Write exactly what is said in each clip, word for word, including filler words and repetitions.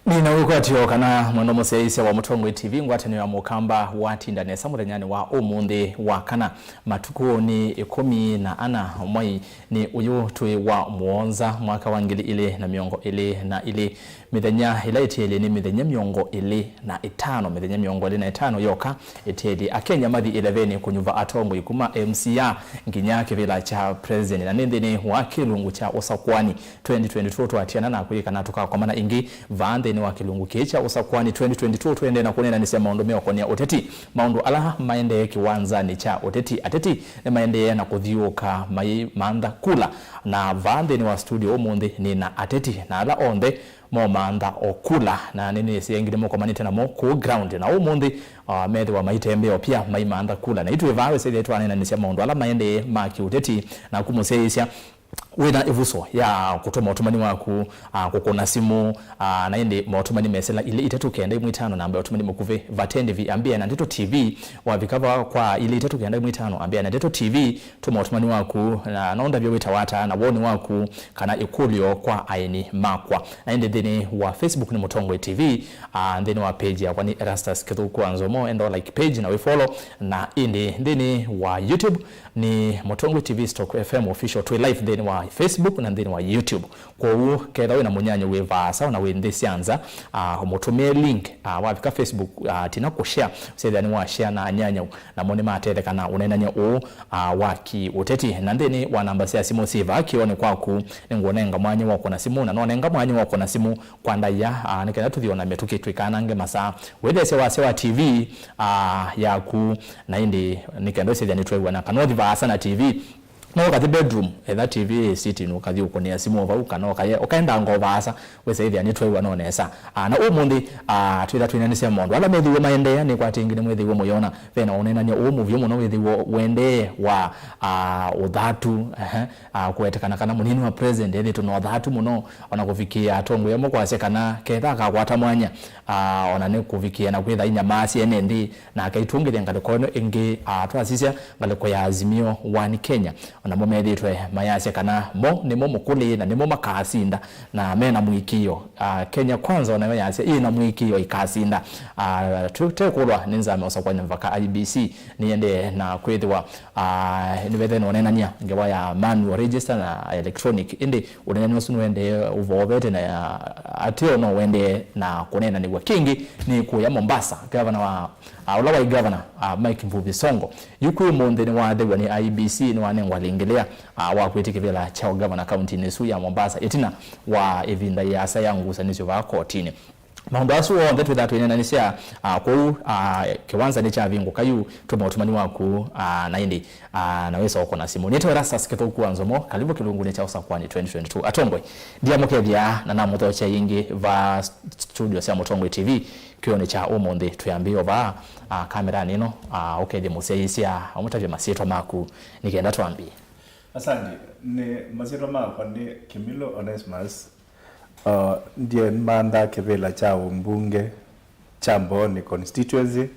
Nĩna wĩkwatyo kana mwendwa mũsyaĩĩsya wa Mũtongoi T V, ngwatanĩo ya Mũkamba watinda nesa mũthenyanĩ wa ũmũnthĩ wa kana, matukũnĩ ĩkũmi na ana mwai nĩ ũyũ twĩ wa mũonza mwaka wa ngili ilĩ na mĩongo ĩlĩ na ilĩ. Mĩthenya ĩla ĩtielye nĩ mĩthenya mĩongo ĩlĩ na ĩtano, mĩthenya mĩongo ĩlĩ na ĩtano yoka ĩtielye Akenya mathi ĩlevenĩ kũnyuva atongoi kuma M C A nginya kĩvĩla kya president, na nĩ nthĩnĩ wa kĩlungu kya ũsakũani twenty twenty-two twatiana na kwĩkana tũkakomana ĩngĩ vaa nthĩnĩ wa kĩlungu kĩĩ kya ũsakũani twenty twenty-two, tũendee na kũneenanĩsya maũndũ meũkonea ũteti, maũndũ ala maendee kĩwanzanĩ kya ũteti. Ateti nĩmaendee na kũthiũũka maimantha kula, na vaa nthĩnĩ wa studio ũmũnthĩ nĩ na ateti na ala onthe momantha o kula, na nĩnĩsĩ aingĩ nĩmũkomanĩte namo kũu ground, na ũmũnthĩ, ah, methĩwa maitembea pia maimantha kula. Na itwĩ vaa wĩsĩthĩe twaneenanĩsya maũndũ ala maendee ma kĩũteti, na kũmũsyaĩĩsya wĩna ĩvuso ya kũtũma ũtũmani waku, ah, kũkũna simũ, ah, na ĩndĩ maũtũmani mesĩla ilĩ itatũ kenda imwe itano namba ya ũtũmani mũkuvĩ. Vate ndĩvi ambĩa na Ndeto T V, wavika vaa kwa ilĩ itatũ kenda imwe itano ambĩa na Ndeto T V, tũma ũtũmani waku, na no ndavye wĩtawa ata na woni waku kana ĩkũlyo kwa aeni makwa. Na ĩndĩ nthĩnĩ wa Facebook nĩ Mũtongoi T V, ah, nthĩnĩ wa page yakwa nĩ Erastus Kĩthũku wa Nzomo, enda like page na wĩ follow, na ĩndĩ nthĩnĩ wa YouTube nĩ Mũtongoi T V stroke F M official. Twĩ live nthĩnĩ wa Facebook na nthĩnĩ wa YouTube. Kwoou, kethwa wĩna mũnyanyo wĩ vaasa ona wĩ nthĩ sya nza, ah, ũmũtũmĩe link, ah, wavika Facebook, ah, tina kũshare, ũsethĩa nĩ washare na anyanyau, namo nĩmatetheka na ũneenany'a ũũ, ah, wa kĩ-ũteti. Na nthĩnĩ wa namba sya simũ syĩ vaa kĩonĩ kwaku, nĩngũnenga mwanya wa kũna simũ, na nonenga mwanya wa kũna simũ kwa ndaĩa, ah, nĩ kenda tũthi ona mĩtũkĩ tũikanange masaa. Wĩthesya wasya wa T V, ah, yaku, na ĩndĩ nĩ kenda ũsethĩa nĩtwew'ana kana ũthi vaasa na T V. No ũkathi bedroom, etha T V ĩ sitting, ũkathi ũkũnĩa simũ o vau, kana ũkaye, ũkaendanga o vaasa, wĩsĩthĩa nĩtwew'ana o nesa. Ah, na ũmũnthĩ, ah, twĩtha twĩnanĩsya maũndũ ala methĩiwe maendeea, nĩkwatĩ ĩngĩ nĩmwĩthĩiwe mũyona vena ũneenany'a ũũ mũvyũ mũno wĩthĩiwe ũendee wa, ah, ũthatu, ehe, ah, kũwetekana kana mũnini wa president ethĩtwe na ũthatu mũno, ona kũvikĩĩa atongoi amwe kwasya kana ketha akakwata mwanya, ah, ona nĩ kũvikĩĩa na kwĩtha inyamaasya ene nthĩ, na akaitũngĩthya ngalĩko ĩno ĩngĩ, ah, twasisya ngalĩko ya Azimio One Kenya. Onamo methĩĩtwe mayasya kana mo nĩmo mũkũlĩ na nĩmo makasinda na mena mũĩkĩĩo. Ah, Kenya Kwanza onayo yasya ĩna mũĩkĩĩo ĩkasinda. Ah, tũ-, tekũlwa nĩ nzama ũsakũani mvaka I E B C nĩyendee na kwĩthĩwa, ah, nĩvethĩwe na ũneenany'a ngewa ya manual register na electronic, ĩndĩ ũneenany'a ũsu nũendee ũvoovete na, ah, ateo no ũendee na kũneenanĩw'a. Kĩngĩ nĩ kũya Mombasa, gavana wa, ah, ũla waĩ gavana, ah, Mike Mbuvi Sonko, yu kwĩ ũmũnthĩ nĩwathew'a nĩ I E B C, nĩwanengwa lĩngĩlĩa, ah, wa kwĩtya kĩvĩla kya ũgavana kauntinĩ ĩsu ya Mombasa ĩtina wa ĩvinda yĩasa ya ngusanĩsyo vaa kotinĩ. Maũndũ asu onthe twĩthaa twĩneenanĩsya, ah, kũu, ah, kĩwanza nĩkyavingũka yu, tũma ũtũmani waku, ah, na ĩndĩ, ah, na wĩsa ũkũna simũ. Nĩtawa Erastus Kĩthũku wa Nzomo, karibu kĩlungunĩ kya Ũsakũani twenty twenty-two. Atongoi, ndiamũkethya na namũthokya yĩngĩ va studio sya Mũtongoi T V, kĩonĩ kya ũmũnthĩ twĩambĩĩo vaa, ah, kameranĩ ĩno, ah, ũkethye mũsyaĩĩsya ũmũtavye masyĩtwa maku nĩ kenda twambie. Asante. Nĩ masyĩtwa makwa nĩ Kĩmilo Onesmus. Uh, ndiĩ mantha kĩvĩla kya ũmbunge kya Mbooni constituency,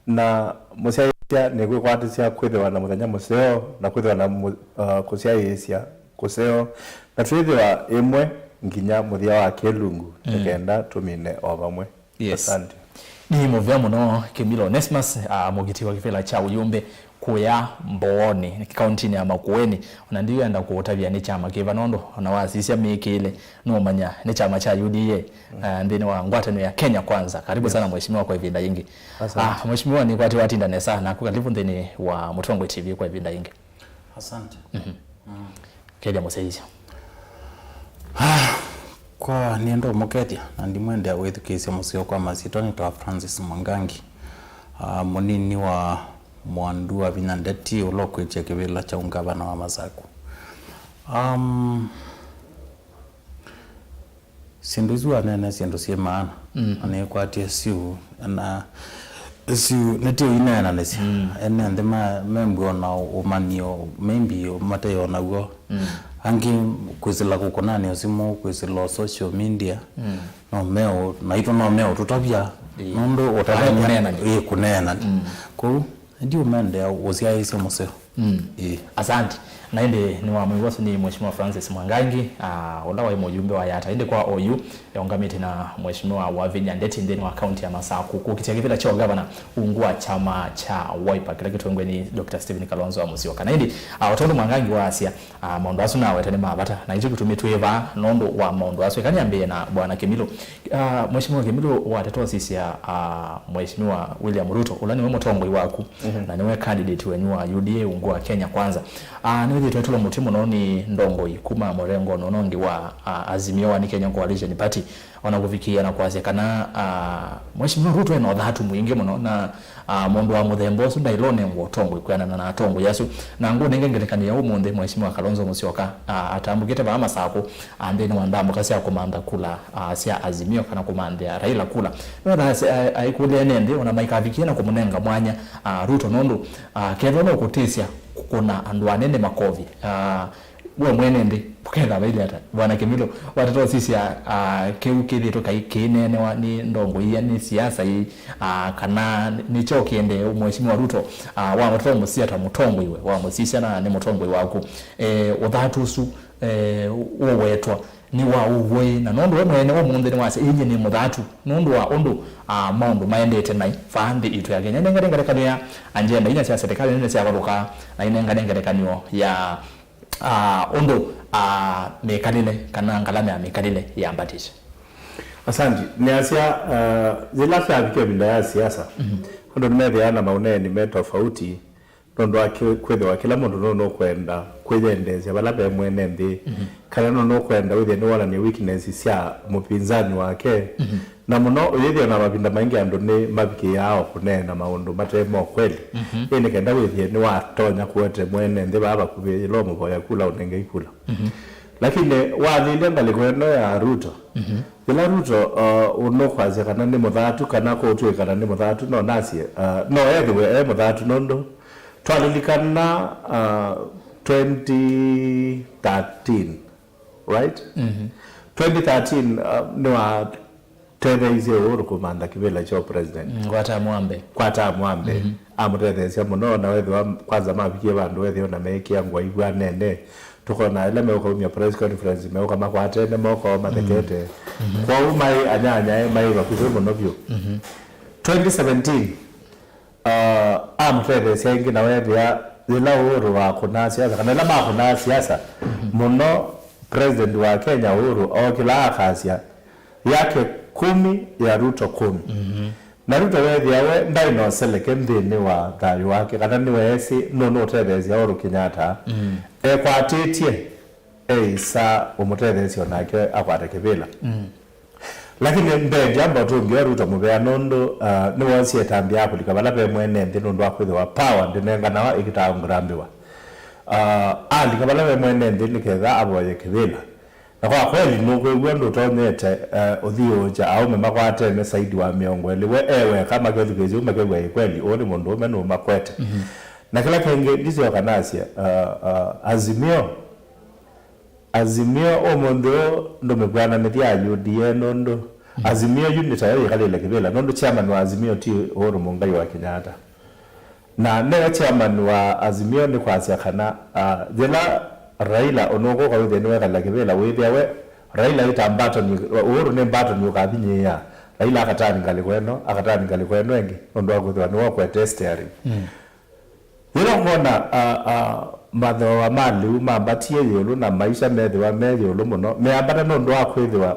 na mũsyaĩĩsya nĩ kwĩkwatĩsya kwĩthĩwa na mũthenya mũseo na kwĩthĩwa na mũ-, uh, kũsyaĩĩsya kũseo, na twĩthĩwa ĩmwe nginya mũthya wa kĩlungu, mm, nĩ kenda tũmine o vamwe. Yes. Asante. Nĩ mũvea mũno Kĩmilo Onesmus, ah, mũgiti wa kĩvĩla kya ũyũmbe kũya Mbooni, kauntinĩ ya Makueni. Ona ndiwenda kũũtavya nĩ kyama kĩva, nũndũ ona wasisya mĩĩkĩĩle, nũũmanya nĩ kyama kya U D A, mm, ah, nthĩnĩ wa ngwatanĩo ya Kenya Kwanza. Karibu, yes, sana mheshimiwa kwa ĩvinda yĩngĩ. Asante. Ah, mheshimiwa, nĩkwatĩ watinda nesa naku, karibu nthĩnĩ wa Mũtongoi T V kwa ĩvinda yĩngĩ. Asante. Mhm. Mm. Kethya mũsyaĩĩsya. Kwa nĩenda ũmũkethya, na ndimwendea wĩthukĩĩsya mũseo kwa masyĩtwa nĩtawa Francis Mwangangi. Ah, mũnini wa Mwandu wa Vinya Ndeti, ũla ũkwĩtya kĩvĩla kya ũngavana wa Masaku. Um, Syĩndũ isu waneena syĩndũ syĩ maana, mm, na nĩkwatĩe syũ, na syũ nĩtyo ineenanĩsya. Mm. Ene nthĩ ma-, membw'a ona ũmanyĩo, maybe mateo naw'o. Mm. Angĩ kwĩsĩla kũkũnanĩa simũ, kwĩsĩla o social media, mm, no meo, naitũ no meo tũtavya, ĩĩ, nũndũ ũtavya nĩ kũneenany'a. Ĩĩ, kũneenany'a. Mm. Kwoou, ndiũmendea ũsyaĩĩsya mũseo. Mm. Ĩĩ. Asante. Na ĩndĩ nĩ wa mwĩw'o ũsu nĩ Mheshimiwa Francis Mwangangi, ah, ũla waĩ mũjumbe wa Yata. Ĩndĩ kwa oyu, eũngamĩte na Mheshimiwa Wavinya Ndeti nthĩnĩ wa kaunti ya Masaku kũkitĩa kĩvĩla kya ũgavana ungu wa kyama kya Wiper kĩla kĩtongwe nĩ Doctor Stephen Kalonzo wa Musyoka. Na ĩndĩ, ah, o tondũ Mwangangi waasya, ah, maũndũ asu naweta nĩ ma vata, na nĩkyo kĩtumi twĩ vaa nũndũ wa maũndũ asu. Eka nĩambĩĩe na Bwana Kĩmilũ. Ah, Mheshimiwa Kĩmilũ, wateta ũsisya, ah, Mheshimiwa William Ruto, ũla nĩwe mũtongoi waku, na nĩwe candidate wenyu wa U D A ungu wa Kenya Kwanza. Ah, nĩwĩthĩĩtwe etũlwa mũtĩ mũno nĩ ndongoi kuma mũrengonĩ ũno ũngĩ wa, ah, Azimio One Kenya Coalition Party, ona kũvikĩĩa na kwasya kana, ah, Mheshimiwa Ruto ena ũthatu mwingĩ mũno, na, ah, mũndũ wa mũthemba ũsu ndaĩle ũnengwa ũtongoi kwĩanana na atongoi asu. Na ngũnenge ngelekany'o ya ũmũnthĩ, Mheshimiwa Kalonzo Musyoka, ah, atambũkĩte vaa Masakũ, ah, nthĩnĩ wa ndambũka sya kũmantha kula, ah, sya Azimio kana kũmanthĩa Raila kula. Nĩwetha aĩkũlya ene nthĩ ona maikavikie na kũmũnenga mwanya, ah, Ruto nũndũ, ah, kethĩwa nũkũtĩsya kũkũna andũ anene makovi, ah, we mwene nthĩ ũketha vailye ata? Bwana Kĩmilũ, wateta ũsisya, ah, kĩu kĩthĩtwe kaĩ kĩineenewa nĩ ndongoi ii, nĩ siasa ii, ah, kana nĩkyo kĩendee Mheshimiwa Ruto, ah, wamũteta ũmũsisya ta mũtongoi we, wamũsisya na nĩ mũtongoi waku. Eh, ũthatu ũsu, eh, ũwetwa nĩ wa ũw'o ĩ, na nũndũ we mwene ũmũnthĩ nĩwasya, "Ĩĩ, nyie nĩ mũthatu," nũndũ wa ũndũ, ah, maũndũ maendete naĩ vaa nthĩ itũ ya Kenya. Nengane ngelekany'o ya agenda inya sya serikali nene syavalũkaa, na inengane ngelekany'o ya, ah, ũndũ, ah, mĩkalĩle kana ngalama ya mĩkalĩle yambatĩte. Asante. Nĩasya, ah, yĩla vyavikia ĩvinda ya siasa, andũ nĩmethĩawa na maũneeni me tofauti, nũndũ wa kĩ-, kwĩthĩwa kĩla mũndũ nũnũkwenda kwĩyendeesya vala ve mwene nthĩ, kana nũnũkwenda wĩthĩe nĩwonany'a weakness sya mũpinzani wake. Na mũno ũyĩthĩa na mavinda maingĩ andũ nĩ mavikĩĩaa o kũneena maũndũ mate mo kweli. Ĩ nĩ kenda wĩthĩe nĩwatonya kũete mwene nthĩ vaa vakuvĩ yĩla ũmũvoya kula ũnenge ikula. Lakini wathĩlya ngalĩko ĩno ya Ruto, yĩla Ruto, uh, ũnũkwasya kana nĩ mũthatu kana kũtw'ĩka na nĩ mũthatu, no nasye, uh, no ethĩwe e mũthatu nũndũ twalilikana, uh, twenty thirteen, right? Twenty thirteen, uh, nĩwatetheeisye Uhuru kũmantha kĩvĩla kya president. Mm, kwa tamu wa mbee. Kwa tamu wa mbee. Amũtetheesya mũno, na wethĩwa kwanza mavikie vandũ wethĩwa na meĩkĩa ngũa ivw'anene. Tũkona ĩla meũkaumya press conference, meũka makwatene moko, mathekete. Kwoou maĩ anyanyae, maĩ vakuvĩ mũno vyũ. Twenty seventeen, uh, amũtetheesya ĩngĩ, na wethĩa yĩla Uhuru wakũnaa siasa, kana ĩla makũnaa siasa mũno, president wa Kenya Uhuru ookĩlaa akasya, "Yake kumi ya Ruto kumi." Na Ruto weethĩa we ndaĩ na ũseleke nthĩnĩ wa thayũ wake, kana nĩweesĩ nũnũũtetheesya Uhuru Kenyatta, ekwatĩtye, eĩsa ũmũtetheesya o nake akwate kĩvĩla. Lakini mbee ndyamba ũtũngĩo Ruto mũvea nũndũ, uh, nĩwoosie ĩtambya ya kũlika vala ve mwene nthĩ nũndũ wa kwĩthĩwa power ndĩnenganawa ĩkĩtaa ngũrambĩwa. Uh, alika vala ve mwene nthĩ nĩ ketha avoye kĩvĩla. Na kwa kweli, nũkwĩw'a ndũtonyete, eh, ũthiũũkya aũme makwatene saidi wa mĩongo ĩlĩ, we e weka, makethukĩĩsya ũu makew'a ĩ kweli, ũũ nĩ mũndũũme nũũmakwete. Na kĩla kĩngĩ, ndisyoka nasye, uh, uh, Azimio, Azimio ũmũnthĩ ũũ ndũmĩkw'ananĩthya ya U D A nũndũ Azimio yu nĩ tayo yĩkalĩle kĩvĩla, nũndũ chairman wa Azimio ti Uhuru Mũngai wa Kenyatta. Na nĩwe chairman wa Azimio nĩ kwasya kana, ah, yĩla Raila ũnũkũka wĩthĩe nĩwekalĩla kĩvĩla, wĩthĩa we Raila ĩ ta mbatoni, Uhuru nĩ mbatoni ũkavinyĩĩa, Raila akatani ngalĩko ĩno, akatani ngalĩko ĩno ĩngĩ, nũndũ wa kwĩthĩwa nĩwe ũkwete steering. Yĩla ũkwona, ah, ah, mathooa ma lĩu mambatie ĩũlũ na maisha methĩwa me ĩũlũ mũno, meambata nũndũ wa kwĩthĩwa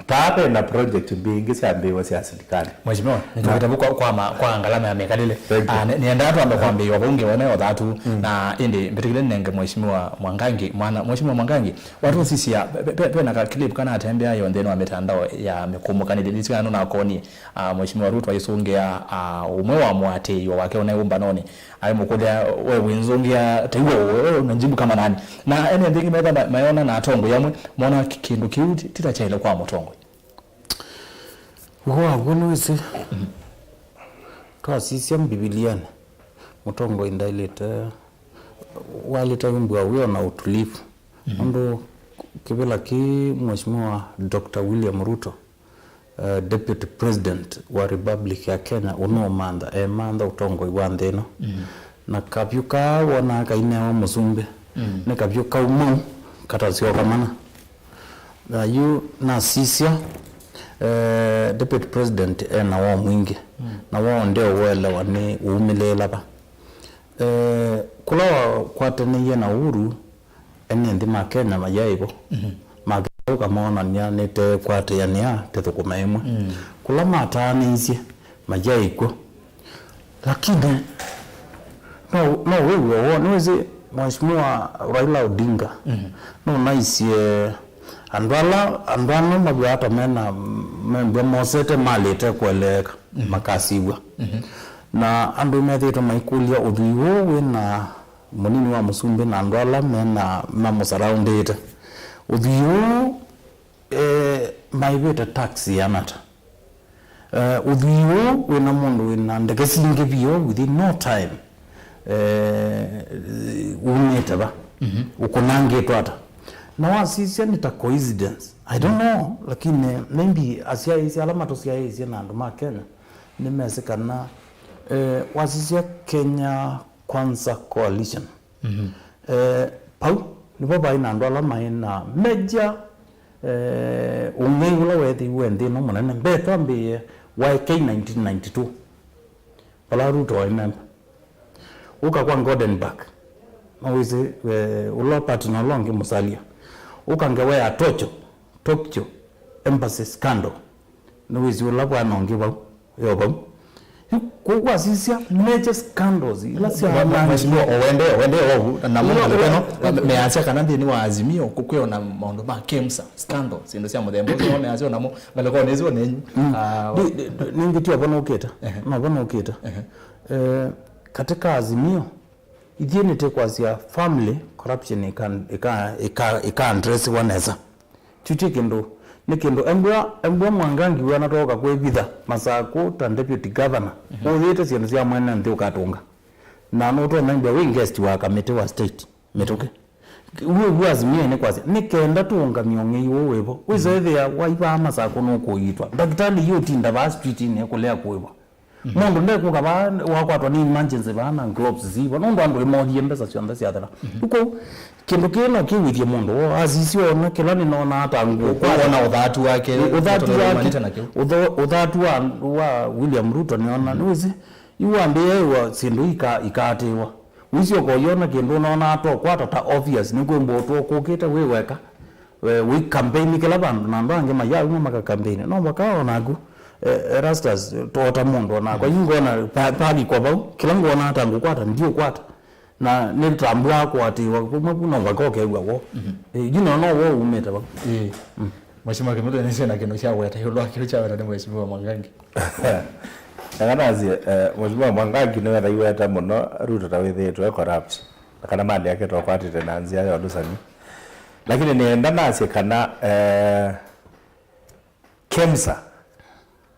taa ve na project mbingĩ syambĩĩwe sya silikalĩ. Mheshimiwa, nĩtũkĩte vu kwa, kwa, ma- kwa ngalama ya mĩkalĩle. Thank you. Ah, nĩ- nĩendaa twambe kwambĩĩwa vau ngewa ĩno ya ũthatu, na ĩndĩ mbĩtĩkĩle nenge Mheshimiwa Mwangangi, mwana, Mheshimiwa Mwangangi, watũsisya, ve- ve- ve na ka clip kana atembea yo nthĩnĩ wa mĩtandao ya mĩkũmũkanĩlye, ndisikana nũnakonie, ah, Mheshimiwa Ruto aisũngĩa, ah, ũmwe wa mũatĩĩo wake ũnaĩ ũmbanonĩ, aimũkũlya, "We wĩnzũngĩa ta iwe ũũ, na njibu kama nani?" Na ene nthĩ ĩngĩ metha ma- mayona na atongoi amwe mona ki- kĩndũ kĩu ti- ti ta kyaĩle kwa mũtongoi. Ũw'o wakw'o nĩwĩsĩ, twasisya Mbivilianĩ, mũtongoi ndaĩlĩte, waĩlĩte wĩmbwa wĩona ũtulivu. Nũndũ kĩvĩla kĩĩ Mheshimiwa Doctor William Ruto, eh, Deputy President wa Republic ya Kenya ũnũũmantha, emantha ũtongoi wa nthĩ ĩno. Na kavyũ kaa wonaa kainewa mũsumbĩ, mm, nĩ kavyũ kaumau katasyoka mana. Na yu nasisya, eh, Deputy President ena woo mwingĩ, mm, na woo ndeũelewa nĩ uumĩlĩĩla va. Eh, kũla wakwatanĩie na Uhuru, ene nthĩ ma Kenya mayaĩ vo. Mhm. Makĩũka moonany'a nĩtekwatĩanĩa tĩthũkũme ĩmwe. Mm. Kũla mataanĩisye mayaĩ kw'o. Lakini no, no wĩw'e woo, nĩwĩsĩ Mheshimiwa Raila Odinga, mhm, nũnaisye andũ ala, andũ ana maw'aa ta mena, membwa mosete malĩte kũeleeka, mhm, makasiw'a. Mhm. Na andũ methĩĩtwe maikũlya ũthwii ũũ wĩna mũnini wa mũsumbĩ na andũ ala mena, mamũsaraundĩte. Ũthwii ũũ, eh, maĩvĩte tax yĩana ata? Eh, ũthwii ũũ wĩna mũndũ wĩna ndeke singĩ vyũ within no time, eh, umĩte va? Mhm. Ũkũnangĩtwe ata? Na wasisya nĩ ta coincidence. I don't know, lakini maybe asyaĩĩsye, ala matũsyaĩĩsye na andũ ma Kenya, nĩmesĩ kana, eh, wasisya Kenya Kwanza Coalition. Mhm. Eh, pau nĩvo vaĩ na andũ ala maĩ na major, eh, ũng'ei ũla weethĩiwe nthĩ ĩno mũnene. Mbee twambĩĩe Y K nineteen ninety-two, vala Ruto waĩ memba. Ũka kwa Goldenberg, no wĩsĩ, eh, ũla partner ũla ũngĩ Musalia. Ũka ngewa ya Tokyo, Tokyo Embassy scandal. Nĩwĩsĩ ũla bwana ũngĩ vau, yo vau. Yu kũu kwasisya major scandals ila sya Mwe-, mwe-, mheshimiwa, owende, owende ovu, na mũndũ ila, alikuwa no, ila, measya kana nthĩnĩ wa Azimio kũkwĩo na maũndũ ma KEMSA scandals, indo sya mũthemba ũsu, no measya namo ngalĩkonĩ ĩsu nenyu. Mm. Ah, ndi-, ndi-, ndi-, ningĩ ti ovo nũkĩte. Ehe. No ovo nũkĩte. Ehe. Eh, katika Azimio, ithyĩ nĩtĩkwasya family corruption ĩka, ĩka, ĩka, ĩka addressiwa nesa. Kyu ti kĩndũ, nĩ kĩndũ embwa, embwa Mwangangi wĩona twoka kwĩvitha Masakũ ta deputy governor, mhm, ũyĩte syĩndũ sya mwene nthĩ ũkatũnga. Na nũtonya embwa wĩ guest wa kamĩtĩ wa state mĩtũkĩ. Wĩ, wĩ Azimio nĩ kwasya, nĩ kenda tũũngamye ũng'ei ũũ wĩvo. Wĩsa ĩthĩa waivaa Masakũ nũkũiitwa. Ndakĩtalĩ yu ũtinda vaa street-inĩ kũlea kũĩvwa. Mhm. Mũndũ ndekũka vaa wakwatwa nĩ emergency vaa na gloves sivo, nũndũ andũ ĩmothie mbesa syonthe syathela. Mhm. Rĩu kĩu, kĩndũ kĩĩ no kĩwĩthye mũndũ woo, asisya ona kĩla nĩnonaa ta ngũkũ. Wona ũthatu wake, ũthatu wake, ũmanĩte na kĩu. Ũtho-, ũthatu wa, wa William Ruto nĩona, mhm, nĩwĩsĩ, yu wambĩĩe wa syĩndũ ika-, ikaatĩĩwa. Wĩsyoka ũyona kĩndũ ũnonaa ta ũkwata ta obvious, nĩkwĩmbwa ũtũkũkĩte wĩ weka. Eh, wĩ campaign kĩla vandũ, na andũ angĩ mayauma maka campaign. No mũvaka o naku, eh, Erastus, tota mũndũ o nakwa. Mm. Yu ngona pa-, pavikwa vau, kĩla ngwona ta ngũkwata, ndiũkwata. Na nĩtambũaa kũatĩĩwa kumwe vu, no mũvaka ũkew'a woo. Mhm. Eh, yu no, no woo umĩte vau. Ĩĩ. Mm. Mheshimiwa Kimito, nĩsĩ na kĩndũ kya weta ĩũlũ wa kĩu kyaweta nĩ Mheshimiwa Mwangangi. Eka nasye, eh, Mheshimiwa Mwangangi nĩwetha iweta mũno Ruto ta wĩthĩĩtwe corrupt, na kana mali yake tokwatĩte na nzĩa ya ũlũsani. Lakini nĩenda nasye kana, eh, KEMSA,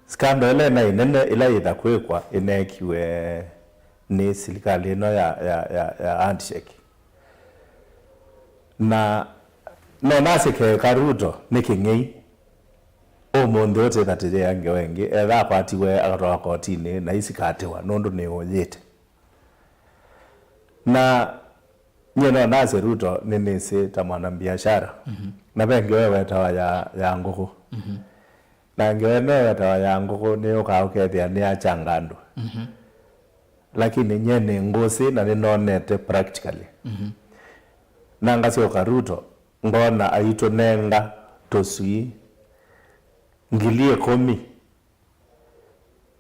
scandal ĩla ĩna ĩnene ĩla yĩtha kwĩkwa ĩneekiwe nĩ silikalĩ ĩno ya, ya, ya, ya handshake. Na no nasye keka Ruto nĩ kĩng'ei. Ũmũnthĩ ũtĩthatĩthĩa ngewa ĩngĩ, etha akwatiwe akatwawa kotinĩ na isikatĩwa nũndũ nĩũyĩte. Na nyie no nasye Ruto nĩnĩsĩ ta mwanambiashara. Mhm. Na ve ngewa ĩwetawa ya, ya ngũkũ. Mhm. Na ngewa ĩno ĩwetawa ya ngũkũ nĩyũkaa ũkethĩa nĩyachanga andũ. Mhm. Lakini nyie nĩ ngũsĩ na nĩnonete practically. Mhm. Na ngasyoka Ruto, ngona aitũnenga tũswii ngili ĩkũmi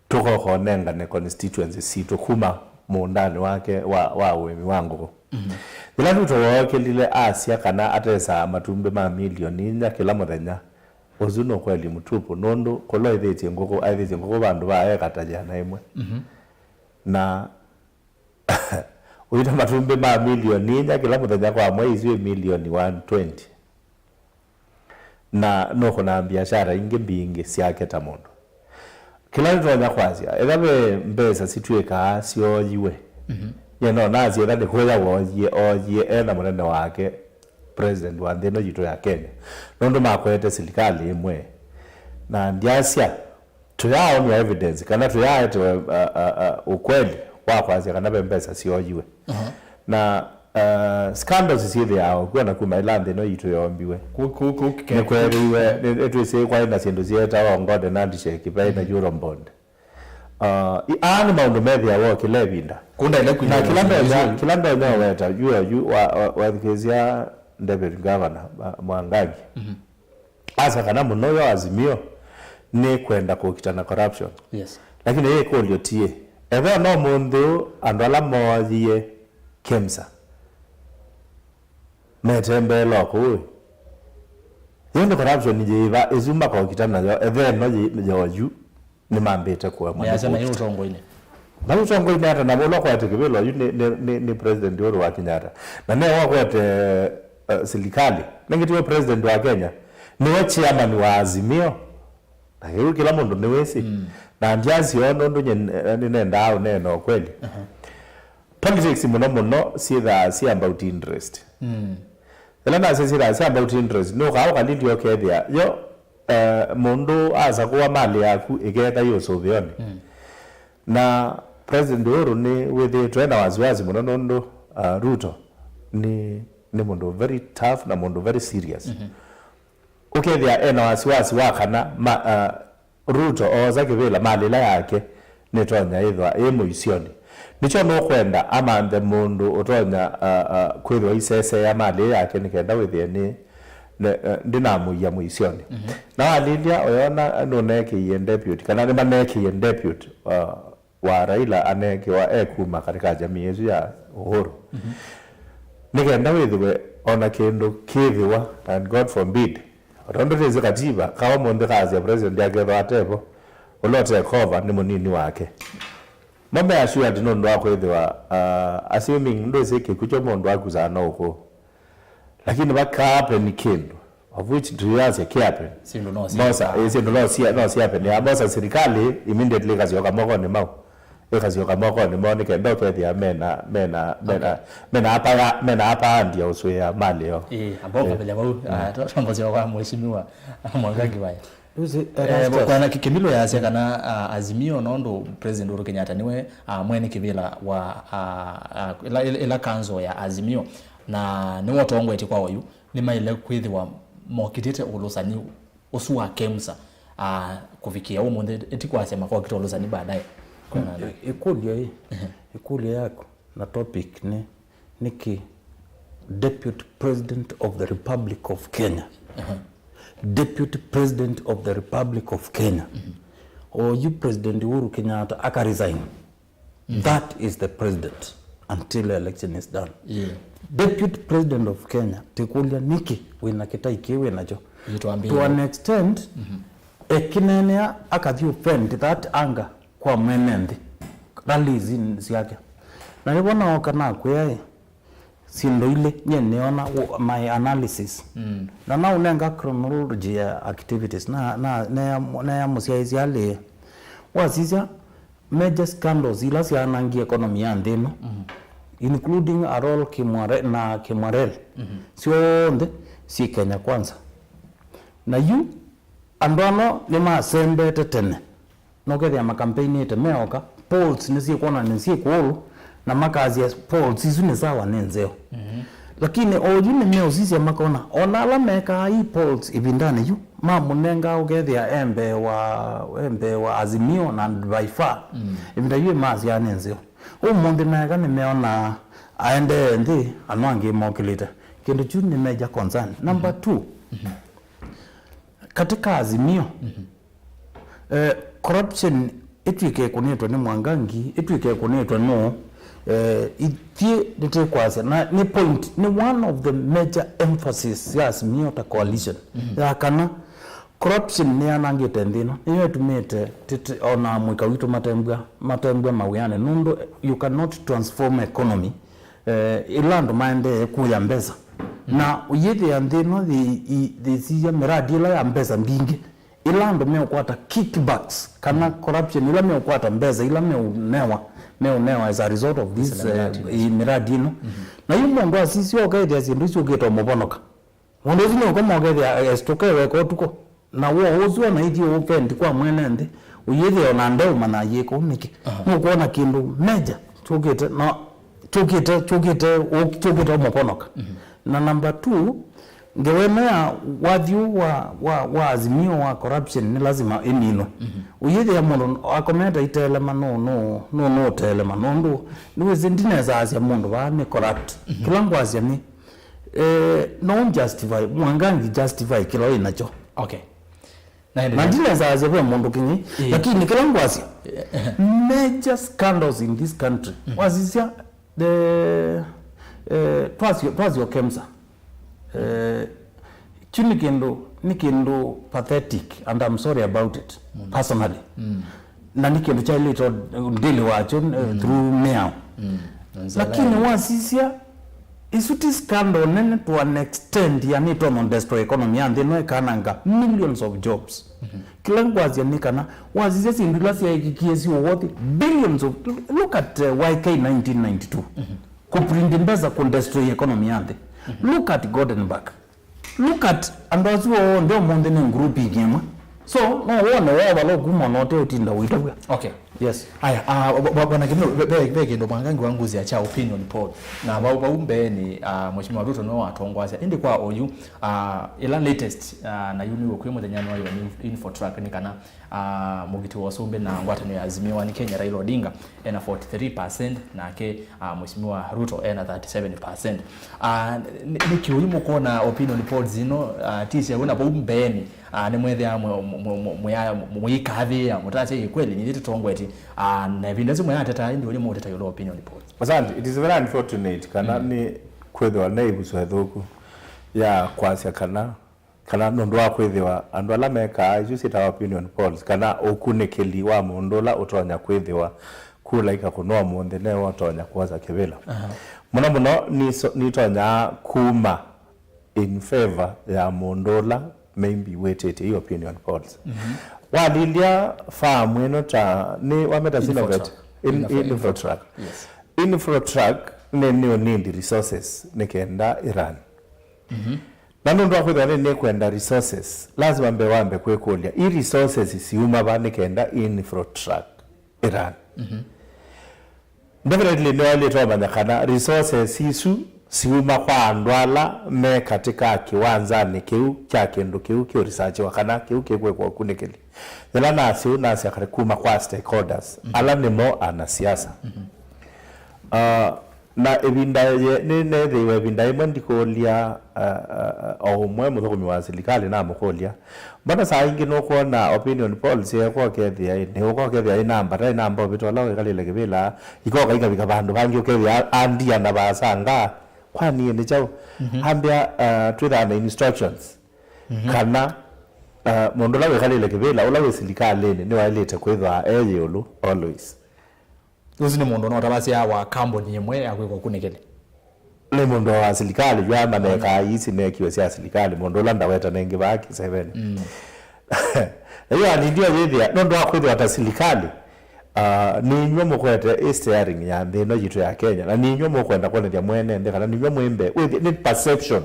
tũkoka ũnengane constituency sitũ kuma mũũndanĩ wake wa, wa ũĩmi wa ngũkũ. Mhm. Yĩla Ruto wookĩlile asya kana atesaa matumbĩ ma milioni inya kĩla mũthenya, ũsu nĩ ũkweli mũtupu, nũndũ kũla ũĩthĩtye ngũkũ, aĩthĩtye ngũkũ vandũ va eka ta yĩana ĩmwe. Mhm. Na ũita matumbĩ ma milioni inya kĩla mũthenya kwa mwei, isu ĩ milioni one twenty. Na nũkũnaa mbiasyara ingĩ mbingĩ syake ta mũndũ. Kĩla nĩtonya kwasya, ethĩwa ve mbesa sitw'ĩkaa syooyiwe, mhm, nyie no nasye ethĩwa nĩ kũya wooyie, ooyie e na mũnene wake, president wa nthĩ ĩno yitũ ya Kenya, nũndũ makwete silikalĩ ĩmwe. Na ndyasya, tũyaaonywa evidence kana tũyaaetewe, uh, uh, uh, ũkweli wa kwasya kana ve mbesa syooyiwe. Aha. Na uh, scandals syĩthĩawa kw'o na kuma ĩla nthĩ ĩno yitũ yoombiwe. Ku- ku- ku- ke- Nĩkweethĩiwe, nĩ- nĩtwĩsĩ kwaĩ na syĩndũ syeetawa golden handshake, vaĩ na Eurobond. Uh, i- aa nĩ maũndũ methĩawa o kĩla ĩvinda. Kunda ile Na kuingia kĩla ndonya, vizuri. Kĩla ndonya weta, yu, yu, wa- wa- wathikĩĩsya Deputy Governor, Ma- Mwangangi. Mhm. Asa kana mũno yo Azimio nĩ kwenda kũkita na corruption. Yes. Lakini yĩ kũlyo tiĩ. Ethĩwa no mũnthĩ ũũ andũ ala mooyie KEMSA metembeela o kũu ĩ. Yĩu nĩ corruption yĩva ĩsu makokita nayo? Ethĩwa ĩno yĩ- yoyu nĩmambĩte kũemwa nĩ Nĩasya na yĩ kũkita. Ũtongoinĩ. Na ũtongoinĩ ata na ũla ũkwete kĩvĩla ũyu nĩ, nĩ, nĩ, nĩ President Uhuru wa Kenyatta. Na nĩwe wakwete uh, silikali. Nĩngĩ tiwe President wa Kenya. Nĩwe chairman wa Azimio. Na kĩu kĩla mũndũ nĩwĩsĩ. Mm. Na ndiasyo nũndũ nye nĩnendaa ũneena ũkweli. Aha. Politics mũno mũno syĩthaa si about interest. Mm. Ĩla nasya syĩthaa si about interest, nũkaa ũkalilya ũkethĩa yo eh, mũndũ asakũa malĩ yaku ĩketha yĩ ũsũvĩonĩ. Mm. Na President Uhuru nĩ wĩthĩĩtwe na wasiwasi mũno nũndũ uh, Ruto nĩ, nĩ mũndũ very tough na mũndũ very serious. Mhm. Ũkethĩa ena wasiwasi wa kana ma, uh, Ruto oosa kĩvĩla malĩ ĩla yake nĩtonya ĩthwa ĩ mũisyonĩ. Nĩkyo nũkwenda amanthe mũndũ ũtonya uh, uh, kwĩthwa isesea malĩ yake nĩ kenda wĩthĩe nĩ ne- eh, ndĩnamũia mũisyonĩ. Mhm. Na walilya ũyona nũneekĩie deputy, kana nĩmaneekĩie deputy uh, wa Raila aneekiwa e kuma katika jamii ĩsu ya Uhuru. Mhm. Nĩ kenda wĩthĩwe ona kĩndũ kĩthĩwa, and God forbid, o tondũ twĩsĩ katiba, kawa mũnthĩ kaasya president akethwa atevo, ũla ũtekova nĩ mũnini wake. Mo me assured nũndũ wa kwĩthĩwa uh, assuming ndwĩsĩ kĩkw'ũ kyo mũndũ akusaa no ũkũũ. Lakini vakaapeni kĩndũ, of which tuyasya kĩapeni. Syĩndũ no Mosa, syĩka. Eh, syĩndũ no sia- no siapeni. Amosa serikali immediately ĩkasyoka mokonĩ mau. Ĩkasyoka mokonĩ moo nĩ kenda ũkethĩa mena mena mena Okay. Mena apa ya mena apa andia ũswĩa mali yo. Ĩĩ, ambao Eh. Kabila vau, ah, to- tongosya kwa mheshimiwa Mwangangi vaya. Lucy, eh, Erastus. Kwana ki- Kimilo yasya kana ah, Azimio nondũ President Uhuru Kenyatta niwe ah, mwene kĩvĩla wa ah, ah, ila, ila, ila kanzo ya Azimio na nĩwe ũtongoetye kwa oyu nĩmaĩle kwĩthĩwa mokitĩte ũlũsani ũsu wa KEMSA ah, kũvikĩa ũmũnthĩ ĩti kwasya makokita ũlũsani baadaye. Kwona nĩ- Ĩ- ĩkũlyo ĩ Ehe. Ĩkũlyo yaku na topic nĩ nĩkĩ Deputy President of the Republic of Kenya. Aha. Deputy President of the Republic of Kenya. Mhm. Oyu President Uhuru Kenyatta aka resign. Mhm. That is the president until the election is done. Yeah. Deputy President of Kenya, tĩkũlya nĩkĩ wĩna kĩtai kĩĩ wĩnakyo? Ĩĩ, twambĩĩe. To an extent, mhm, ekinenea akathi offend that anger kwa mwene nthĩ, rallies syake. Na nĩvo naoka nakwĩa ĩ, syĩndũ ilĩ nyie nĩona w- my analysis. Mm. Na naũnenga chronology ya activities, na, na, neya neya mũsyaĩĩsya alĩe. Wasisya major scandals ila syaanangie economy ya nthĩ ĩno, mm, including Arol Kimware na Kimwarel, mm-hmm, syonthe syĩ Kenya Kwanza. Na yu andũ ano nĩmasembete tene. Nokethĩa makampeinĩte meoka, polls nĩsyĩkwona nĩ syĩ kũũlũ, na makasya polls isu nĩ sawa, nĩ nzeo. Mhm. Lakini oyu nĩmeũsisya makona, ona ala mekaa i polls ĩvindanĩ yu, mamũnengaa ũkethĩa e mbee wa, e mbee wa Azimio na by far, mm, ĩvinda yu ĩmasyaa nĩ nzeo. Ũmũnthĩ meka nĩmeonaa aendee nthĩ, ano angĩ mokĩlĩte. Kĩndũ kyu nĩ major concern. Number two, mhm, katika Azimio, mhm, eh, corruption ĩtw'ĩke ĩkũnĩtwe nĩ Mwangangi, ĩtw'ĩke ĩkũnĩtwe nũ, eh, ithyĩ nĩtwĩkwasya, na nĩ point, nĩ one of the major emphasis ya Azimio ta coalition, mhm, ya kana corruption nĩyanangĩte nthĩ ĩno, nĩyo ĩtumĩte tĩtĩ ona mũika witũ matembwa, matembwa mawĩanĩ, nũndũ you cannot transform economy, eh, ĩla andũ maendee kũya mbesa. Mm. Na ũyĩthĩa nthĩ ĩno yĩ- i- yĩsisya mĩradi ĩla ya mbesa mbingĩ, ĩla andũ meũkwata kickbacks, kana corruption ĩla meũkwata mbesa ila meũnewa, meũnewa as a result of this, eh, mĩradi ĩno. Mhm. Na yu mũndũ asisya ũkethĩa syĩndũ isu ũkĩte ũmũvonoka. Mũndũ ũsu nĩ ũkoma ũkethĩa esitũka eweka ũtukũ. Na woo ũsu ona ithyĩ ũfendi kwa mwene nthĩ, ũyĩthĩa ona ndeũmanya yĩka ũu nĩkĩ. Aha. Nũkwona kĩndũ major Kyũkĩte, no, kyũkĩte, kyũkĩte, ũ-, kyũkĩte ũmũponoka. Na number two, ngewa ĩno ya wathi ũũ wa, wa, wa Azimio wa corruption nĩ lazima ĩninwe. Ũyĩthĩa mũndũ akomete itelema, no, no, no, no ũtelema, nũndũ nĩwĩsĩ ndinesaasya mũndũ vaa nĩ corrupt. Kĩla ngwasya nĩ, eh, no justify, mwangangi justify kĩla wĩ nakyo. Okay. Na ndinesaasya ve mũndũ kĩngĩ, lakini kĩla ngwasya, major scandals in this country, wasisya the, eh, twasyo, twasyo KEMSA. Eh, kyu nĩ kĩndũ, nĩ kĩndũ pathetic, and I'm sorry about it personally. Na nĩ kĩndũ kyaĩlĩte ndĩlĩ wakyo, eh, through mĩao. Lakini wasisya, isu ti scandal nene to an extent ya nĩtonya destroy economy ya nthĩ ĩno, ĩkananga millions of jobs. Kĩla ngwasya nĩ kana wasisya syĩndũ ila syaĩkĩkie syĩ worth billions of, look at, uh, Y K nineteen ninety-two. Kũprint mbesa kũdestroy economy ya nthĩ. Look at Gothenburg. Look at andũ asu onthe ũmũnthĩ nĩ grouping ĩmwe. So, no wone woo vala ũkuma na ũte ũtinda ũitavw'a. Okay. Yes. Aya, ah, bwa-, bwa-, bwana Kimino, ve, ve, ve kĩndũ mwangangi wa nguzi ya cha opinion poll. Na vau, vau mbeenĩ, ah, Mheshimiwa Ruto nĩwe watongoasya. Ĩndĩ kwa oyu, ah, ĩla latest, ah, na yu nĩw'o kwĩ mũthenya nĩwaiwa nĩ Infotrak nĩ kana, ah, mũgiti wa ũsumbĩ na ngwatanĩo ya Azimio One Kenya Raila Odinga ena forty-three percent, nake, ah, Mheshimiwa Ruto ena thirty-seven percent. Ah, nĩ, nĩ kĩũi mũkwona opinion polls ino, ah, ti sya wĩna vau mbeenĩ, ah, nĩ mwethĩa mwe-, mwe-, mwe-, mwĩya-, mũikathĩĩa, mũtasya ĩ kweli, nĩ tũtongoetye, ah, na ĩvinda ĩsu mwĩyateta, ĩndĩ ũyũ mũũteta ĩũlũ opinion polls. Asante, it is very unfortunate kana nĩ kwĩthĩwa nĩ ĩvuso ĩthũku ya kwasya kana, kana nũndũ wa kwĩthĩwa andũ ala mekaa isu syĩtawa opinion polls, kana ũkunĩkĩli wa mũndũ ũla ũtonya kwĩthĩwa kula ikakũnwa ũmũnthĩ, newe ũtonya kwosa kĩvĩla. Mũno mũno nĩso-, nĩtonyaa kuma in favor ya mũndũ ũla maybe wĩtĩtye i opinion polls. Walilya farm ĩno ta nĩ wameta Sinovet? Infotrak. In-, Info-, Infotrak. Yes. Infotrak nĩ, nĩ need resources nĩ kenda ĩran. Na nũndũ wa kwĩthĩwa nĩ, nĩ kwenda resources, lazima mbe wambe kwĩkũlya, i resources siuma va nĩ kenda Infotrak ĩran? Definitely nĩwaĩlĩte ũmanya kana resources isu siuma kwa andũ ala me katĩ ka kĩwanzanĩ kĩu kya kĩndũ kĩu kĩũresearchiwa kana kĩu kĩkwĩkwa ũkunĩkĩli. Yĩla nasya ũu, nasya kana kuma kwa stakeholders, ala nĩmo anasiasa. Ah, na ĩvinda ye-, nĩneethĩiwe ĩvinda ĩmwe ndikũlya, ah, ah, ah, o ũmwe mũthũkũmi wa silikalĩ namũkũlya, mbona saa ingĩ nũkwona opinion polls yeekwa ũkethĩa ĩ, nĩ ũka ũkethĩa ĩ namba, ta ĩ namba ũvĩta ũla wĩkalĩle kĩvĩla, ikoka ikavika vandũ vangĩ ũkethĩa andia na vasanga, kwani nĩ kyaũ? Ambĩa, ah, twĩthaa na instructions. Kana, ah, mũndũ ũla wĩkalĩle kĩvĩla, ũla wĩ silikalĩnĩ, nĩwaĩlĩte kwĩthwa e yĩũlũ always. Ũsu nĩ mũndũ ũnotavasya wa kambuni ĩmwe ya kwĩka ũkunĩkĩli. Nĩ mũndũ wa silikalĩ yu amaneka isi nekiwe sya silikalĩ, mũndũ ũla ndawetana ĩngĩ vaa kĩsevenĩ. Na yu anindi oyĩthĩa, nũndũ wa kwĩthĩwa ta silikalĩ, ah, nĩ inyw'ĩ mũkwete ĩ steering ya nthĩ ĩno yitũ ya Kenya, na nĩ inyw'ĩ mũkwenda kwonethya mwene nthĩ kana nĩ inyw'ĩ mwĩ mbee. Wĩthĩa nĩ perception.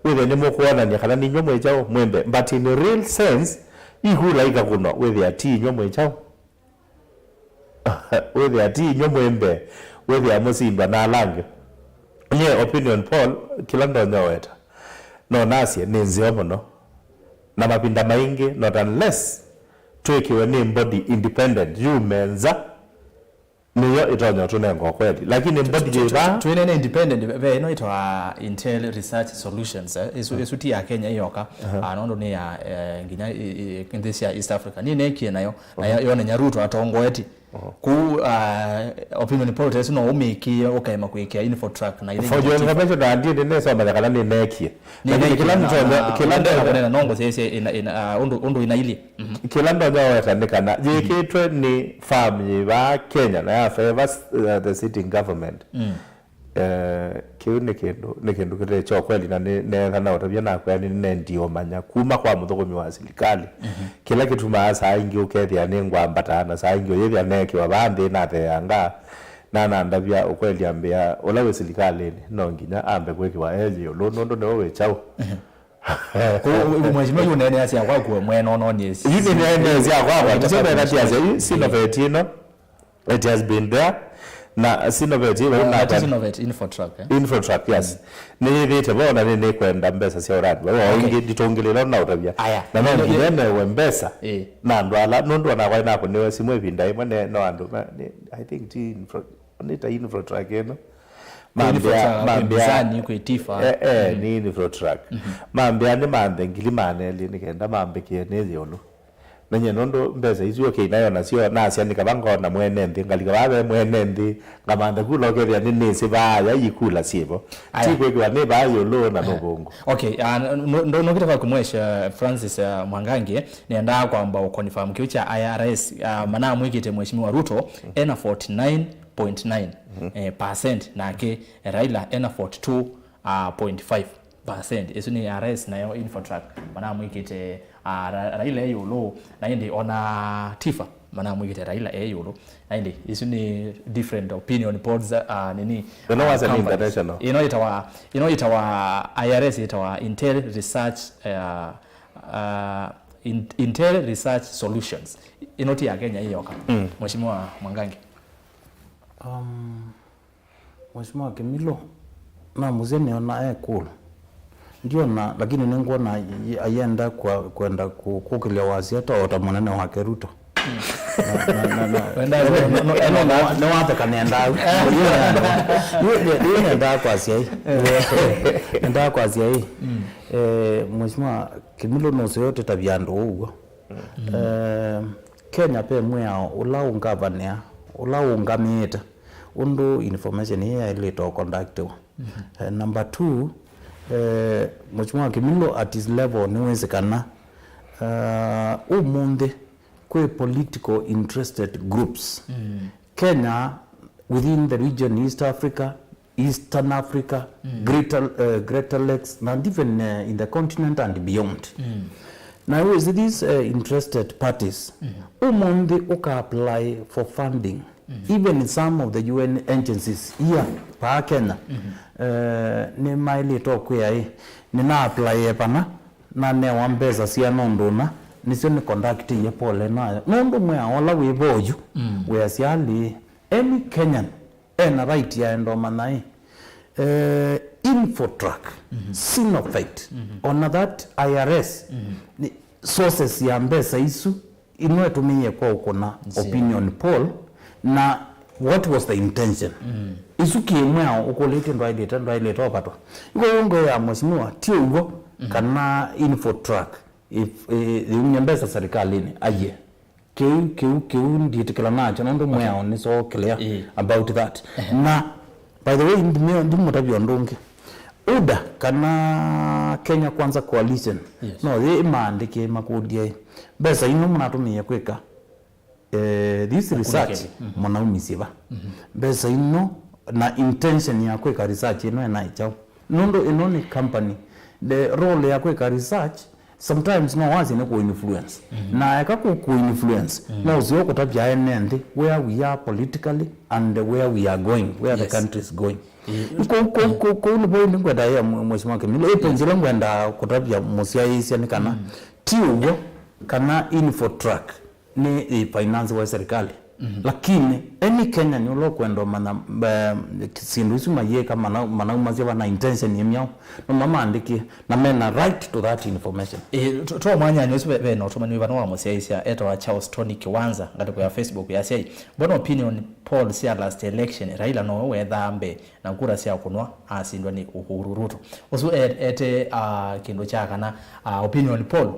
Wĩthĩa nĩ mũkwonany'a kana nĩ inyw'ĩ mwĩ kyaũ, mwĩ mbee. But in real sense, ikula ikakũnwa, wĩthĩa ti inyw'ĩ mwĩ kyaũ. Wĩthĩa ti inyw'ĩ mwĩ mbee, wĩthĩa mũsindwa na ala angĩ. Nyie opinion poll, kĩla ndonya ũweta, no nasye nĩ nzeo mũno. Na mavinda maingĩ, not unless twĩkĩwe nĩ body independent yume nza, nĩyo ĩtonya ũtũnenga ũkweli. Lakini body yĩ vaa. Twĩnene independent, ve, ve ĩno ĩtawa Intel Research Solutions, eh. Ĩsu, ĩsu ti ya Kenya ĩyoka. Ah, nũndũ nĩ ya, eh, nginya i, i, nthĩ sya East Africa. Nĩneekie nayo, na yo-, yonany'a Ruto atongoetye. Kũu, ah, opinion poll ta ĩsu no ũmĩkĩe, ũkaema kwĩkĩa Infotrak na ĩla ingĩ. For your information, na ndiĩ nĩnesa ũmanya kana nĩneekie. Lakini kĩla nĩneekie, nĩtonya, na, kĩla nĩtonya kũnena no ngũsyaĩsye ĩna, ĩna, ah, ũndũ, ũndũ ĩnailyĩ. Kĩla ndonya ũweta nĩ kana yĩkĩtwe nĩ firm yĩ vaa Kenya na ya favor, uh, the sitting government. Eh, kĩu nĩ kĩndũ, nĩ kĩndũ kĩte kya ũkweli, na nĩ neethana ũtavya nakwĩa nĩ nendie ũmanya kuma kwa mũthũkũmi wa silikalĩ kĩla kĩtumaa saa ingĩ ũkethĩa nĩ ngwambataa na saa ingĩ ũyĩthĩa neekĩwa vaa nthĩ natheeanga. Na nandavya ũkweli ambĩa ũla wĩ silikalĩnĩ no nginya ambe kwĩkĩwa e yĩũlũ nũndũ nĩwe wĩ kyaũ. Kũu, mheshimiwa, yu neeneasya kwakwo mwene ũnonĩe. Yu nĩneeneasya kwakwa, nĩsyo mena tiasya, yu Sinovet ĩno, it has been there. Na Sinovet ĩ vau na Ati Sinovet, Infotrack, eh? Infotrack, yes. Nĩyĩthĩte vau na nĩnĩkwenda mbesa sya ũrani vau. O ĩngĩ nditũngĩlĩla na ũtavya. Aya. Na no nginya newe mbesa. Ĩĩ. Na andũ ala, nũndũ onakwa nĩnakũnĩwe simũ ĩvinda ĩmwe, ne- no andũ ma- nĩ- I think ti Info- nĩ ta Infotrack ĩno. Mambĩa- Infotrack, kwĩ mambĩa- Mizani, kwĩ Tifa. Eh, eh, nĩ Infotrack. Mambĩa nĩ manthe ngili maana elĩ nĩ kenda mambĩkĩe nĩ yĩũlũ. Na nyie nũndũ mbesa isu, okay, nayo nasyo nasya nĩ kava ngona mwene nthĩ, ngalika vaa ve mwene nthĩ, ngamantha kula ũkethĩa nĩ nĩsĩ vaa ya ikula syĩvo. Ti kwĩkĩwa nĩ vaa yũlũ na nũvũngũ. Okay, uh, nũkĩte kwa kumwesha Francis uh, Mwangangi, nĩendaa kwamba ũconfirm kĩu kya I R S uh, manamwĩkĩte Mheshimiwa Ruto ena forty nine point nine eh, percent, nake Raila ena forty two point five percent. Ĩsu nĩ I R S, nayo Infotrack manamwĩkĩte uh, Ra- Raila e yũlũ, na ĩndĩ ona Tifa manamwĩkĩte Raila e yũlũ, na ĩndĩ isu nĩ different opinion polls uh, nini. Ĩno wasya nĩ companies. International. Ĩno ĩtawa ĩno ĩtawa I R S ĩtawa Intel Research uh, uh, In- Intel Research Solutions. Ĩno ti ya Kenya ĩyoka. Mheshimiwa Mwangangi. Um, Mheshimiwa Kimilo, namũsya nĩona e cool. Ndiona, lakini nĩngwona y- ayenda kwa, kwenda ku- kũkĩlya wasya ta o ta mũnene wake Ruto. Na- na- na- na- Wenda- no- no- no- no- no- nĩwatheka nĩendaa. Yu- yu- yu nĩendaa kwasya ĩ. Nĩendaa kwasya ĩ. Eh, Mheshimiwa Kimilo nũseo tũtavya andũ ũguo. Eh, Kenya ve mwĩao ũla ũngavanĩa, ũla ũngamĩĩte ũndũ information ĩĩ yaĩlĩte ũconductiwa. Eh, number two, eh, Mheshimiwa Kimilo at his level nĩwĩsĩ kana eh, ũmũnthĩ kwĩ political interested groups. Kenya, within the region, East Africa, Eastern Africa, Greater, uh, Greater Lakes, and even uh, in the continent and beyond. Na you see these uh, interested parties, ũmũnthĩ ũka apply for funding, even some of the U N agencies here pa Kenya, uh, nĩ maĩlĩte kwĩa ĩ, nĩna apply pana, nanewa mbesa siana ũndũ ũna, nĩsyo nĩ conductĩie pole nayo. Nũndũ mwĩao ũla wĩ vo yu, wĩasya alĩ, any Kenyan ena right ya enda ũmanya ĩ, eh, Infotrack, Sinovet, ona that I R S, nĩ sources ya mbesa isu, ino ĩtũmĩie kwa ũkũna opinion poll, na what was the intention? Isu kĩmwĩao ũkũlĩtye ndwaĩlĩte, ndwaĩlĩte ũvatwa. Iko yongo ya mheshimiwa, ti ũw'o kana Infotrack ĩ- ĩ- yĩumya mbesa serikalini, aye. Kĩu, kĩu, kĩu ndiĩtĩkĩla nakyo, nũndũ mwĩao nĩ so clear about that. Na, by the way, ndimĩ- ndimũtavya ũndũ ũngĩ. UDA kana Kenya Kwanza Coalition, no yĩ ĩmaandĩkĩe makũlye, mbesa ino mũnatũmĩie kwĩka eh, this research mũnaumisye va? Mbesa ino na intention ya kwĩka research ĩno enaĩ kyaũ? Nũndũ ĩno nĩ company, the role ya kwĩka research sometimes no wasye nĩ kũ influence. Na eka kũ kũ influence, no ũseo kũtavya ene nthĩ where we are politically and where we are going, where the country is going. Kũu, kũu, kũu, kũu nĩvo nĩngwenda ya mwe- mheshimiwa Kimilo. Ĩ point ĩla ngwenda kũtavya mũsyaĩĩsya nĩ kana ti ũw'o kana Infotrack nĩ ĩ finance wa serikali. Lakini any Kenyan ũla ũkwenda ũmanya eh, syĩndũ isu mayĩka, mana- manaumasya vana intention ĩ myaũ, no mamaandĩkie na mena right to that information. Ĩ, to- to mwanyanĩ ũsu ve- vena ũtũmani wĩvana wa mũsyaĩĩsya etawa Charles Tony Kiwanza ngalĩko ya Facebook yasya ĩ, mbona opinion poll sya last election Raila nowe weethaa mbee na kura sya kũnwa asindwa nĩ Uhuru Ruto? Ũsu e- ete uh, kĩndũ kya kana uh, opinion poll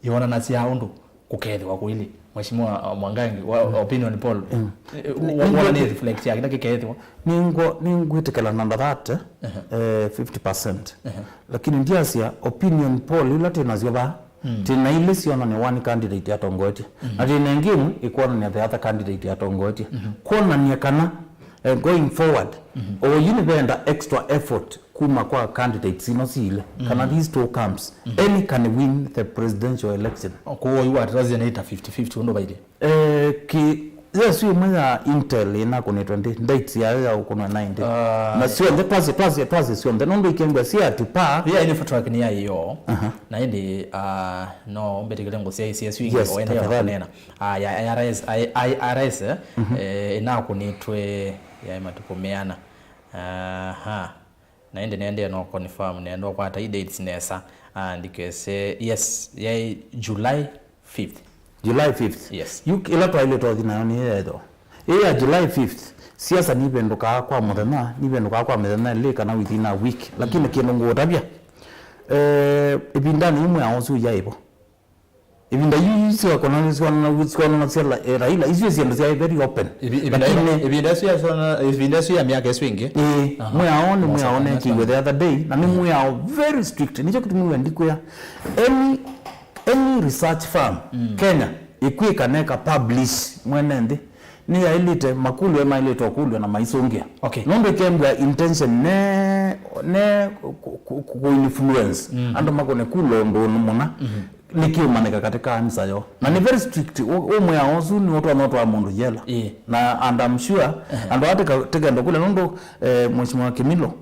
yonanasya ũndũ kũkeethĩwa kũilyĩ. Mheshimiwa uh, Mwangangi, wa, opinion poll eh, wa- wona nĩ reflect ya kĩla kĩkeethĩwa? Nĩngwĩtĩkĩlana na that eh, fifty percent. Lakini ndiasya opinion poll ila twĩ nasyo vaa, twĩ na ilĩ syonany'a one candidate atongoetye, na twĩ na ĩngĩ ĩmwe ĩkwonany'a the other candidate atongoetye, kwonany'a kana eh, going forward, oyu nĩvenda extra effort kuma kwa candidates ino siile, kana these two camps, any can win the presidential election. Kwoou yu atũtavye nĩ ta fifty fifty ũndũ vailye. Eh, ki yesu ĩmwe ya Intel ĩnakũnĩtwe nthĩ, dates yayo ya ũkũnwa ĩnaĩ nthĩ. Na syonthe twasye, twasye, twasye syonthe, nũndũ ikengwa si ati pa. Ĩya Infotrack nĩ ya ĩyoo. Na ĩndĩ ah, no mbĩtĩkĩle ngũsyaĩĩsya ĩsu ĩngĩ. Yes, o ene yo tafadhali. Kũneena ah, ya I R S, I- I R S eh, eh, ĩnakũnĩtwe yaĩ matukũ meana. Aha. Na ĩndĩ nĩendee no confirm, nĩenda ũkwata i dates nesa. Ah, ndikese, yes, yaĩ July fifth. July fifth. Yes. Yu ĩla twaĩlĩte ũthi nayo nĩ yetho. Ĩ ya July fifth, siasa nivĩndũkaa kwa mũthenya, nivĩndũkaa kwa mĩthenya ĩlĩ kana within a week. Lakini kĩndũ ngũũtavya, eh, ĩvindanĩ yu mwĩao ũsu yaĩ vo. Ĩvinda yu syakonanasya Raila, isu syĩndũ syaĩ very open. Ĩvi-, ĩvinda ĩno, ĩvinda ĩsu ya sona, ĩvinda ĩsu ya myaka ĩsu ĩngĩ. Ĩĩ, mwĩao nĩ mwĩao neekiwe the other day, na nĩ mwĩao very strict. Nĩkyo kĩtumi wendi kwĩa any, any research firm Kenya ĩkwĩka neka publish mwene nthĩ, nĩyaĩlĩte makũlyo maĩlĩte ũkũlyo na maisũngĩa. Okay. Nũndũ ĩkembwa intention ne, ne ku, ku, ku, ku influence andũ makũne kũlwa ũndũ mũna. Nĩkĩũmanyĩka katika anisa yo. Na nĩ very strict. Ũ-, ũmwĩao ũsu nĩ ũtonya ũtwaa mũndũ yela. Ĩĩ. Na and I'm sure andũ aa tĩka-, tĩkenda kũlya nũndũ, eh, Mheshimiwa Kimilo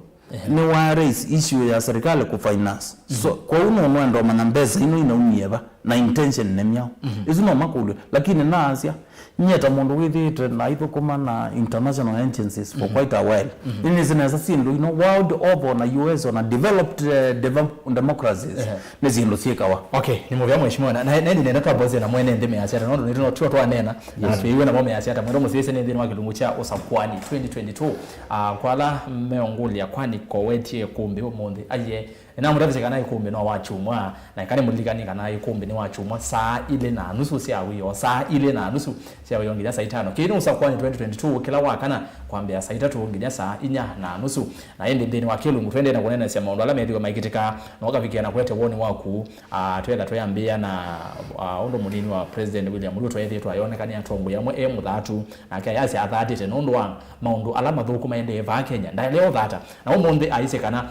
nĩ wa raise issue ya serikali ku finance. So, kwoou no nũenda ũmanya mbesa ino inaumie va na intention nĩ myaũ. Isu no makũlwe. Lakini naasya, nyie ta mũndũ wĩthĩĩte na aithũkũma na international agencies for quite a while, nĩnĩsĩ nesa syĩndũ ino world over na U S ona developed, eh, developed democracies nĩ syĩndũ syĩkawa. Okay, nĩ mũvea mheshimiwa. Na, na, na ĩndĩ nenda twambosie na mwene nthĩ measya ata, nũndũ nĩtũ no tuo twanena, na twĩiwe namo measya ata. Mwendwa mũsyaĩĩsya nĩ nthĩnĩ wa kĩlungu kya Ũsakwani twenty twenty-two, ah, kwa ala meũngũlya, kwani kowetie ĩkũmbĩ ũmũnthĩ? Aiee, nĩnamũtavisye kana ĩkũmbĩ no wa kyumwa, na ĩka nĩmũlilikani kana ĩkũmbĩ nĩ wa kyumwa saa ilĩ na nusu sya wĩoo, saa ilĩ na nusu sya wĩoo nginya saa itano. Kĩĩ nĩ Ũsakwani twenty twenty-two, kĩla wa kana kwambĩa saa itatũ nginya saa inya na nusu. Na ĩndĩ nthĩnĩ wa kĩlungu, tũendee na kũneenesya maũndũ ala methĩwe maikĩtĩka, na ũkavikĩa na kũete woni waku. Ah, twetha twĩambĩĩa na, ah, ũndũ mũnini wa President William Ruto ethĩĩtwe ayoneka nĩ atongoi amwe e mũthatu, nake ayasya athatĩte nũndũ wa maũndũ ala mathũku maendee vaa Kenya. Ndaĩle ũthata, na ũmũnthĩ aisye kana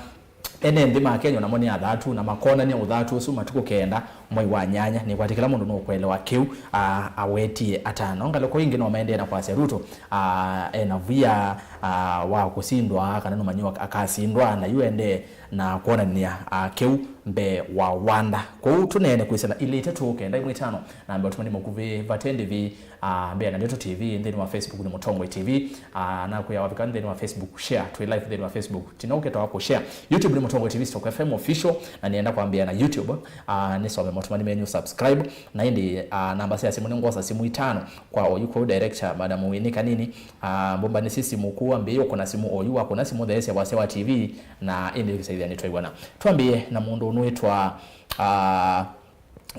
ene nthĩ ma Kenya namo nĩ athatu, na makonany'a ũthatu ũsu matukũ kenda mwai wa nyanya. Nĩkwatĩ kĩla mũndũ nũkũelewa kĩu, ah, awetie atano. Ngalĩko ingĩ no maendee na kwasya Ruto, ah, ena via, ah, wa kũsindwa, kana nũmanyiwa akasindwa, na yu endee na kwonany'a, ah, kĩu mbee wa wanda. Kwoou tũneene kwĩsĩla ilĩ itatũ kenda ĩmwe itano, na mbee ũtũmani mũkuvĩ vate ndĩvi, ah, mbee na Ndeto T V, nthĩnĩ wa Facebook nĩ Mũtongoi T V, ah, na kwĩa wavika nthĩnĩ wa Facebook, share, twĩ live nthĩnĩ wa Facebook, tina ũketawa kũ share. YouTube nĩ Mũtongoi T V Stock F M Official, na nĩenda kwambĩa na YouTube, ah, nĩsome motũmani menyu subscribe, na ĩndĩ, ah, namba sya simũ nĩ ngwosa simũ itano kwa oyu kũu director, Madam Winnie Kanini, ah, mbũmbanĩsye simũ kũu ambĩĩe ũkũna simũ oyu, wakũna simũ theesya wasya wa T V, na ĩndĩ ũkĩsaithya nĩtwaiwana. Twambĩĩe na mũndũ ũnũĩtwa, ah,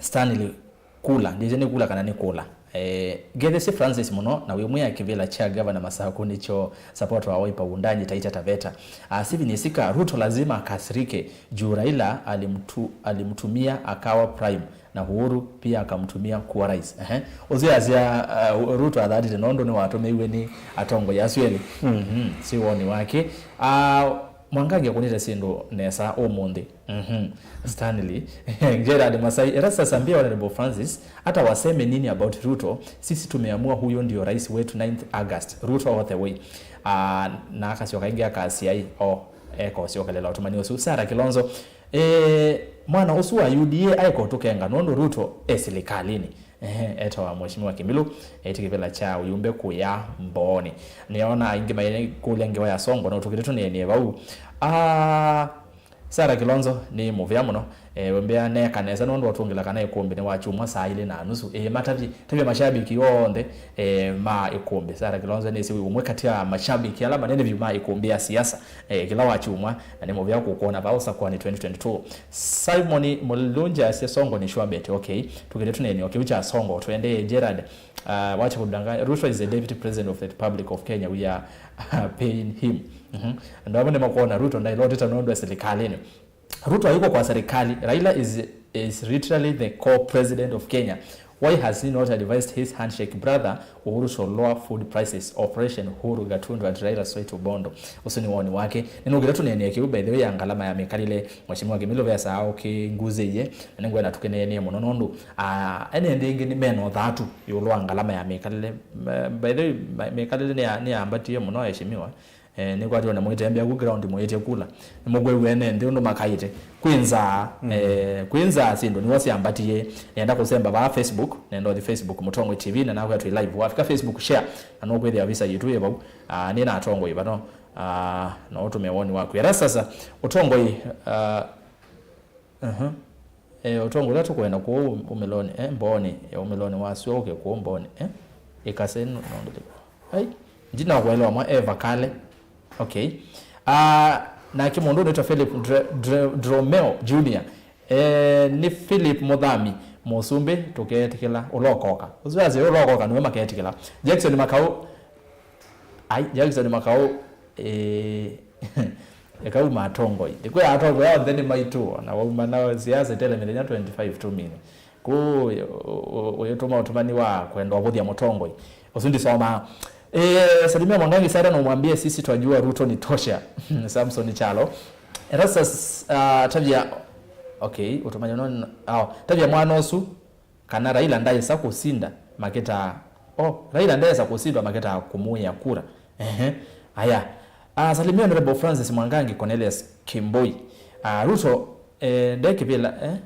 Stanley Kula, ndĩsĩ nĩ Kula kana nĩ Kula. Eh, ngetheesye Francis mũno, na wĩ mwĩa kĩvĩla kya Gavana Masaku nĩkyo support wa Wiper Wundanyi Taita Taveta. Ah, Stephen Isika, Ruto lazima akasirike juu Raila alimtu-, alimtumia akawa prime na Uhuru pia akamtumia kuwa rais. Ehe. Ũsu asya, ah, Ruto athatĩte nũndũ nĩwatũmĩiwe nĩ atongoi asu elĩ. Mhm. Si woni wake. Ah, Mwangangi akũnĩte syĩndũ nesa ũmũnthĩ. Mhm. Stanley. Gerard Masai, Erastus ambia Honorable Francis, hata waseme nini about Ruto, sisi tumeamua huyo ndio rais wetu ninth August. Ruto all the way. Ah, na akasyoka ĩngĩ akasya, "Ai, o, eka ũsyokelela ũtũmani ũsu." Sarah Kilonzo, eh, mwana ũsu wa U D A aeka ũtũkenga nũndũ Ruto e silikalini. Ehe, etawa Mheshimiwa Kimilu, eti kĩvĩla kya ũyumbe kũya Mbooni. Nĩona aingĩ maĩ kũlya ngewa ya Songo, no tũkĩte tũneenie vau. Ah, Sarah Kilonzo nĩ mũvea mũno. Eh, wembea neka nesa nũndũ watũngĩla kana ĩkũmbĩ nĩ wa kyumwa saa ilĩ na nusu. Eh, matavye, tavya mashabiki onthe, eh, ma ĩkũmbĩ. Sarah Kilonzo nĩsĩ wĩ ũmwe kati ya mashabiki ala manene vyũ ma ĩkũmbĩ ya siasa, eh, kĩla wa kyumwa, na nĩ mũvea kũkwona vau Sakwani twenty twenty-two. Simon Mulunja asya Songo nĩ sure bet. Okay, tũkĩte tũneenio kĩu kya Songo, tũendee Gerard. Uh, wacha kudanganya. Ruto is the deputy president of the Republic of Kenya. We are paying him. Mhm. Andũ amwe nĩmakwona Ruto ndailoteta nũndũ e silikalini. Ruto hayuko kwa serikali. Raila is, is literally the core president of Kenya. Why has he not advised his handshake brother Uhuru to lower food prices? Operation Uhuru Gatundu and Raila Sweat Ubondo. Ũsu nĩ woni wake. Nĩnũkĩte tũneenie kĩu, by the way, ya ngalama ya mĩkalĩle. Mheshimiwa Kimilu ve saa ũkĩnguzĩie, na nĩngwenda tũkĩneenie mũno nũndũ, ah, ene nthĩ ĩngĩ nĩ mena ũthatu ĩũlũ wa ngalama ya mĩkalĩle. Ma-, by the way, ma-, mĩkalĩle nĩya-, nĩyambatie mũno, aheshimiwa. Eh, nĩkwatiwe na mũitembea ku ground mũĩtye kula. Nĩmũkwĩw'a ene nthĩ ũndũ makaĩte. Kwĩ nzaa, eh, kwĩ nzaa syĩndũ nĩw'o syambatie. Nĩenda kũsemba vaa Facebook, nenda ũthi Facebook Mũtongoi T V, na nakwĩa twĩ live. Wafika Facebook, share, na nũkwĩthĩa visa yitũ yĩ vau. Ah, nĩ na atongoi vano. Ah, no ũtũme woni waku. Era sasa, ũtongoi, ah, Aha. Eh, ũtongo ũla tũkwenda kũũ ũmĩlonĩ, eh, mboonĩ, eh, ũmĩlonĩ wa sua ũke kũũ mboonĩ, eh? Ĩkase nũ-, nũndũ lĩu. Ai, ndinakuelewa mwa Eva Kale. Okay. Ah, nake mũndũ ũnĩtwa Philip Dre-, Dre-, Dromeo Junior. Eh, nĩ Philip Mũthami, mũsumbĩ, tũkeetĩkĩla, ũlokoka. Ũsu asya ũlokoka, nĩwe makeetĩkĩla. Jackson Makau, ai, Jackson Makau, eh, eka uma atongoi. Nĩkwĩa atongoi onthe nĩ maitũ, na wauma na siasa itele mĩthenya twenty-five tumine. Kũ ũyũtũma ũtũmani wa kwenda ũvũthya mũtongoi. Ũsu ndisomaa. Eh, salimia Mwangangi Sara na umwambie sisi twajua Ruto ni tosha. Samson Chalo. Erastus, ah, tavya, okay, ũtũmani no, oh, tavya mwana ũsu, kana Raila ndaĩsa kũsinda maketaa, oh, Raila ndaĩsa kũsindwa maketaa kũmũĩa kura. Ehe. Aya. Ah, salimia Honorable Francis Mwangangi, Cornelius Kimboi. Ah, Ruto, eh, nde kĩvĩla, eh?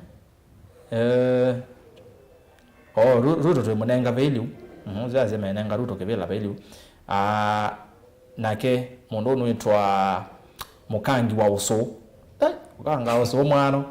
Eh, oh, Ru-, Ruto twĩmũnenga vei lĩu. Mhm, ũsu asya menenga Ruto kĩvĩla vei lĩu. Ah, nake mũndũ ũnũĩtwa Mũkangi wa Ũsũ. Eh, Mũkangi wa Ũsũ mwano.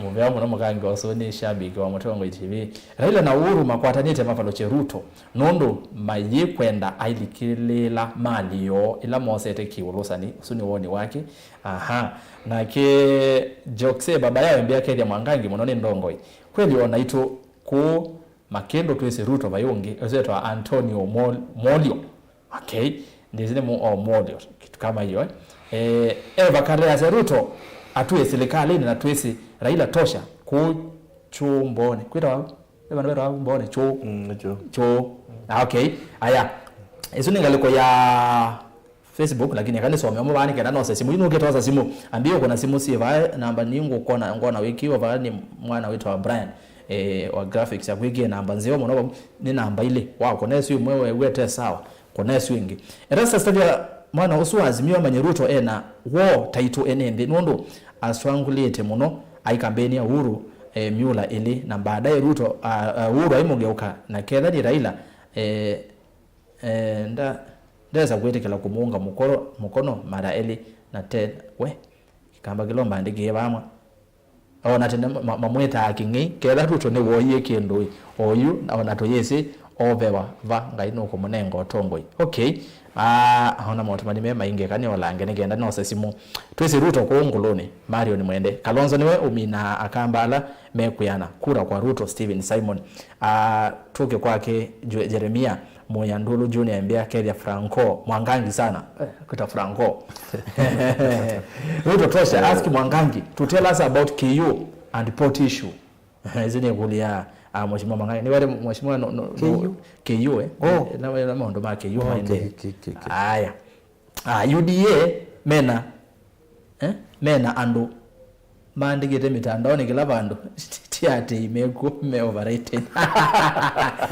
Mũvea mũno Mũkangi wa Ũsũ, nĩ shabiki wa Mũtongoi T V. Raila na Uhuru makwatanĩte mavalũkye Ruto nũndũ mayĩkwenda ailikĩlĩĩla mali yoo ĩla mosete kĩũlũsani. Ũsu nĩ woni wake. Aha. Nake Jokse baba yayo mbĩa kethya Mwangangi mũno nĩ ndongoi. Kweli o naitũ kũũ Makĩndũ twĩsĩ Ruto vai ũngĩ, ũsetawa Antonio Mol-, Molio. Okay. Ndĩsĩ nĩ mu-, oh, Molio. Kitu kama hiyo, eh. Eh, Eva Kale asya Ruto atwĩe silikalini na twĩsĩ Raila tosha kũũ Chumboni. Kwĩtawa? Ve vandũ vetawa Mboni? Chũ. Mm, nĩ chũ. Chũ. Ah, okay. Aya. Ĩsu nĩ ngalĩko ya Facebook, lakini eka nĩsome ũmwe vaa nĩ kenda nose simũ. Yu nũkĩtosa simũ. Ambie ũkũna simũ syĩ vaa, namba nĩ ngũkona, ngona wĩkĩwa vaa nĩ mwana wĩtawa Brian, eh, wa graphics, akwĩkie namba nzeo mũno vau. Nĩ namba ilĩ. Wakũna ĩsu ĩmwe, wew'e te sawa, kũna ĩsu ĩngĩ. Erastus tavya mwana ũsu wa Azimio amanye Ruto ena woo taitũ ene nthĩ, nũndũ aswangũlĩte mũno aikambeni ya Uhuru, eh, myula ĩlĩ, na baadaye Ruto, ah, ah, Uhuru aimũgeũka, na ketha nĩ Raila, eh, Eh, nda-, ndesa kwĩtĩkĩla kũmũunga mũkoro-, mũkono mara elĩ na te we. Kĩkamba kĩla ũmbandĩkĩe vamwe. O na tene ma-, mamwĩtaa kĩng'ei, ketha Ruto nĩwoie kĩndũ-ĩ, oyu, o na tũyĩsĩ, ovewa va, Ngai nũkũmũnenga ũtongoi. Okay. Ah, ona maũtũmani me maingĩ, eka nĩolange nĩ kenda nose simũ. Twĩsĩ Ruto kũũ Ngũlũnĩ, Marion Mwende. Kalonzo nĩwe ũminaa Akamba ala mekwĩana. Kura kwa Ruto, Stephen Simon. Ah, tũke kwake Jwe-, Jeremia. Mũya Ndũlũ Junior mbĩa kethya Franco, Mwangangi sana. Eh, kwĩta Franco. Ruto tosha, ask Mwangangi to tell us about K U and port issue. Ĩsu nĩ ĩkũlyo ya, ah, Mheshimiwa Mwangangi. Nĩ wale Mheshimiwa no, no, no, K U? K U, eh? Oh. Eh, na, na maũndũ ma K U. Oh, maende. Okay, okay, okay, okay. Aya. Ah, U D A mena, eh? Mena andũ maandĩkĩte mĩtandaonĩ kĩla vandũ. Ti atĩ mekw'o, me overrated.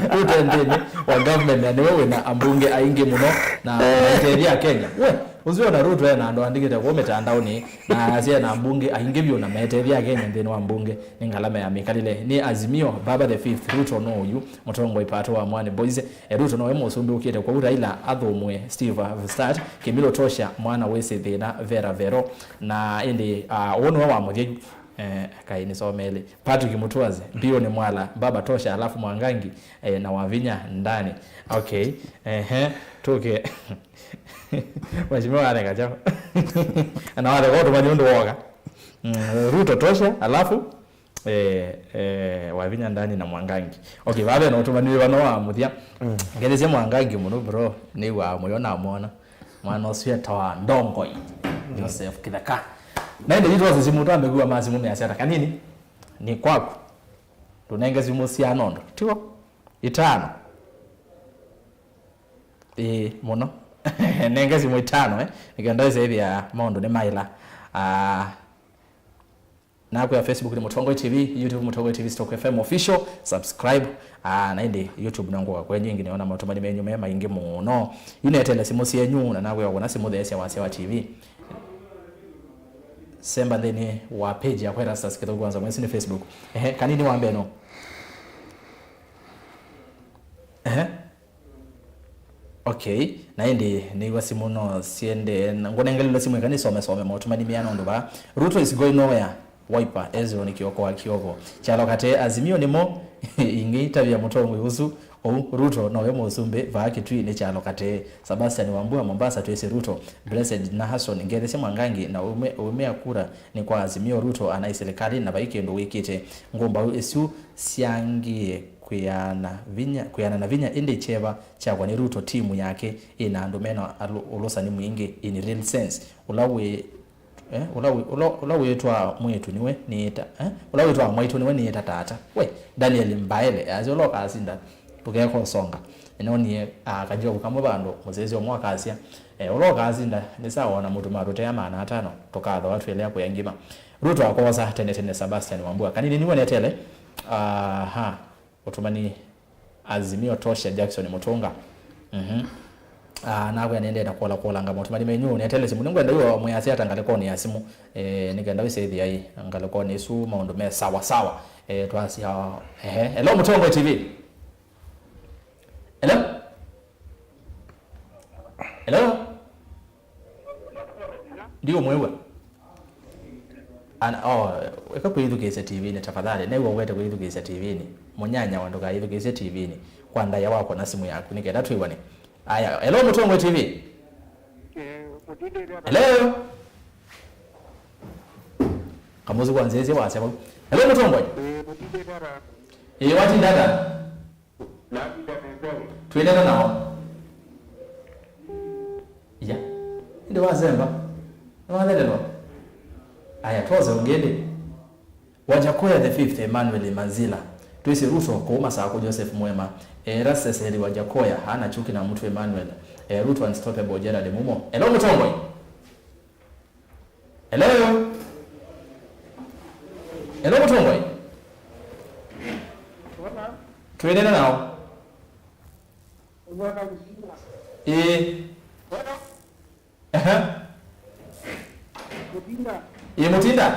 Rĩu te nthĩnĩ wa government, na nĩwe wĩna ambunge aingĩ mũno na maitethya Kenya. We, ũsu ona Ruto ena andũ andĩkĩte kw'o mĩtandaonĩ, na asya ena ambunge aingĩ vyũ na metethya Kenya nthĩnĩ wa mbunge. Nĩ ngalama ya mĩkalĩle. Nĩ Azimio, Baba the fifth, Ruto no ũyu, mũtongoi pato wa Mwani Boys. E, Ruto nowe mũsumbĩ ũkĩte kwou, Raila athũmũe Steve Vstat, Kimilo tosha, mwana wĩsĩ thĩna, Vera Vero, na ĩndĩ, ah, ũũ nĩwe wa mũthya yu. Eh, kaĩ nĩsomeele. Patrick Mutuazi, Mbiũ nĩ Mwala, Baba tosha, alafu Mwangangi, eh, na Wavinya ndani. Okay, ehe, tũke. Mheshimiwa areka chao. Na wale kwa tumani ũndũ woka. Mm, Ruto tosha, alafu Eh, eh, Wavinya ndani na Mwangangi. Okay, vave no tũmaniwe vano wa mũthya. Mm. Ngethesia Mwangangi mũno, bro. Nĩ wa mũyo namwona. Mwana ũsu etawa Ndongoi. Mm. Joseph Kitheka. Na ĩndĩ yitũ ose simũ twambe kuwa ma simũ mĩasya ta kanini. Nĩ kwaku. Tũnenge simũ cia nondo. Tiwo? Itano. Ĩĩ, mũno. Nenge simũ itano, eh. Nĩkenda ĩse ĩthĩa maũndũ nĩ maĩla. Ah, Nakwĩa Facebook nĩ Mũtongoi T V, YouTube Mũtongoi T V stroke F M official, subscribe. Ah, na ĩndĩ YouTube no ngũka kwenyu ĩngĩ nĩona maũtũmani menyu me maingĩ mũno. Yu neteele simũ syenyu na nakwĩa kũna simũ theesya wasya wa T V. Semba nthĩnĩ wa page yakwa Erastus Kĩthũku Wanza Mwesi nĩ Facebook. Ehe, kanini wa mbee no. Ehe. Okay, na ĩndĩ nĩw'a simũ no siendee. Ngũnengelelwe simũ ĩka nĩsome some maũtũmani meana ũndũ vaa. Ruto is going nowhere. Wiper, Ezron Kioko wa Kioko. Kyalo Katee, Azimio nĩmo ingĩitavya mũtongoi ũsu. Ou, Ruto nowe mũsumbĩ vaa Kitui nĩ Kyalo Katee. Sebastian Wambua, Mombasa twĩsĩ Ruto. Blessed Nahason, ngethesya Mwangangi na ume, umea kura nĩ kwa Azimio. Ruto anaĩ silikalĩ na vai kĩndũ wĩkĩte. Ngũmbaũ isu syangie kwĩana vinya, kwĩana na vinya, ĩndĩ kyeva kyakwa nĩ Ruto, timu yake ĩna andũ mena alu-, ũlũsani mwingĩ in real sense. Ũla wĩ, eh, ũla wĩ, ũla, ũla wĩtwaa mwĩĩtu nĩwe nĩĩta, eh, ũla wĩtwaa mwaitũ nĩwe nĩĩta tata. We, Daniel Mbaele, asya ũla ũkasinda, tũkeka ũsonga. Nĩnonie, ah, kajovu kamwe vandũ, mũsyaĩĩsya ũmwe akasya, eh, ũla ũkasinda, nĩ sawa ona mũtuma tũtea maana atano, tũkathoa twĩlea kũya ngima. Ruto akosa tene tene Sebastian Wambua. Kanini nĩwe netele, aha. Ũtũmani Azimio Tosha Jackson Mũtũnga. Mhm. Ah, nakwĩa nĩendee na kũla kũlanga maũtũmani menyu. Netele simũ. Nĩngwenda yu mwĩasya ata ngalĩkonĩ ya simũ. Eh, nĩkenda wĩsĩthĩa ĩ ngalĩkonĩ isu maũndũ me sawa sawa. Eh, twasya, ehe. Hello, Mũtongoi T V. Hello? Hello? Ndiũmwĩw'a. Ana, oh, eka kwĩthukĩĩsya T V-nĩ, tafadhali. New'a ũwete kwĩthukĩĩsya T V-nĩ. Mũnyanya wa ndũkayĩthukĩĩsye T V-nĩ. Kwa ndaĩa wakwa na simũ yaku, nĩ kenda twĩw'ane. Aya, hello, Mũtongoi T V. Hello? Kamusi kwa nzĩzĩ wasya vau. Hello, Mũtongoi. Ĩĩ, watinda ata? Twĩnena nao. Ya. Ĩndĩ wazemba. Nĩwathelelwa. Aya, twose ũngĩ ĩndĩ. Wajakoya the fifth, Emmanuel Manzila. Twĩsĩ Ruto kũu Masakũ, Joseph Mwema. Erastus Eli Wajakoya, hana chuki na mtu Emmanuel. Eh, Ruto unstoppable, Gerald Mumo. Hello, Mũtongoi. Hello? Hello, Mũtongoi? Twĩnena nao. Ĩĩ. Aha. Ĩĩ, Mũtinda?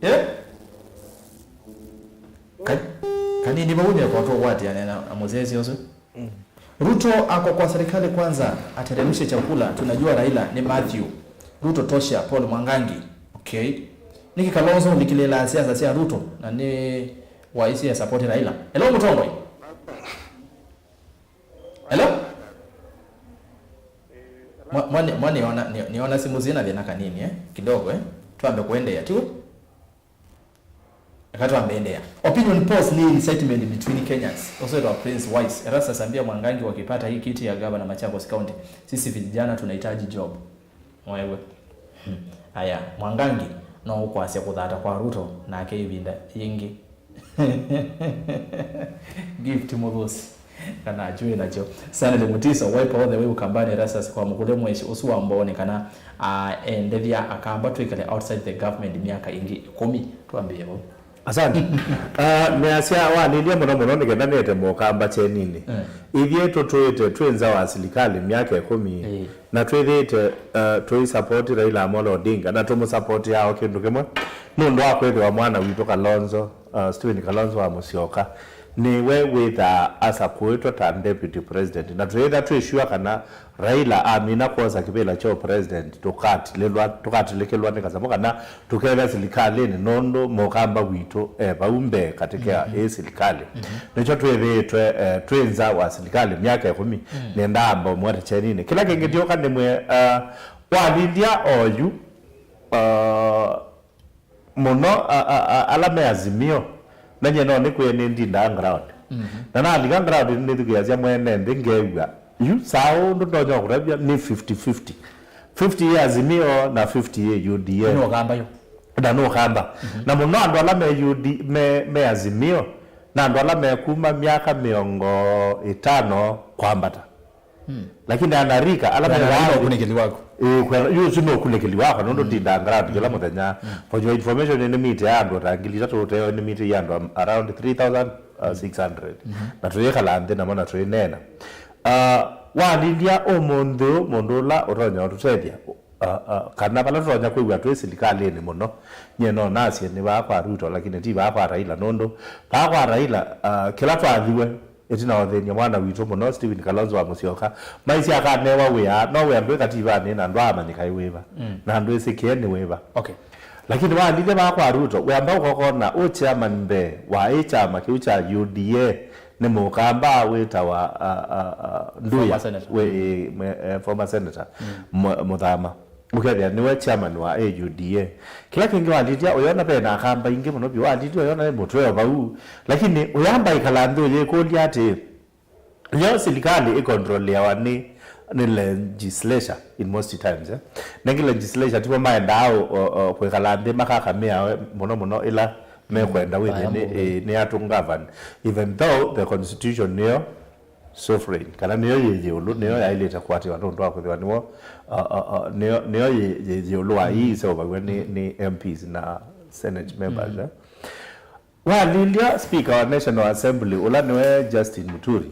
Eh? Ka-, kanini vau nĩekwa tũkwatĩane na, na mũsyaĩĩsya ũsu. Mm. Ruto ako kwa serikali kwanza, ateremshe chakula, tunajua Raila ni Matthew. Ruto tosha, Paul Mwangangi. Okay. Nĩkĩ Kalonzo ũlikĩlĩĩlaa siasa sya Ruto na nĩ waisye support Raila? Hello, Mũtongoi. Hello? Mwa-, mwa-, mwa-, nĩona, nĩ-, nĩona simũ syĩna thĩna kanini, eh? Kidogo, eh? Twambe kũendeea, tiw'o? Eka twambe endeea. Opinion polls ni incitement between Kenyans. Also to Prince Wise. Erastus ambia Mwangangi wakipata hii kiti ya gavana Machakos County. Sisi vijana tunahitaji job. Mwewe. Hmm. Aya, Mwangangi no ũkwasya kũthata kwa Ruto nake ĩvinda yĩngĩ. Gift Mũthũsi. Kana akyũĩ nakyo. Stanley Mutiso, Wiper all the way Ukambani, Erastus kwa mũkũlye mwĩsĩ ũsu wa Mbooni kana aendethya Akamba twĩkale outside the government myaka ĩngĩ ĩkũmi. Twambĩĩe vau. Asante. Ah, nĩasya walilye mũno mũno nĩ kenda nĩete Mũkamba kyeninĩ. Eh. Ithyĩ tũtũĩte twĩ nza wa silikalĩ myaka ĩkũmi, eh, na twĩthĩĩte, ah, tũisapoti Raila Amolo Odinga na tũmũsapotiaa o kĩndũ kĩmwe nũndũ wa kwĩthĩwa mwana witũ Kalonzo, ah, Stephen Kalonzo wa Musyoka nĩwe wĩthaa asakũĩtwe ta deputy president, na twĩĩtha twĩ sure kana Raila amina kwosa kĩvĩla kya president, tũkatilĩlwa, tũkatilĩkĩlwa nĩ kasamũ kana tũketha silikalĩnĩ, nũndũ Mũkamba witũ e vau mbee katĩ ka, mhm, ĩ silikalĩ. Mhm. Nĩkyo twĩthĩĩtwe, eh, twĩ nza wa silikalĩ myaka ĩkũmi. Mm. Nĩendaa amba ũmwete kyeninĩ. Kĩla kĩngĩ ndyoka nĩmwe, eh, walilya oyu, eh, mũno, a, a, a, ala me Azimio, na nyie no nĩkwĩe nĩndindaa ground. Mhm. Na nalika ground nĩthukĩĩasya mwene nthĩ ngew'a, yu saa ũũ ũndũ ndonya kũtavya nĩ fifty fifty. Fifty yĩ Azimio na fifty yĩ U D A. Nĩ Ũkamba yu. Na nĩ Ũkamba. Mhm. Na mũno andũ ala me U D, me, me Azimio, na andũ ala me kuma myaka mĩongo ĩtano kwambata. Lakini anarika ala me vaa nthĩ, ũkunĩkĩli waku. Ĩĩ, kwela, yu ũsu nĩ ũkunĩkĩli wakwa, nũndũ ndindaa ground kĩla mũthenya. For your information, nĩ mĩtĩ ya andũ ta ngili itatũ ũteo, nĩ mĩtĩ ya andũ am-, around three thousand six hundred. Na tũyĩkala nthĩ namo na tũyĩneena. Ah, walilya ũmũnthĩ ũũ, mũndũ ũla ũtonya ũtũtethya, ah, ah, kana vala tũtonya kwĩw'a twĩ silikalĩnĩ mũno, nyie no nasye nĩ vaa kwa Ruto, lakini ti vaa kwa Raila, nũndũ vaa kwa Raila, ah, kĩla twathiwe, ĩtina wa ũthĩny'a mwana witũ mũno, Stephen Kalonzo wa Musyoka, maisye akanewa wĩa, no wĩa ndwĩ kativanĩ, na ndwaamanyĩka ĩ wĩva, na ndwĩsĩkĩe nĩ wĩva. Okay. Lakini walilye vaa kwa Ruto, wĩamba ũkokona ũ chairman mbee wa ĩ kyama kĩu kya U D A nĩ mũkamba wĩtawa, a, a, a, Nduya, former senator. Wĩ, ĩ, mwe-, eh, former senator, Mwe-, Mũthama. Ũkethĩa nĩwe chairman wa A U D A. Kĩla kĩngĩ walilya, ũyona ve na akamba ingĩ mũno vyũ, walilya ũyona nĩ mũtweo vau. Lakini ũyamba ĩkala nthĩ ũyĩkũlya atĩ, yo silikalĩ ĩkontroleawa nĩ, nĩ legislature in most times, eh? Nengĩ legislature tivo maendaa o, o, o, kwĩkala nthĩ makakamĩa mũno mũno ĩla mekwenda wĩthĩe nĩ, eh, nĩ atũ govern, even though the constitution nĩyo sovereign, kana nĩyo yĩ ĩũlũ, nĩyo yaĩlĩte kũatĩwa nũndũ wa kwĩthĩwa nĩwo, uh, uh, uh, nĩyo, nĩyo yĩ, yĩ, yĩ ĩũlũ wa ii iseũvaw'a nĩ, nĩ M Ps na Senate members, eh? Walilya speaker wa National Assembly, ũla nĩwe Justin Muturi,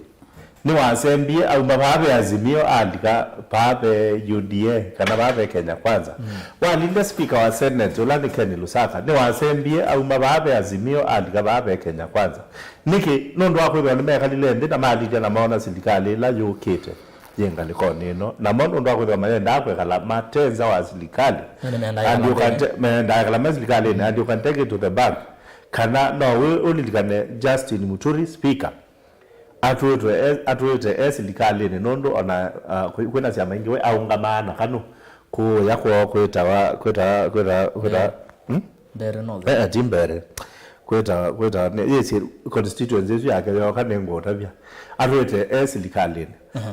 nĩwasembie auma vaa ve Azimio alika vaa ve U D A, kana vaa ve Kenya Kwanza. Walilya speaker wa Senate, ũla nĩ Ken Lusaka, nĩwasembie auma vaa ve Azimio alika vaa ve Kenya Kwanza. Nĩkĩ? Nũndũ wa kwĩthĩwa nĩmekalile nthĩ na malilya na moona silikalĩ ĩla yũkĩte yĩ ngalĩkonĩ ĩno. Namo nũndũ wa kwĩthĩwa mayendaa kwĩkala mate nza wa silikalĩ, and you can ta-, mayendaa kwĩkala me silikalĩnĩ, and you can take it to the bank. Kana no wĩ-, ũlilikane Justin Muturi, speaker, atwĩtwe e-, atwĩte e silikalĩnĩ, nũndũ ona, uh, kwĩ-, kwĩna syama ingĩ we aũngamaa na kanũ kũũya kwoo kwĩtawa, kwĩtawa, kwĩtawa, kwĩtawa, hmm? Mbeere North. Eh, eh, ti Mbeere. Kwĩta, kwĩta, nĩ, yĩsĩ constituency ĩsu yake yoka nĩngũũtavya. Atwĩte e silikalĩnĩ.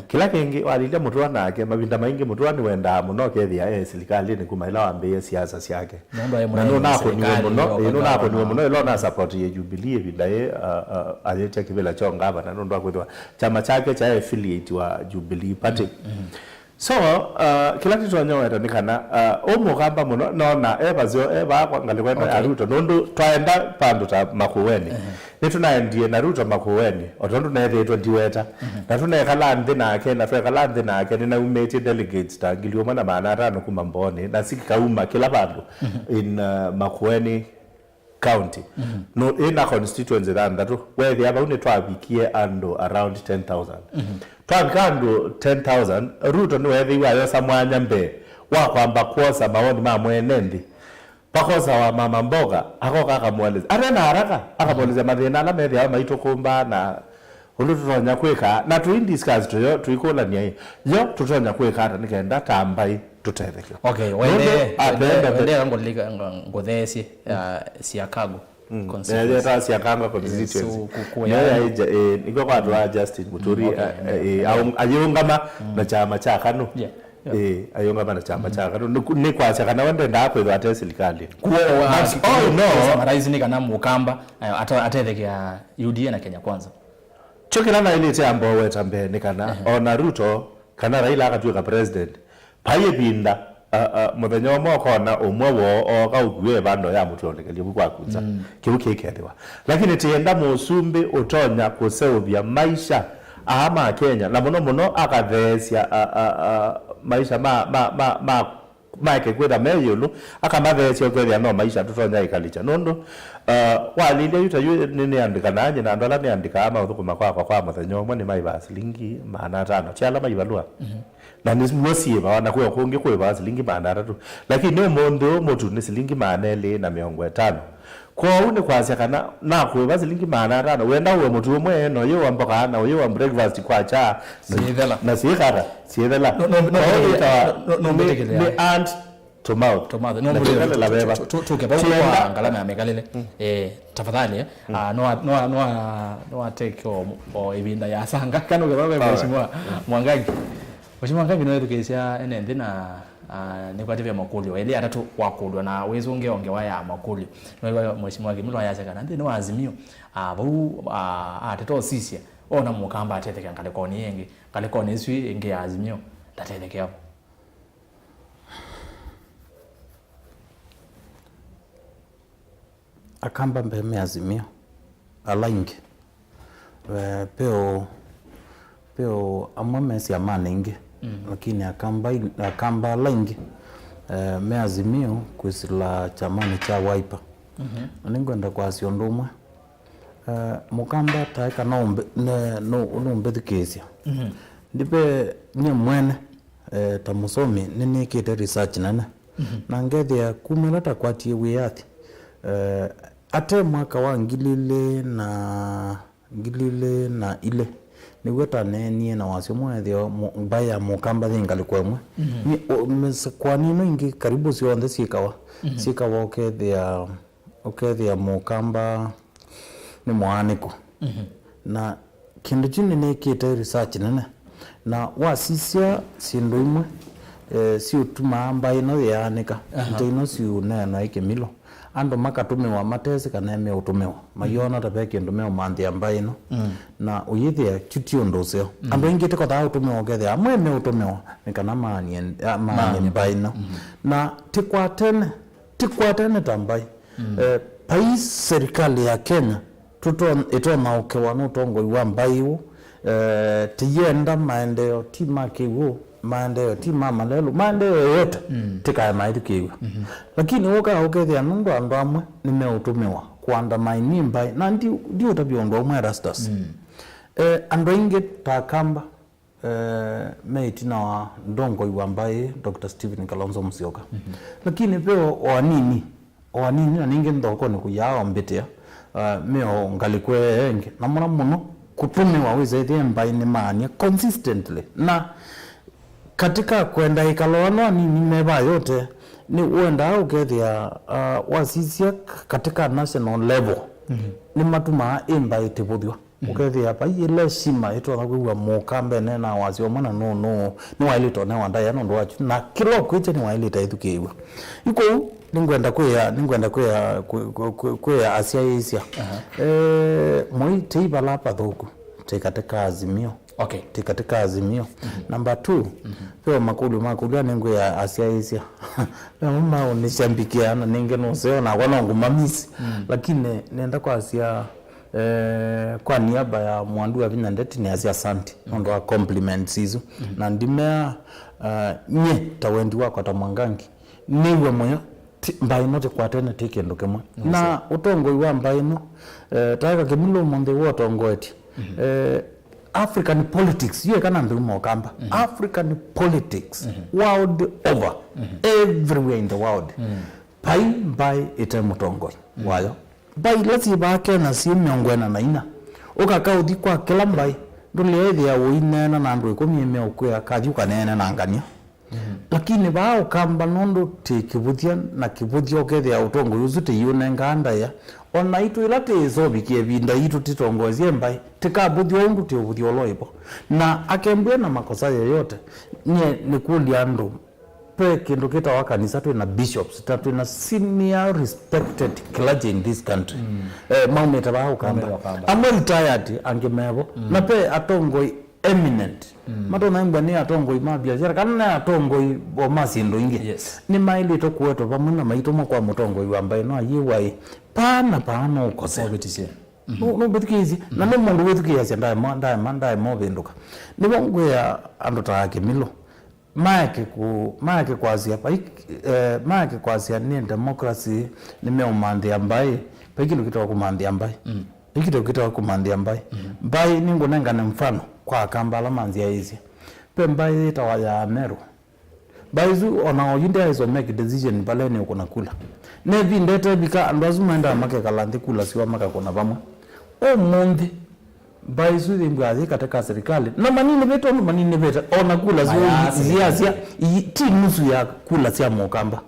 Kĩla kĩngĩ, walilya Mũtũa nake, mavinda maingĩ Mũtũa nĩwendaa mũno ũkethĩa e silikalĩnĩ kuma ĩla wambĩĩe siasa syake. Nũndũ aĩ mũnene wa silikalĩ, nũnakũniwe mũno, ĩĩ, nũnakũniwe mũno ĩla ũna support ye Jubilee ĩvinda yĩ, a, a, ayĩtya kĩvĩla kya ũngavana, nũndũ wa kwĩthĩwa kyama kyake kyaĩ affiliate wa Jubilee Party. So, uh, kĩla tũtonya weta nĩ kana, uh, ũmũkamba mũno, nona e vaseo, e vaa kwa ngalĩko ĩno ya Ruto, nũndũ twaenda vandũ ta Makueni, nĩtũnaendie na Ruto Makueni, o tondũ neethĩĩtwe ndiweta, na tũnekala nthĩ nake, na twekala nthĩ nake, nĩnaumĩtye delegates ta ngili ũmwe na maana atano kuma Mbooni, na sikauma kĩla vandũ in, uh, Makueni County. No, ĩna constituency thanthatũ. Weethĩa vau nĩtwavikie andũ around ten thousand. Twavika andũ ten thousand, Ruto nĩweethĩiwe ayosa mwanya mbee wa kwamba kwosa mawoni ma mwene nthĩ. Vakosawa mama mboga, akoka akamwelesya. Ate na haraka, akamwelesya mathĩna ala methĩawa maitũkũmba na ũndũ tũtonya kwĩka, na tũi discuss tũyo, tũikũlany'a ĩ, yo tũtonya kwĩka ata nĩ kenda ta mbaĩ tũtetheke. Okay, nũndũ wende, at the end of the wende ngũlika-, ngũ-, ngũtheesye, uh, Siakago constituency. Yeta Siakago constituency. So, ku-, ku-, nĩyo yaĩ ja-, eh, nĩkw'o kwatwaa Justin Muturi, okay, eh, eh, ayĩũngama na kyama kya KANU. Yeah. Eh, ayĩũngama na kyama kya KANU. Nĩ ku-, nĩ kwasya kana we ndendaa kwĩthwa ate silikalĩ. Kuo wa summarize nĩ kana Mũkamba, eh, ata-, atethekea U D A na Kenya Kwanza. Kyo kĩla naĩlĩte amboweta mbee nĩ kana, o na Ruto kana Raila akatw'ĩka president, vai ĩvinda, a, a, mũthenya ũmwe ũkona ũmwe woo ooka ũkuĩe ĩvando ya mũtũonekeli vu kwa kunza. Kĩu kĩkethĩwa. Lakini tĩenda mũsumbĩ ũtonya kũseũvya maisha aa ma Kenya, na mũno mũno akatheesya, a, a, a, maisha ma, ma, ma, ma make kwĩtha me ĩũlũ, akamatheesya ũkethĩa no maisha tũtonya ĩkalĩkya. Nũndũ, uh, walilya yu ta yu nĩ, nĩandĩkanaa nyie na andũ ala nĩandĩkaa maũthũkũma kwakwa kwa mũthenya ũmwe nĩmaĩvaa silingi maana atano. Ti ala maivalũa. Na nĩ, nĩmo syĩvawa, na kwĩo kũngĩ kwĩvawa silingi maana atatũ. Lakini ũmũnthĩ ũũ mũtu nĩ silingi maana elĩ na mĩongo ĩtano. Kwoou nĩ kwasya kana nakũĩva silingi maana atano, wenda ũe mũtu ũmwe, na ũyĩwa mboka, na ũyĩwa breakfast kwa kya, na, syĩthela, na syĩkata, syĩthela. No, no, no, kwoou no, ĩtawa no, no, nĩ, nĩ hand to mouth. To mouth. No, na tũikalela veva. Tũke vau kwa ngalama ya mĩkalĩle. Eh, tafadhali, eh. Ah, no, no, no, no take o, o ĩvinda ya sanga. Kana ũkethwa ve Mheshimiwa Mwangangi. Mheshimiwa Mwangangi no ethukĩĩsya ene nthĩ na Ah, nĩkwatĩ ve makũlyo elĩ atatũ wakũlw'a na wĩsũngĩo ngewa ya makũlyo. Nĩwĩw'a Mheshimiwa Kimilo ayasya kana nthĩnĩ wa Azimio, ah, vau, ah, ateta ũsisya Ona Mũkamba atethekea ngalĩkonĩ ĩngĩ, ngalĩkonĩ ĩsu ĩngĩ ya Azimio, ndatethekea vo. Akamba mbee me Azimio, ala ingĩ. Eh, peũ, peũ amwe me syamanĩ ingĩ, mm, lakini Akamba, Akamba ala ingĩ, eh, me Azimio kwĩsĩla kyamanĩ kya Wiper. Mhm. Na nĩngwenda kwasya ũndũ ũmwe. Eh, Mũkamba taeka no ũmbe-, ne-, no, no ũmbĩthukĩĩsya. Mhm. Ndipe nyie mwene, eh, ta mũsomi, nĩnĩkĩte research nene. Mhm. Na ngethĩa kuma ĩla takwatie wĩyathi, eh, ate mwaka wa ngili ilĩ na, ngili ilĩ na ilĩ, nĩw'o taneenie na wasya ũmwe ethĩwa mũ-, mbaĩ ya Mũkamba yĩ ngalĩko ĩmwe. Mhm. Nĩ, o, mĩs-, kwani ino ingĩ karibu syonthe syĩkawa, mhm, syĩkawa ũkethĩa, ũkethĩa Mũkamba nĩ mwaanĩko. Mhm. Na kĩndũ kyu nĩnĩkĩte research nene, na wasisya syĩndũ imwe, eh, siũtumaa mbaĩ ĩno yĩaanĩka, aha, ndeto ino siũneenwa ĩ kĩmilo, andũ makatũmĩwa matesĩ kana meũtũmĩwa, mayona ta ve kĩndũ meũmanthĩa mbaĩ ĩno. Mm. Na ũyĩthĩa kyu ti ũndũ ũseo. Mm. Andũ aingĩ tĩkothaa ũtũmĩwa, ũkethĩa amwe meũtũmĩwa nĩ kana maanie, a, maanie mbaĩ ĩno. Mm. Na tĩkwatene, tĩkwatene ta mbaĩ. Mm. Eh, vai serikali ya Kenya tũto-, ĩtonya ũkewa nĩ ũtongoi wa mbaĩ ũũ, eh, tĩyenda maendeeo ti ma kĩw'ũ, maendeeo ti ma malelũ, maendeeo yoyote, mm, tĩkae maĩthukĩĩw'a. Mhm. Lakini ũkaa ũkethĩa nũndũ andũ amwe nĩmeũtũmĩwa kũandamaini mbaĩ, na ndi, ndiũtavya ũndũ ũmwe Erastus. Mm. Eh, andũ aingĩ ta Akamba, eh, me ĩtina wa ndongoi wa mbaĩ, Doctor Stephen Kalonzo Musyoka. Mhm. Lakini ve o, o anini, o anini, na ningĩ nthokonĩ kũyaa o mbĩtĩa, eh, me o ngalĩko ĩngĩ. Na mũno mũno kũtũmĩwa wĩsa ĩthĩe mbaĩ nĩ maania consistently. Na katika kwenda ĩkalo ano anini me va yote, nĩ wendaa ũkethĩa, ah, wasisya katika national level, mhm, nĩ matumaa ĩ mbaĩ tĩvũthw'a. Mhm. Ũkethĩa vai ĩla heshima ĩtonya kwĩw'a Mũkamba ene na wasya ũmwe na nũ, nũ, nĩwaĩlĩte ũnewa ndaĩa nũndũ wakyu, na kĩla ũkwĩtya nĩwaĩlĩte aĩthukĩĩw'a. Yu kũu, nĩngwenda kwĩa, nĩngwenda kwĩa, kwĩ-, kwĩ-, kwĩ-, kwĩa asyaĩĩsya. Aha. Eh, mũi tĩi vala pathũku, tĩ katika Azimio. Okay. Tĩ katika Azimio. Mhm. Number two, mhm, ve o makũlyo makũlya nĩngwĩa asyaĩĩsya. Namo maũnĩsya mbikĩa na nĩngĩ nũseo nakwa no ngũmamisi. Mm. Lakini nenda kwasya, eh, kwa niaba ya Mwandu wa Vinya Ndeti nĩasya asante, mm, nũndũ wa compliments isu. Mm. Na ndimea, eh, nye ta wendi wakwa ta Mwangangi, nĩw'e mũyo, ti, mbaĩ ĩno tĩkwatene tĩ kĩndũ kĩmwe. Mm. Na ũtongoi wa mbaĩ ĩno, eh, taeka kĩmilo ũmũnthĩ wĩ ũtongoetye. Mhm. Eh, African politics, yu eka na mbeu mokamba. Mhm. African politics, mhm, world over, mhm, everywhere in the world. Mm. Vai mbaĩ ĩte mũtongoi, mm, wayo. Mbaĩ ila syĩ vaa Kenya syĩ mĩongo ĩna na inya. Ũkaka ũthi kwa kĩla mbaĩ, ndũlĩethĩa ũineena na andũ ĩkũmi meũkwĩa, kathi ũkaneene na ngania. Mhm. Lakini vaa Ũkamba nũndũ tĩ kĩvũthya na kĩvũthya ũkethĩa ũtongoi ũsu tĩiũnengaa ndaĩa. O naitũ ĩla tĩĩsovikie ĩvinda yitũ tĩtongoesye mbaĩ, tĩkavũthw'a ũndũ tĩũvũthw'a ũla wĩvo. Na akembw'e na makosa yoyote, nyie nĩkũlya andũ, ve kĩndũ kĩtawa kanisa twĩ na bishops, ta twĩ na senior respected clergy in this country. Mm. Eh, maumĩte vaa Ũkamba. Maumĩte Ũkamba. Amwe retired, angĩ mevo. Mm. Na ve atongoi eminent. Mm. Matonya ĩmbwa nĩ atongoi ma biashara, kana nĩ atongoi o ma syĩndũ ingĩ. Yes. Nĩmaĩlĩte kũetwa vamwe na maitũmwa kwa mũtongoi wa mbaĩ ĩno ayĩwa ĩ, paa na paa no ũkose. Ũvĩtisye. Mhm. Nũ-, nũmbĩthukĩĩsye. Na nĩ mũndũ wĩthukĩĩasya ndaema, ndaema, ndaema ũvĩndũka. Nĩvo ngwĩa andũ ta Kĩmilũ, maeke kũ-, maeke kwasya, vai-, eh, maeke kwasya nĩ democracy, nĩmeũmanthĩa mbaĩ, vai kĩndũ kĩtawa kũmanthĩa mbaĩ. Mm. Ĩkĩte ũkĩtawa kũmanthĩa mbaĩ. Mhm. Mbaĩ, nĩngũnengane mfano kwa Akamba ala manzyaĩĩsye. Ve mbaĩ yĩtawa ya Ameru. Mbaĩ ĩsu o na oyu ndyaĩswa make decision vala ĩnĩũkũna kula. Nevindete vika andũ asu maendaa makekala nthĩ kula syoo makakũna vamwe. Ũmũnthĩ, mbaĩ ĩsu yĩmbwaa yĩ katĩ ka serikali. Na maninĩvĩte ũndũ maninĩvĩte, o na kula syoo iyasya, iyi, ti nusu ya kula sya Mũkamba.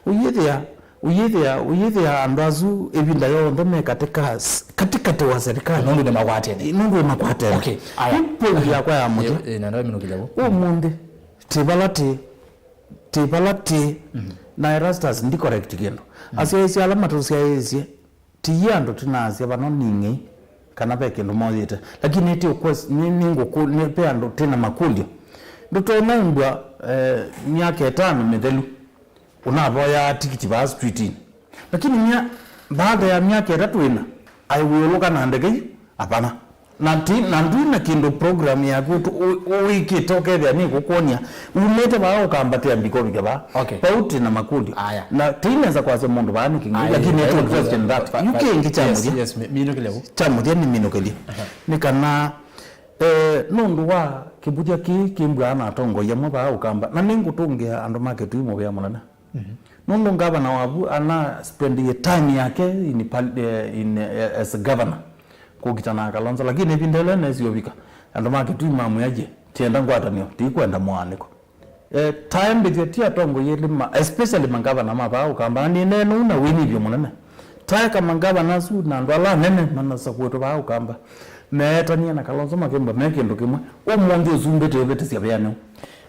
Ũyĩthĩa Ũyĩthĩa, ũyĩthĩa andũ asu ĩvinda yonthe me katĩ ka s-, katĩkatĩ wa serikali. Nũndũ nĩmakwatene. Nũndũ nĩmakwatene. Okay, aya. Yu point yakwa ya mũthya. Ĩ, ĩ, nenda minũkĩlya vo. Ũmũnthĩ, tĩ vala tĩ, tĩ vala tĩ, mhm, na Erastus ndi correct kĩndũ. Mhm. Asyaĩĩsye ala matũsyaĩĩsye, ti yi andũ tũnasya vano ning'ei. kana ve kĩndũ moyĩte. Lakini nĩ ti ũkwes-, nĩ, nĩ ngũkũ-, nĩ ve andũ twĩ na makũlyo. Ndũtonya ũmbwa, eh, myaka ĩtano mĩthelu, ũnavoyaa tikiti vaa street-inĩ. Lakini mya-, baada ya myaka ĩtatũ ĩna, aiwĩũlũka na ndeke yu, apana. Na ti, na ndwĩ na kĩndũ program yaku tu-, ũ-, ũwĩkĩte ũkethĩa nĩ kũkwony'a. Umĩte vaa ũkambatĩa mbika ũvike vaa. Okay. Vau twĩ na makũlyo. Aya. Na ti nesa kwasya mũndũ vaa nĩ kĩng'ei, lakini aya, to question that. Yu kĩngĩ kya mũthya. Yes, yes, mi-, minũkĩle vu. Kya mũthya nĩ minũkĩlye. Aha. Nĩ kana, eh, nũndũ wa kĩvũthya kĩĩ kĩmbwaa na atongoi amwe vaa ũkamba. Na nĩngũtũngĩa andũ ma Kĩtui mũvea mũnene. Mhm. Nũndũ ngavana wavu ana spend ye time yake in pal-, eh, in, eh, as governor kũkitana na Kalonzo, lakini ĩvinda ĩla nesi ũvika, andũ ma Kĩtui mamwĩa, "Ye, tienda ngwatanĩo, tikwenda mũaanĩko." Eh, taembĩthya ti atongoi elĩ ma, especially mangavana ma vaa ũkamba, na nĩneena ũu na wĩnyivyo mũnene. Taeka mangavana asu na andũ ala anene manasakuĩtwe vaa ũkamba, meetanie na Kalonzo makĩmba me kĩndũ kĩmwe. Ũmũnthĩ ũsumbĩte ũvĩtĩsya vĩanĩu.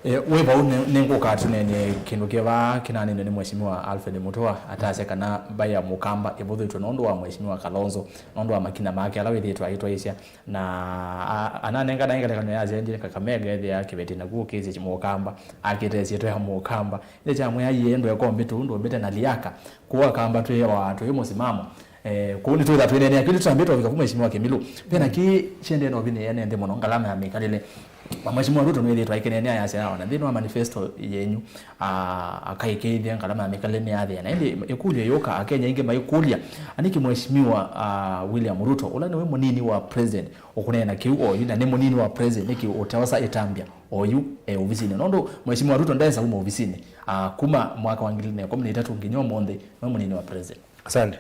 E, wĩ vau nĩ, nĩngũka tũneenye kĩndũ kĩva kĩnanenwe nĩ Mheshimiwa Alfred Mutua, atasya kana mbaĩ ya Mũkamba ĩvũthĩtwe nũndũ wa Mheshimiwa Kalonzo, nũndũ wa makina make ala wĩthĩĩtwe aitwaĩsya. Na a-, ananenganae ngelekany'o ya asyai Kakamega ethĩa kĩveti naku ũkĩsya Mũkamba, akĩte syĩtwa ya Mũkamba. Ĩndĩ kyamwĩa, "Yĩĩ ndweka ũmbĩte ũu, ndũmbĩte na liaka." Kũu Akamba twĩ o atũĩ mũsimamo. Eh, kũu nĩtwĩtha twĩneenea kĩu tũtambĩte ũvika vu Mheshimiwa Kĩmilũ. Vena kĩ kyendee na ũvinĩĩa nĩ nthĩ mũno, ngalama ya mĩkalĩle. Mheshimiwa Ruto nĩwĩthĩĩtwe aikĩneenea ayasya ona nthĩnĩ wa manifesto yenyu, ah, akaĩkĩĩthya ngalama ya mĩkalĩle nĩyathĩana. Ĩndĩ ĩkũlyo yũka, Akenya aingĩ maikũlya, "Anĩkĩ Mheshimiwa, ah, William Ruto, ũla nĩwe mũnini wa president, ũkũneena kĩu oyu, na nĩ mũnini wa president, nĩkĩ ũteosa ĩtambya oyu e ovisinĩ?" Nũndũ Mheshimiwa Ruto ndesa kuma ovisinĩ, ah, kuma mwaka wa ngili na ĩkũmi na itatũ nginya ũmũnthĩ, nĩwe mũnini wa president. Asante.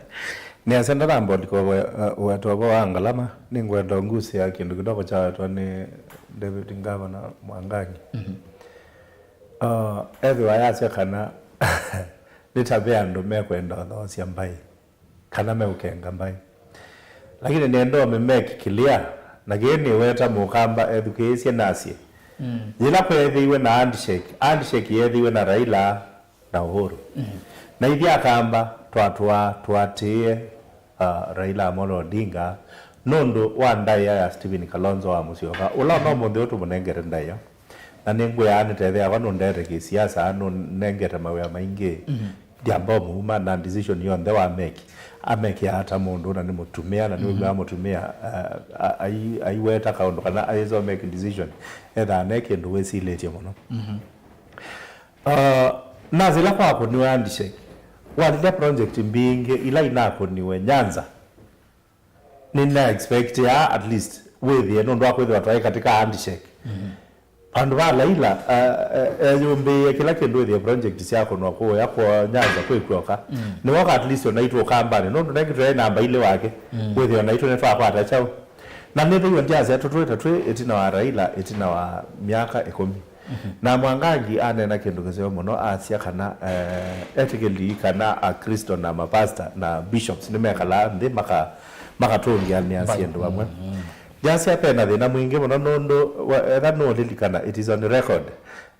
Nĩasya ndanamba ũlika ũwe-, ũweta ũvoo wa ngalama, nĩngwenda ũngusĩa kĩndũ kĩdogo kyawetwa nĩ Deputy Governor Mwangangi. Mhm. Uh, ethĩwa yasya kana nĩ ta ve andũ mekwenda ũthoosya mbaĩ, kana meũkenga mbaĩ. Lakini nĩenda ũmĩ make clear, na kĩĩ nĩweta Mũkamba ethukĩĩsye nasye. Mm. Yĩla kweethĩiwe na handshake, handshake yeethĩiwe na Raila na Uhuru. Mm. Na ithyĩ Akamba twatwaa tũatĩĩe, uh, Raila Amolo Odinga nũndũ wa ndaĩa ya Stephen Kalonzo wa Musyoka, ũla ona ũmũnthĩ ũyũ tũmũnengete ndaĩa. Na nĩngwĩaa nĩtethĩa ava nũndete kĩsiasa, nũnengete mawĩa maingĩ. Mm. Ndiamba ũmũuma na decision yonthe wa make. Amekĩaa ta mũndũ na nĩ mũtumĩa, na nĩwĩw'aa mũtumĩa, uh, a-, ai-, aiweta kaũndũ kana ayĩsa make decision. Ethaa ne kĩndũ wĩsilĩtye mũno. Mhm. Uh, nasila kwakũniwe handshake, walilya project mbingĩ ila inakũniwe Nyanza, nĩna expectia at least wĩthĩe nũndũ wa kwĩthĩwa twaĩ katika handshake. Mhm. Vandũ va Laila, uh, uh, eyũmbĩĩe kĩla kĩndũ wĩthĩe project syakũnwa kũũya kwa Nyanza kwĩ kw'oka. Mm. Nĩwoka at least onaitũ Ũkambanĩ nũndũ nengĩ twaĩ namba ilĩ wake. Mm. Wĩthĩe onaitũ nĩtwakwata kyaũ. Na nĩthĩiwe ndyasya tũtwĩte twĩ ĩtina wa Raila ĩtina wa myaka ĩkũmi. Mhm. Na Mwangangi aneena kĩndũ kĩseo mũno, asya kana, eh, etĩkĩli kana Aklĩsto na mapasta na bishops nĩmekalaa nthĩ maka-, makatũngĩanĩa syĩndũ vamwe. Mhm. Ndyasya pena thĩna mwingĩ mũno nũndũ wa-, etha nũũlilikana, it is on record.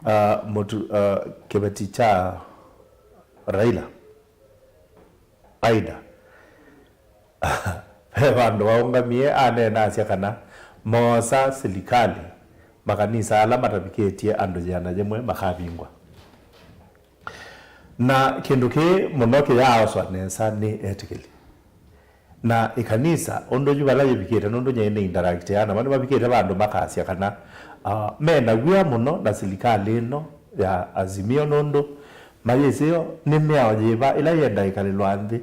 Uh, mũtu-, uh, kĩveti kya Raila, Aida, ve vandũ waũngamie aneena asya kana moosa silikalĩ, makanisa ala matavikĩtye andũ yĩana yĩmwe makavingwa. Na kĩndũ kĩĩ mũno kĩyaaoswa nesa nĩ etĩkĩli. Na ĩkanisa, ũndũ yu vala yĩvikĩte, nũndũ nyie nĩ interact ya namo, nĩmavikĩte vandũ makasya kana, ah, mena wia mũno na silikalĩ ĩno ya Azimio, nũndũ mayĩsĩo nĩ mĩao yĩva ĩla yenda ĩkalĩlwa nthĩ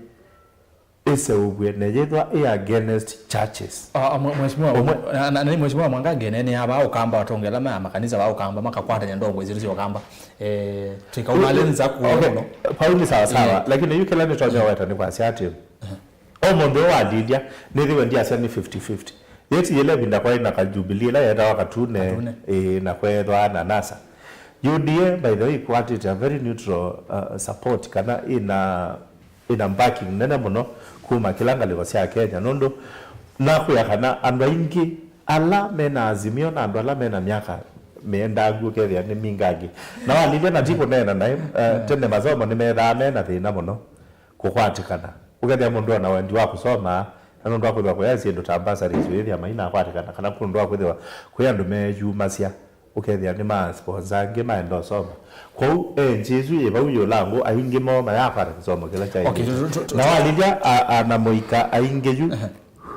ĩseũvw'e na yĩthwa ĩ against churches. Ah, ah, mwe-, mheshimiwa, ũmwe na, na, na mheshimiwa Mwangangi nene ya vaa Ũkamba, atongoria ala ma makanisa vaa Ũkamba makakwatany'a ndongo isu sya Ũkamba. Eh, twĩkaumale nza kuo mũno. Pauli sawa sawa, lakini yu kĩla nĩtonya weta nĩ kwasya atĩ, ũmũnthĩ ũũ walilya, nĩthĩwe ndyasya nĩ fifty fifty. Yĩti yĩla ĩvinda kwaĩ na ka Jubilee ĩla yetawa Katune, Katune. Ĩĩ, na kweethwa na NASA. U D A, by the way, ĩkwatĩte a very neutral, uh, support, kana ĩna, ĩna backing nene mũno kuma kĩla ngalĩko sya Kenya, nũndũ nakwĩa kana andũ aingĩ ala mena Azimio na andũ ala mena myaka mĩendangu ũkethĩa nĩ mingangi. Na walilya na ti kũneena naĩ, uh, tene masomo nĩmethaa mena thĩna mũno kũkwatĩkana. Ũkethĩa mũndũ ona wendi wa kũsoma, Na nũndũ wa kwĩthĩwa kũya syĩndũ ta bursaries wĩthĩa mainakwatĩkana, kana nũndũ wa kwĩthĩwa kwĩ andũ meyumasya, ũkethĩa nĩ ma sponsor angĩ maenda ũsoma. Kwoou enji ĩsu yĩ vau yĩũlangũ, aingĩ moo mayakwata kĩsomo kĩla kyaĩ. Okay, tu- tu- tu- Na walilya a- ana mũika aingĩ yu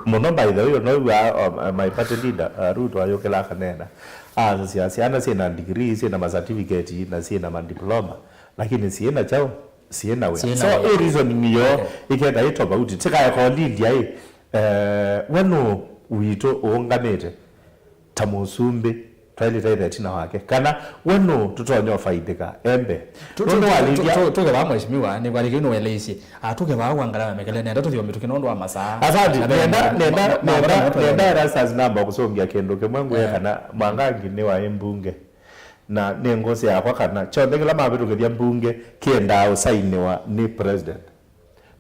mũno, by the way, ũnow'a, um, my party leader, uh, Ruto ayũkĩla akaneena, asasya syana syĩ na degree, syĩ na ma certificate na syĩ na ma diploma, lakini syĩ na kyaũ? Syĩ na wĩa. Syĩ na So wĩa. Ĩ reasoning yoo, okay, ĩkenda ĩ tofauti. Tikaekolilya ĩ, eh, we nũ witũ ũũngamĩte ta mũsumbĩ, twaĩlĩte ĩthe ĩtina wake? Kana we nũ tũtonya ũfaithĩka embe? Nũndũ walilya tũke vaa mheshimiwa, nĩkwalĩkĩu nĩweleisye. Ah, tũke vaa kwa ngalama mĩkele, nenda tũthio mĩtũkĩ nũndũ wa masaa. Asante. Na nenda nenda nenda Erastus namba kũsũngĩa kĩndũ kĩmwe ngwĩa, eh, kana Mwangangi nĩ waĩ mbunge. Na nĩ ngũsĩ yakwa kana kyonthe kĩla mavĩtũkĩthya mbunge kĩendaa ũsainĩwa nĩ president.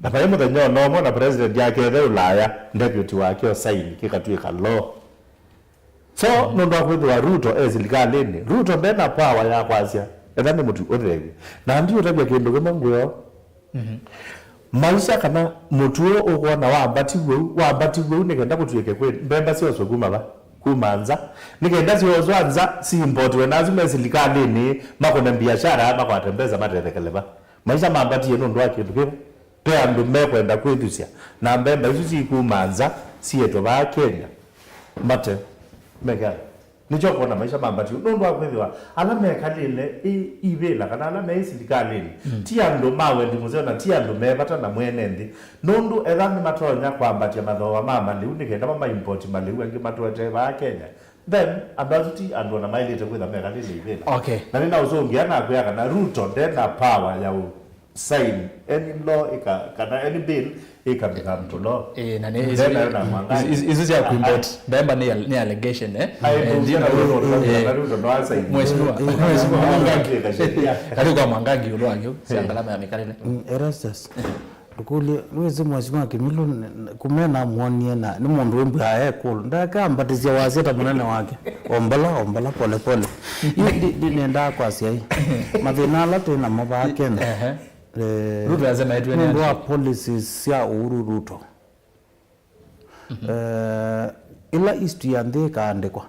Na vai mũthenya ona ũmwe na president akethe ũlaya, deputy wake ũsaini kĩkatw'ĩka law. So nũndũ wa kwĩthĩwa Ruto e silikalĩnĩ, Ruto ndena power ya kwasya, etha nĩ mũtu ũthew'e. Na ndiũtavya kĩndũ kĩmwe ngwĩo. Maisha kana mũtuo ũkwona wambatiw'e ũu, wambatiw'e ũu nĩ kenda kũtuĩke kwĩ mbemba syoswe kuma va? Kuma nza. Nĩ kenda syoswa nza, siimpotiwe na asu me silikalĩnĩ, makũne mbiashara, makwate mbesa, matethekele va? Maisha mambatie nũndũ wa kĩndũ kĩva? Ve andũ mekwenda kwĩthusya na mbemba isu sikuma nza, sietwe vaa Kenya, mate mekea. Nĩkyo ũkwona maisha mambatie nũndũ wa kwĩthĩwa ala mekalĩle ĩ ivĩla kana ala me silikalĩnĩ, mm, ti andũ ma wendi mũseo na ti andũ me vata na mwene nthĩ, nũndũ etha nĩmatonya kwambatya mathooa ma malĩu nĩ kenda mamaimpoti malĩu angĩ matũetee vaa Kenya, then andũ asu ti andũ ona maĩlĩte kwĩtha mekalĩle ivĩla. Okay. Na nĩnaũsũngĩa nakwĩa kana Ruto ndena power ya ũ sign any law ĩka, kana any bill ĩka become to law. Eh, na nĩ Then isu- nayo na Mwangangi. Isu- isu sya kuimport mbemba nĩ al- nĩ allegation, eh? Ai, Eh, ndio ndio na wewe ndio- unataka eh, na ndio ndo sign. Mheshimiwa, eh, Mheshimiwa Mwangangi. Mwangangi kasheria. Karibu kwa Mwangangi ũndũ wangĩ, sya ngalama ya mĩkalĩle. Mm, Erastus. Ndũkũlye, wĩsĩ Mheshimiwa Kĩmilũ, n- n- kumena muonie na nĩ mũndũ wĩmbwaa ekũlũ. Ndakambatĩsya wasya ta mũnene wake. Ombala, ombala, pole pole. Yu ndi- ndi- nĩendaa kwasya ĩ. Mathĩna ala twĩ namo vaa Kenya. Ehe. Eh, Ruto asema yetu nũndũ wa energy. Policies sya Uhuru Ruto. Eh, ĩla history ya nthĩ ĩkaandĩkwa.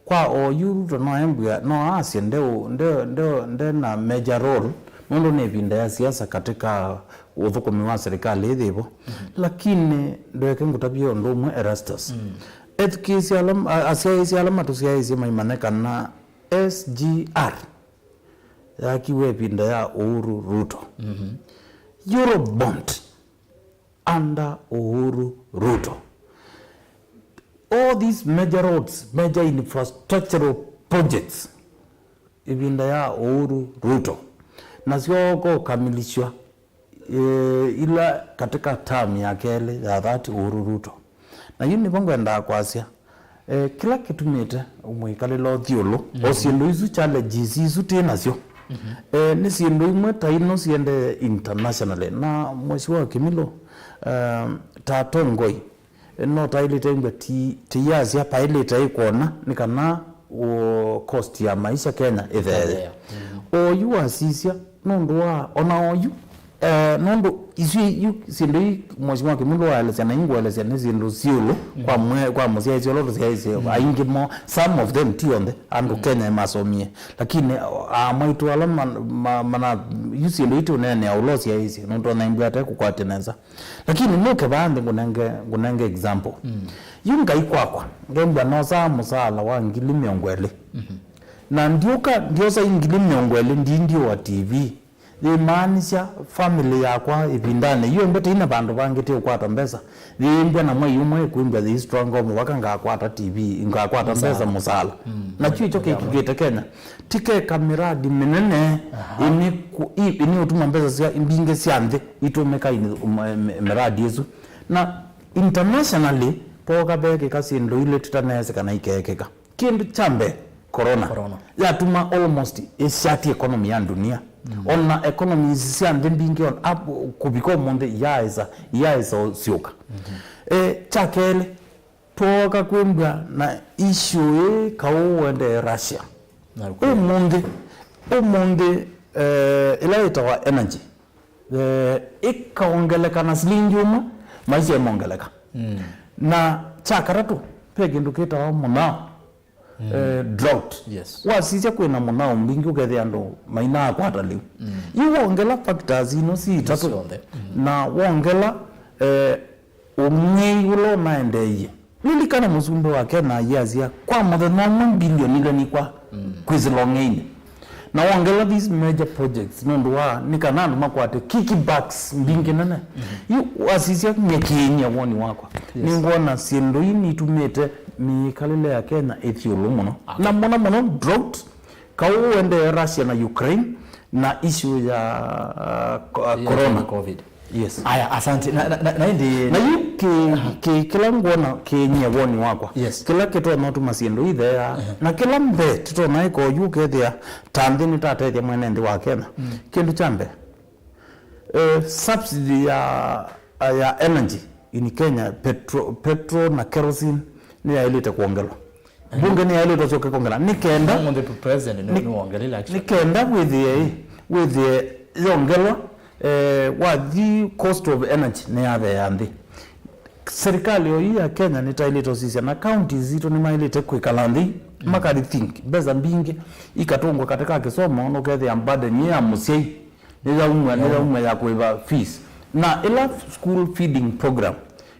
Kwa oyu Ruto no embwĩa, no asye nde, nde, nde, nde na major role, nũndũ nĩ ĩvinda ya siasa katika ũthũkũmi wa serikali ĩthĩvo. Lakini ndweke ngũtavye ũndũ ũmwe, Erastus. Ethukĩĩsya ala, a- asyaĩĩsya ala matũsyaĩĩsye maimanye kana S G R yakiwe ĩvinda ya Uhuru Ruto. Eurobond under Uhuru Ruto. All these major roads, major infrastructural projects, ĩvinda ya Uhuru Ruto, na syooka ũkamilishwa, eh, ila katika term ya kelĩ ya that Uhuru Ruto. Na yu nĩvo ngwendaa kwasya, eh, kĩla kĩtumĩte mwĩkalĩle ũthyũlũ, o syĩndũ isu, challenges isu twĩ nasyo, eh, nĩ syĩndũ imwe ta ino siendee internationally. Na Mheshimiwa Kĩmilũ, eh, ta atongoi, eh, no taĩlĩte imbwa ti, tĩyasya paĩlĩte ĩkwona nĩ kana, o, cost ya maisha Kenya ĩtheeye. Ĩtheeye. Oyu wasisya nũndũ wa, ona oyu, eh, nũndũ isu yu syĩndũ ii Mheshimiwa Kĩmilũ waelesya na ingũelesya nĩ syĩndũ syũlũ kwa mwe, kwa mũsyaĩsya ũla tũsyaĩsye aingĩ mo, some of them, ti onthe, andũ Kenya masomie. Lakini, ah, mwaitũ ala man- ma- mana, yu syĩndũ ii tũneenea ũla ũsyaĩsye, nũndũ ona imbwa ate kũkwatya nesa. Lakini nũke vaa nthĩ ngũnenge, ngũnenge example. Yu Ngai kwakwa, ngembwa nosaa mũsaala wa ngili mĩongo ĩlĩ. Na ndiũka, ndiosa ngili mĩongo ĩlĩ, ndindiũa T V. Yĩmaanisya family yakwa ĩvindanĩ yu ĩmbete ina vandũ vangĩ tĩ ũkwata mbesa. Yĩmbwa na mwei ũmwe ĩkwĩmbwa yĩ strong mũvaka ngakwata T V, ngakwata mbesa mũsaala. Na kyu ĩkyo kĩkĩkĩte Kenya. Tikeka miradi mĩnene, aha, ĩnĩ kũ- i- ĩnĩ ũtuma mbesa sya mbingĩ sya nthĩ itũmĩka ini- um, em- miradi ĩsu. Na internationally, twoka vekĩka syĩndũ ilĩ tũtaneesĩ kana ikeekĩka. Kĩndũ kya mbee, corona. Corona. Yatuma almost ĩsyati economy ya dunia. Ona economies sya nthĩ mbingĩ on- up- kũvika ũmũnthĩ iyaĩsa, iyaĩsa syũka. Eh, kya kelĩ, twooka kwĩmbwa na issue ĩĩ kaũ ũendee Russia. Na ũmũnthĩ, ũmũnthĩ, eh, ĩla ĩtawa energy, eh, ĩkaongeleka na silingi ũmwe, maisha ĩmongeleka. Na kya katatũ, ve kĩndũ kĩtawa mũnao, eh, drought. Yes. Wasisya kwĩna mũnao mbingĩ, ũkethĩa andũ mainaakwata lĩu. Yu wongela factors ino si itatũ, syonthe. Na wongela, eh, ũng'ei ũla ũnaendeeie. Lilikana mũsumbĩ wa Kenya ayasya kwa mũthenya ũmwe mbilioni ila nikwa kwĩsĩla ũng'einĩ. Na wongela these major projects nũndũ wa nĩ kana andũ makwate kickbacks mbingĩ nene. Yu wasisya, nyie kĩnyia woni wakwa, nĩngwona syĩndũ ii nitumĩte mĩkalĩle ya Kenya ĩthi ĩũlũ mũno. Na mũno mũno drought, kau ũendee Russia na Ukraine, na issue ya, uh, co- uh, corona. Covid. Yes. Aya, asante. Na, na, na, na ĩndĩ na yu kĩ, kĩ, kĩla ngwona kĩnyie woni wakwa, yes, kĩla kĩtonya ũtuma syĩndũ itheea, na kĩla mbee tũtonya ĩka yu ũkethĩa ta nthĩ nĩtatethya mwene nthĩ wa Kenya. Kĩndũ kya mbee, eh, subsidy ya, ya energy in Kenya, petro, petrol na kerosene nĩyaĩlĩte kwongelwa. Mbunge nĩyaĩlĩte ũsyoke kwongela nĩ kenda, no, the president nĩ, nĩ, nĩwongelile actually, nĩ kenda wĩthĩe, wĩthĩe yongelwa, eh, wathi cost of energy nĩyatheea nthĩ. Serikali oyu ya Kenya nĩtaĩlĩte ũsisya, na counties sitũ nĩmaĩlĩte kwĩkala nthĩ, makarethink mbesa mbingĩ ikatũngwa katĩ ka kĩsomo, nũkethĩa burden ya mũsyai nĩyaumwa, nĩyaumwa ya kũĩva fees. Na ĩla school feeding program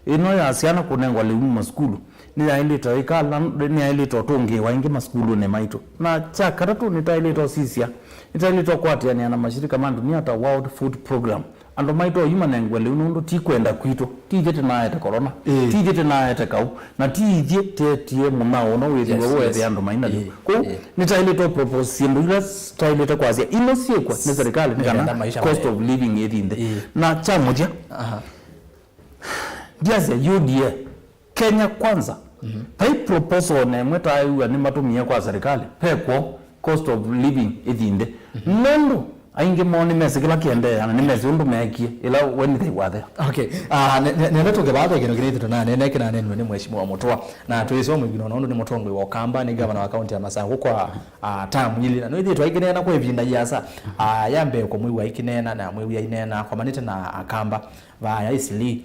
ĩno ya syana kũnengwa lĩu masukulu nĩyaĩlĩte ĩkala, nĩyaĩlĩte ũtũngĩĩwa ĩngĩ masukulunĩ maitũ. Na kya katatũ, nĩtaĩlĩte ũsisya, nĩtaĩlĩte ũkwatĩanĩa na mashirika ma ndunia ta World Food Program. Andũ maitũ oyu manengwe lĩu nũndũ ti kwenda kwitũ, ti ithyĩ tĩnaete corona, ti ithyĩ tĩnaete kau, na ti ithyĩ tetie mũnao ũno wĩthĩwe ũete andũ maina lĩu. Kwoou nĩtaĩlĩte propose syĩndũ ila taĩlĩte kwasya ino syĩkwa nĩ serikali nĩ kana cost of living ĩthi nthĩ. Na kya mũthya, ndiasya U D A, Kenya Kwanza, vai proposal o na ĩmwe taaĩw'a nĩmatũmie kwa serikali, ve kw'o cost of living ĩthi nthĩ. Nũndũ aingĩ moo nĩmesĩ kĩla kĩendeea na nĩmesĩ ũndũ meekie ĩla when they were there. Okay. Ah, ne- ne- nenda tũke vaa ve kĩndũ kĩnini tũnanene kĩnanenwe nĩ Mheshimiwa Mũtũa, na twĩsoma mũvino nũndũ nĩ mũtongoi wa Ũkamba, nĩ gavana wa kaunti ya Masaku kwa ah, tamu ilĩ, na nĩwĩthĩĩtwe aikineena kwa ĩvinda iasa. Ah, ya mbee kũmwĩw'a aikineena na mwĩw'a aineena akomanĩte na Akamba vaya Eastleigh,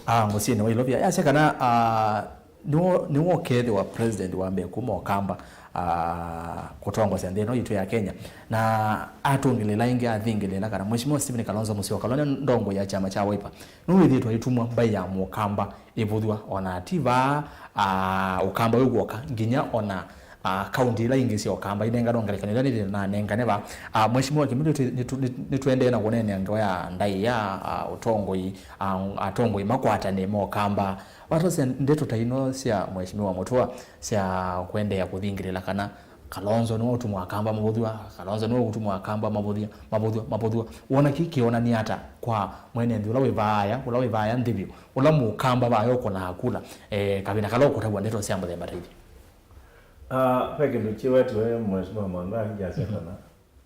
ah, mũsyĩnĩ wa Ilovia. Yasya kana, ah, nĩwo nĩwo ũkethĩwa president wa mbee kuma Ũkamba, ah, kũtongosya nthĩ ĩno yitũ ya Kenya. Na atũngĩlĩla ĩngĩ athingĩlĩla kana Mheshimiwa Stephen Kalonzo Musyoka, ũla nĩ ndongoi ya kyama kya Wiper, nĩwĩthĩĩtwe aitumwa mbaĩ ya Mũkamba ĩvũthw'a, ona ti vaa, ah, Ũkamba wĩ w'oka, nginya ona, ah, kaunti ila ingĩ sya Ũkamba inenganwa ngelekany'o ila nĩnanengane vaa. Ah, Mheshimiwa Kimeli, nĩtũ- nĩtũ- nĩtũ- nĩtũendee na kũneenea ngewa ya ndaĩa, ah, ũtongoi, ah, atongoi makwatanĩe ma Ũkamba. Watosya ndeto ta ino sya Mheshimiwa Mũtũa sya kũendeea kũthingĩlĩla kana Kalonzo nĩwe ũtuma Akamba mavũthw'a, Kalonzo nĩwe ũtuma Akamba mavũthw'a, mavũthw'a, mavũthw'a. Wona kĩĩ kĩonany'a ata kwa mwene nthĩ ũla wĩ vaaya, ũla wĩ vaaya nthĩ vyũ, ũla Mũkamba vaaya ũkũnaa kula, eh, kavinda kala ũkũtavw'a ndeto sya mũthemba ta ithi? Ah, ve kĩndũ kĩwetwe Mheshimiwa Mwangangi asya kana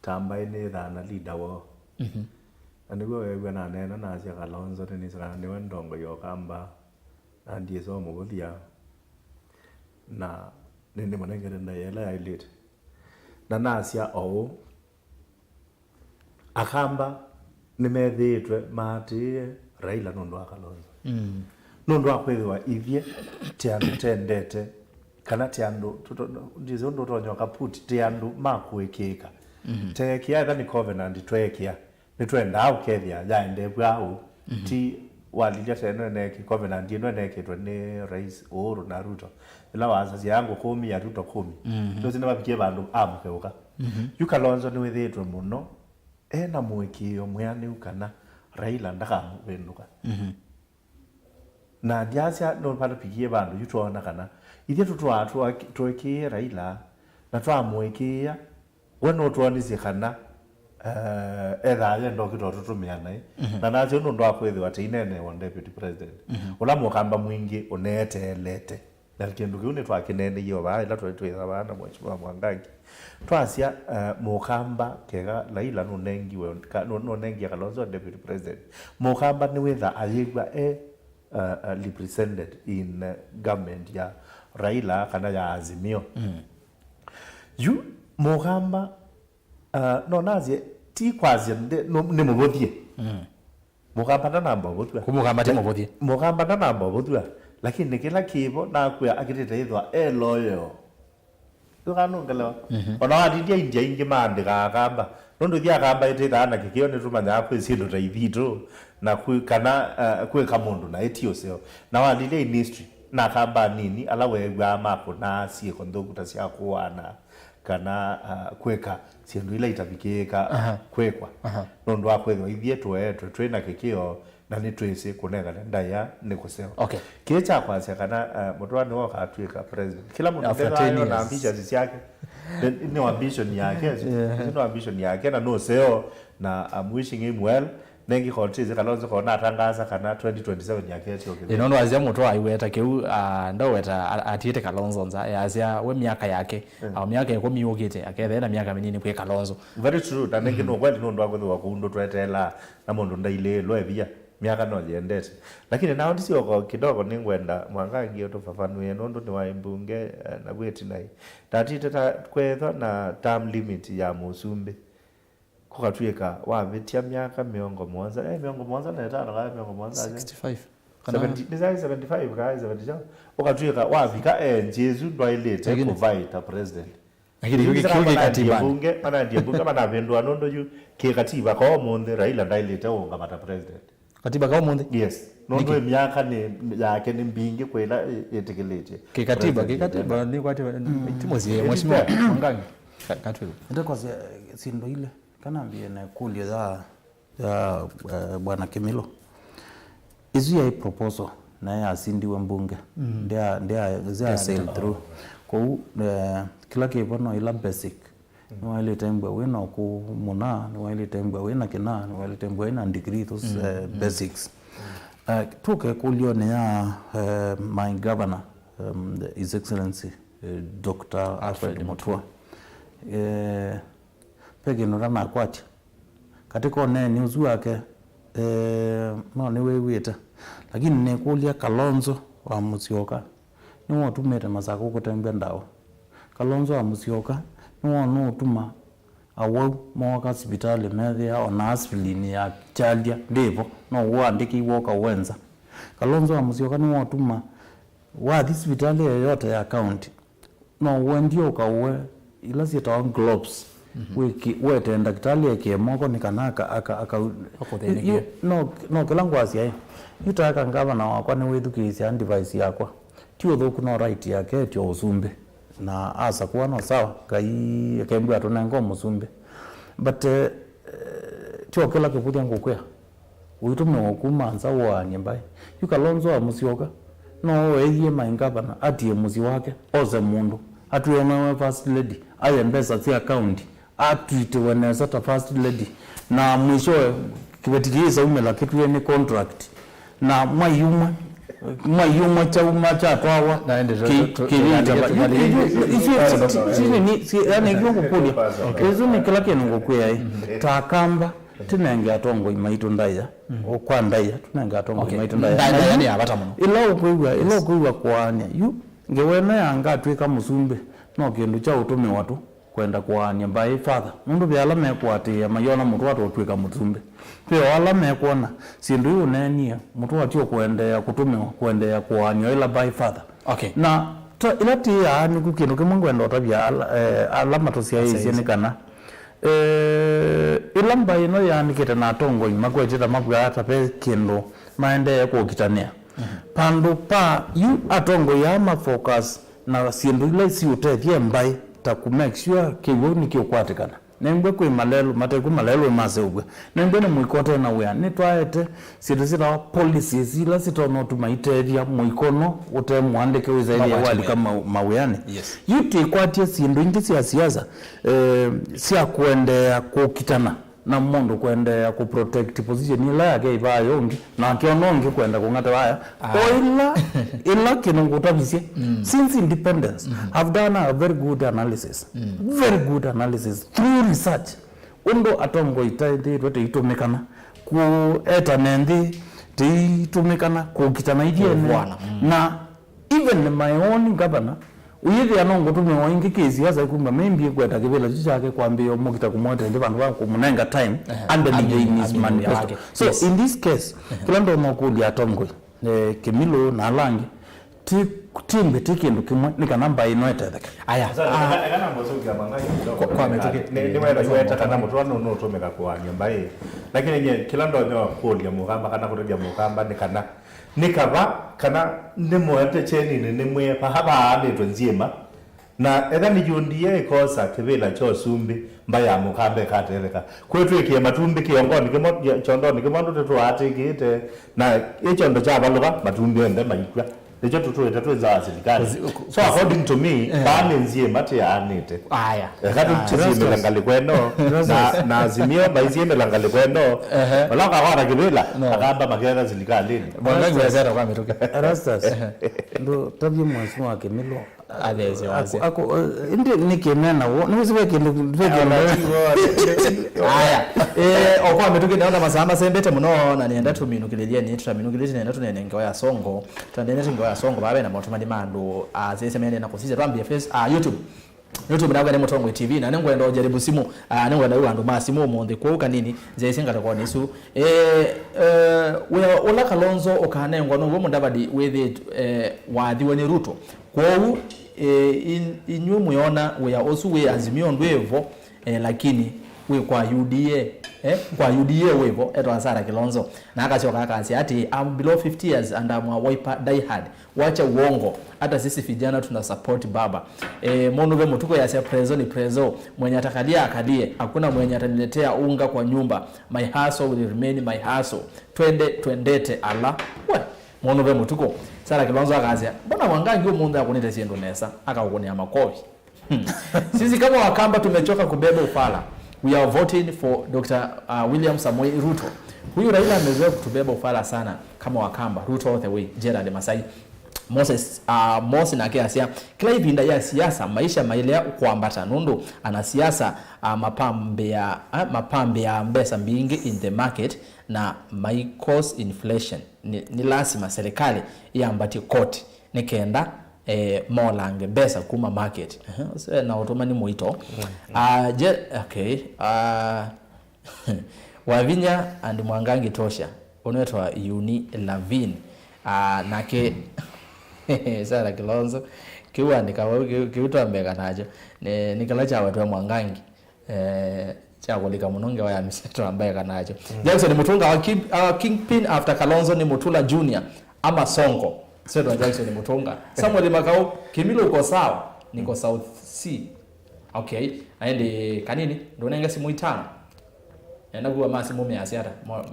ta mbaĩ nĩyĩthaa na leader woo. Na nĩw'o weew'a naneena nasya Kalonzo nĩnĩsĩ kana nĩwe ndongoi ya Ũkamba, na ndyĩsa ũmũvũthya, na nĩnĩmũnengete ndaĩa ĩla yaĩlĩte. Na nasya o ũu, Akamba nĩmethĩĩtwe maatĩĩe Raila nũndũ wa Kalonzo. Nũndũ wa kwĩthĩwa ithyĩ tĩ andũ tendete, kana tĩ andũ tũto- ndyĩsĩ ũndũ ũtonya ũkaputi, tĩ andũ ma kũĩkĩĩka. Teekĩa ĩla nĩ covenant tweekĩa, nĩtwendaa ũkethĩa yaendeew'a ũu. Ti walilya tene nĩneekĩ- covenant ĩno ĩneekĩtwe nĩ Rais Uhuru na Ruto, ĩla wasasya ngũ kũmi ya Ruto kũmi. Nũsĩ nĩvavikie vandũ amũkeũka. Yu Kalonzo nĩwĩthĩĩtwe mũno e na mũĩkĩĩo mwĩanĩu kana Raila ndakamũvĩndũka. Na ndyasya nũvatavikie vandũ yu twoona kana ithyĩ tũtwaa twa- twekĩĩe Raila na twamũĩkĩĩa, we nũtwonisye kana, eh, ethaa ye ndokita ũtũtũmĩa naĩ. Na nasyo nũndũ wa kwĩthĩwa tĩineenewa deputy president, ũla Mũkamba mwingĩ ũneeteelete. Na kĩndũ kĩu nĩtwakĩneeneie o vaa ĩla twaĩ twĩtha vaa na Mheshimiwa Mwangangi. Twasya, eh, Mũkamba keka Raila nũnengiwe, ka- nũ- nũnengie Kalonzo deputy president, Mũkamba nĩwĩtha ayĩw'a e, uh, uh, represented in, uh, government ya Raila kana ya Azimio. Yu Mũkamba, uh, no nasye ti kwasya nde- nũ- nĩ mũvũthye. Mũkamba ndanamba ũvũthw'a. Kũ Mũkamba ti mũvũthye. Mũkamba ndanamba ũvũthw'a. Lakini kĩla kĩvo nakwĩa akĩtĩte ĩthwa e loyal. Ndũkanũngelewa. Mhm. Ona watilya India ingĩ maandĩkaa Akamba. Nũndũ ithyĩ Akamba ĩtĩthaa na kĩkĩo nĩtũmanyaa kwĩ syĩndũ ta ithitũ na kwĩ, kana, eh, kwĩka mũndũ naĩ ti ũseo. Na watilya in history, na Akamba anini ala weew'aa makũnaa syĩko nthũku ta sya kũaana, kana, ah, kwĩka syĩndũ ila itavikĩĩka Aha. kwĩkwa. Aha. Nũndũ wa kwĩthĩwa ithyĩ tũeetwe twĩ na kĩkĩo na nĩtwĩsĩ kũnengane ndaĩa nĩ kũseo. Okay. Kĩĩ kya kwasya kana, eh, Mũtũa nĩwe ũkatw'ĩka president. Kĩla mũndũ After ndethaa ten yona years. ambitions syake. Nĩ, nĩ ambition yake. Yeah. Nĩ ambition yake na nũseo na I'm wishing him well. Nengĩ kotĩsĩ Kalonzo kona atangaza kana twenty twenty-seven yake ĩtyoke. Ĩ, nũndũ wasya Mũtũa aiweta kĩu, ah, ndaweta a-, atiĩte Kalonzo nza, yasya we myaka yake, Mm. ah, myaka ĩkũmi yũkĩte, akethee na myaka mĩnini kwĩ Kalonzo. Very true. Na nengĩ Mm. nĩ ũkweli nũndũ wa kwĩthĩwa kũu ndũtweteelaa na mũndũ ndailĩĩlwe ĩvia. Myaka no yĩendete. Lakini nao ndisioko kidogo nĩngwenda Mwangangi ũtũfafanũe nũndũ nĩwaĩ mbunge, eh, na wĩtinai. Tatite ta kwethwa na term limit ya mũsumbĩ. Kũkatw'ĩka wavĩtya myaka mĩongo mũonza, eh, mĩongo mũonza na ĩtano kana mĩongo mũonza aja? Sixty-five. Kana seventy, nĩ saĩ seventy-five kana seventy chao? Ũkatw'ĩka wavika age ĩsu ndwaĩlĩte Lakini kũvai ta president. Lakini kĩu kĩ-, kĩu kĩ katiba. Mbunge, manandie mbunge, manavĩndũa nũndũ yu kĩ katiba kwa ũmũnthĩ Raila ndaĩlĩte ũũngama ta president. Katiba ka ũmũnthĩ? Yes. Nũndũ Nĩkĩ? Ĩ myaka nĩ, yake nĩ mbingĩ kwĩ ĩla ĩ-, ĩtĩkĩlĩtye. Kĩ katiba, kĩ president katiba, nĩ kwati, ti mũsyĩ, It is mheshimiwa fair. Mwangangi. Ka-, katwĩwe. Ndekwasya, eh, syĩndũ ile, kana mbie na ĩkũlyo ya, ya, eh, Bwana Kimilo. Isu yaĩ proposal, na yasindiwe mbunge. Mm. Ndya, ndya, ndya Yes, sail no. through. Kwoou, eh, kĩla kĩvo no ila basic. Nĩwaĩlĩte mbwa wĩ na ũkũũ mũna, nĩwaĩlĩte mbwa wĩ na kĩna, nĩwaĩlĩte mbwa wĩ na degree, those, Mm, eh, mm. basics. Eh, tũke ĩkũlyonĩ ya, eh, my governor, um, His Excellency, eh, Doctor Alfred Alfred Mutua. Eh, ve kĩndũ ndanakwatya. Katĩ ka ũneeni ũsu wake, eh, no nĩwĩw'ĩte. Lakini nĩkũlya Kalonzo wa Musyoka, nĩwe ũtumĩte Masakũ kũtembya ndawa. Kalonzo wa Musyoka nĩwe ũnũũtuma awau mooka sivitalĩ methĩa ona aspirin ya kyalya ndĩvo, no ũandĩkĩiwe ũkawenza. Kalonzo wa Musyoka nĩwe ũtuma wathi sivitalĩ yoyote ya county, no ũendie ũkaũe ila syĩtawa gloves, Mhm. wĩki-, wete ndakĩtalĩ ekĩe moko nĩ kana aka-, aka-, aka-, Akũthĩnĩkie. Yu-, yu-, no, no kĩla ngwasya ĩ, yu ta aka ngavana wakwa nĩwĩthukĩĩsya advice yakwa. Ti ũthũku, no right yake etyo ũsumbĩ. Na asakũa no sawa, Ngai akembw'a atũnenga ũmũsumbĩ. But, eh, eh, tyo kĩla kĩvũthya ngũkwĩa. Ũitũmĩwa kuma nza ũaany'e mbaĩ. Yu Kalonzo wa Musyoka, no weethie my governor atie mũsyĩ wake, ose mũndũ, atwĩe nawe first lady, aye mbesa sya county, atwitiwe nesa ta first lady, na mwishowe kĩveti kĩĩ kĩsaumĩla kĩtwie nĩ contract, na mwai ũmwe, mwai ũmwe kyauma kyatwawa Na ĩndĩ tũ-, kĩ-, tũ-, kĩyĩta tũiandĩke va-, tũmaliĩe. Isu, isu, isu, isu nĩ, si, yani, isu ngũkũlya. Okay. Isu nĩ kĩla kĩndũ ngũkwĩa ĩ. Ta Akamba, tũnenge atongoi maitũ ndaĩa. Mm. O kwa ndaĩa, tũnenge atongoi Okay. maitũ ndaĩa. Ndaĩa, Na ndaĩa yu, nĩ ya vata mũno. Ĩla ũkwĩw'a, ĩla ũkwĩw'a kũaany'a, yu, ngewa ĩno ya ngatw'ĩka mũsumbĩ, no kĩndũ kya ũtũmĩwa tu. Kwenda kũaany'a mbaĩ further. Nũndũ ve ala mekũatĩĩa mayona Mũtũa tũtw'ĩka mũsumbĩ. Ve o ala mekwona syĩndũ ii ũneenie, Mũtũa ti ũkũendeea kũtũmĩwa kũendeea kũaany'a ĩla mbaĩ further. Okay. Na ta, ĩla tĩĩaa nĩku kĩndũ kĩmwe ngwenda ũtavya ala, eh, ala matũsyaĩĩsye nĩ kana, eh, ĩla mbaĩ ĩno yaanĩkĩte na atongoi makwetye ta mavw'aa ta ve kĩndũ maendee kũkitanĩa. Mhm. Vandũ pa yu atongoi aa ma focus na syĩndũ ila siũtethya mbaĩ ta kũ make sure kĩw'ũ nĩkĩũkwatĩkana. Nengwe kwĩ malelũ, matekw'ĩ malelũ maseũvw'a. Nengwe nĩ mũiko ũte na wĩa. Nĩtwaete syĩndũ syĩtawa policies ila sitonya ũtuma itethya mũiko ũno ũte mũandĩke wĩsaĩlĩe Makwatĩwe. walika ma-, mawĩanĩ. Yes. Yu twĩkwatye syĩndũ ingĩ sya siasa, eh, sya kũendeea kũkitana. Na mũndũ kũendeea kũ protect position ĩla yake ĩvaa yo ũngĩ, nake ona ũngĩ kwenda kũng'ata waya. Ah. O ĩla, ĩla kĩndũ ngũtavisye, Mm. since independence, Mm. I've done a very good analysis. Mm. Very good analysis through research. Ũndũ atongoi taĩthĩtwe tũitũmĩkana, kũetana nthĩ, tũitũmĩkana, kũkitana ithyĩ ene. Kũvwana, mm. Na Even my own governor, ũyĩthĩa no ngũtũmĩwa ĩngĩ kĩsiasa kumba maybe kwenda kĩvĩla kyu kyake kwambĩĩa ũmũkita kũmweta ĩndĩ vandũ va kũmũnenga time Ehe, and amĩnĩ, amĩnĩ wĩa manifesto wake. So, yes. In this case, Ehe. Kĩla ndonya ũkũlya atongoi, eh, Kĩmilũ na ala angĩ, ti, ti mbĩ, ti kĩndũ kĩmwe, nĩ kana mbaĩ ĩno ĩtetheke. Aya. Sasa, ah, eka, eka na mũsũkĩa mang'ai kidogo. Kwa, kwa mĩtũkĩ. Nĩ, nĩ, nĩ wenda iweta kana mũtũa nũ, nũtũmĩka kũaany'a mbaĩ. Lakini nye, kĩla ndonya kũlya mũkamba kana kũtethya mũkamba nĩ kana, nĩ kava, kana nĩ mũete kyeninĩ, nĩ mwĩe, paha vaanĩtwe nzyĩma, na etha nĩ yundia ĩkosa kĩvĩla kya ũsumbĩ, mbaĩ ya mũkamba ĩkatetheka. Kwĩ twĩkĩe matumbĩ kĩongonĩ kĩmwe, kyondonĩ kĩmwe, ndũte tũatĩkĩte, na ĩ kyondo kyavalũka, matumbĩ onthe maikw'a. Nĩkyo tũtũĩte twĩ nza wa silikalĩ. Kuzi-, ku-, so according to me, eh, paa nĩ nzyĩma tĩaanĩte. Aya. Eka tũtisyĩmĩla ngalĩko ĩno, na, na Azimio maisyĩmĩla ngalĩko ĩno. Ehe. Vala ũkakwata kĩvĩla, no, akamba maketha silikalĩnĩ. Mwangangi wesera kwa mĩtũkĩ. Erastus, ndũtavye mwasi wa kĩmĩlo. Athesye wase. Ako, ako, eh, ĩndĩ nĩkĩ mena w'o? Nĩwĩsĩ ve kĩndũ, ve kĩndũ. Aya. Eh, o kwa mĩtũkĩ nĩona masaa masembete mũno, na nĩenda tũminũkĩlĩlyeni, tũtaminũkĩlĩte nĩenda tũnene ngewa ya Songo. Tũnene ngewa ya Songo, vave na maũtũmani ma andũ, ah, sese mene na kũsisya twambie Face, ah, YouTube. YouTube na wene Mũtongoi T V, na nĩngwenda ũjaribu simu, ah, nĩngwenda wĩwa andũ ma simu ũmũnthĩ kwoou kanini, nzĩa isi ngalĩkonĩ isu. Eh, eh, wĩa ũla Kalonzo ũkanengwa now'o Mudavadi wĩthĩĩtwe, eh, wathiwe nĩ Ruto. Kwoou, eh, in-, inyw'ĩ mwĩona wĩa ũsu wĩ Azimio ndwĩ vo, eh, lakini wĩ kwa U D A, eh, kwa U D A wĩ vo, etawa Sarah Kilonzo. Na akasyoka akasya atĩ, "I'm below fifty years and I'm a Wiper diehard. Wacha uongo. Hata sisi vijana tuna support baba." Eh, mũndũ ve mũtuko yasya, "Prezo ni prezo. Mwenye atakalia akalie. Hakuna mwenye ataniletea unga kwa nyumba. My hustle will remain my hustle." Twende, twendete ala. We. Mũndũ ve mũtuko. Sarah Kilonzo akasya, "Mbona Mwangangi ũmũnthĩ akũnĩte syĩndũ nesa? Akaũkũnĩa makovi." Hmm. Sisi kama Wakamba tumechoka kubeba ufala. We are voting for Doctor, uh, William Samoei Ruto. Huyu Raila amezoea kutubeba ufala sana kama Wakamba. Ruto all the way. Gerald Masai. Moses, uh, Mosi nake asya, "Kĩla ĩvinda ya siasa, maisha mailea kwambata nũndũ anasiasa, uh, mapambĩa, uh, mapambĩa mbesa mbingĩ in the market na mai cause inflation. Nĩ, nĩ lasima serikali yambatie koti nĩ kenda, eh, molange mbesa kuma market." Ehe, ũsu ena ũtũmani mũito. Mm. Ah, je, okay. Ah, Wavinya and Mwangangi Tosha, ũnwetwa Yuni Lavin. Ah, nake Sarah Kilonzo, kĩu andĩka vau, kĩu, kĩu twambeka nakyo. Nĩ, nĩ kĩla kyawetwe Mwangangi. Eh, kya kũlika mũno ngewa ya mĩseto ambaye kanakyo. Mm. Jackson Mutunga wa King, uh, Kingpin after Kalonzo ni Mutula Junior ama Sonko. Setwa Jackson Mutunga. Samuel Makau, Kimilo uko sawa? Niko South Sea. Okay. Aende kanini, ndunenge simu itano. Nenda kuwa ma simu mĩasya ata. Mo-,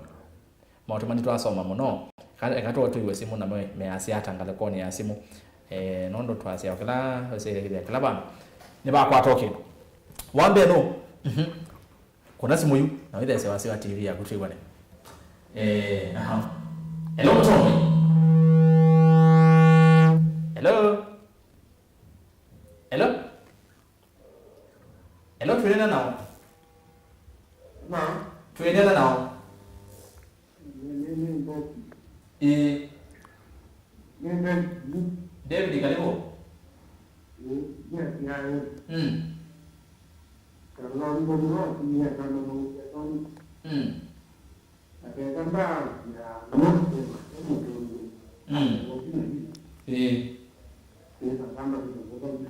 Maũtũmani twasoma mũno. Ka-, eka tũtũiwe simũ namo measya ata ngalĩkonĩ ya simũ. Eh, nũndũ twasya o kĩla, ũsĩlĩkĩthya kĩla vandũ. Nĩvakwata o kĩndũ. Wa mbee nũ? Mhm. Kũna simũ yu, na wĩthesya wasya wa T V yaku twĩw'ane. Eh, aha. Hello, Mũtongi. Hello? Hello? Hello, twĩnena nao? Na? Twĩnena nao? Nĩ, nĩ, nĩ Mboki. Ĩĩ. Nĩ David. David, karibu. Ĩĩ, yes, ya, ĩĩ. Mm. Kana ndio ndio ndio kana ndio. Mm. Akeka mbaa ya mwana mũndũ. Mm. Ĩĩ. Ĩĩ, kama ndio.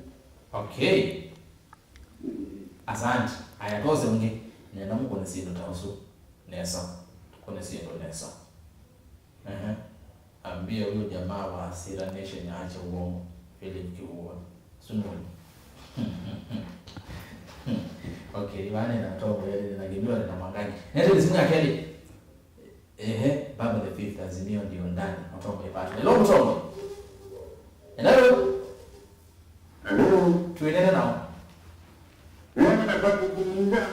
Okay. Asante. Aya, tose ũngĩ. Nenda mũkũne syĩndũ ta ũsu nesa. Tũkũne syĩndũ nesa. Ehe. Ambia huyo jamaa wa Hasira Nation aache uongo. Philip Kihua. Sununi. Okay, vane na Tomo yale na Gimbiwa na Mwangangi. Nete simu ya Kelly. Ehe, Baba the fifth, Azimio ndio ndani. Mutongo ipatwe. Hello, Mutongo. Hello. Hello. Twĩnene nao. Nĩwona Patrick Muinga.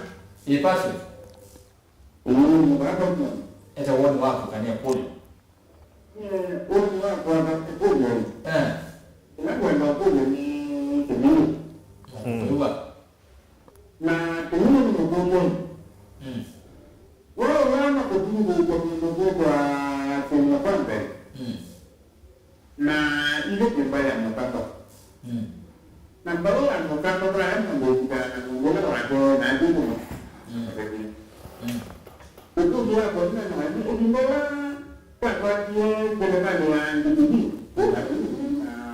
Ĩ Patrick. Mm, Baba Mutongo. Eta woni waku kania kũlyo. Eh, woni waku wa Patrick kũlyo. Eh. Ĩla ngwenda kũlyo nĩ kĩmĩu. Mm. Kũiwa. Na kĩmĩu nĩ mũkũlyo. Mm. Wewe ũyama kũtungũkwa mũndũ kwĩtwa Kenya kwa mbee. Mm. Na ile nyũmba ya mũkamba. Mm. Na mbaũ ya mũkamba vaya mũndũ ũkutana na mũndũ ũla wake na andũ mũno. Mm. Mm. Ũkũlyo wa kũnena na wani ũndũ ũla kwatwatie kũlemanĩ wa ngitini. Mm. Na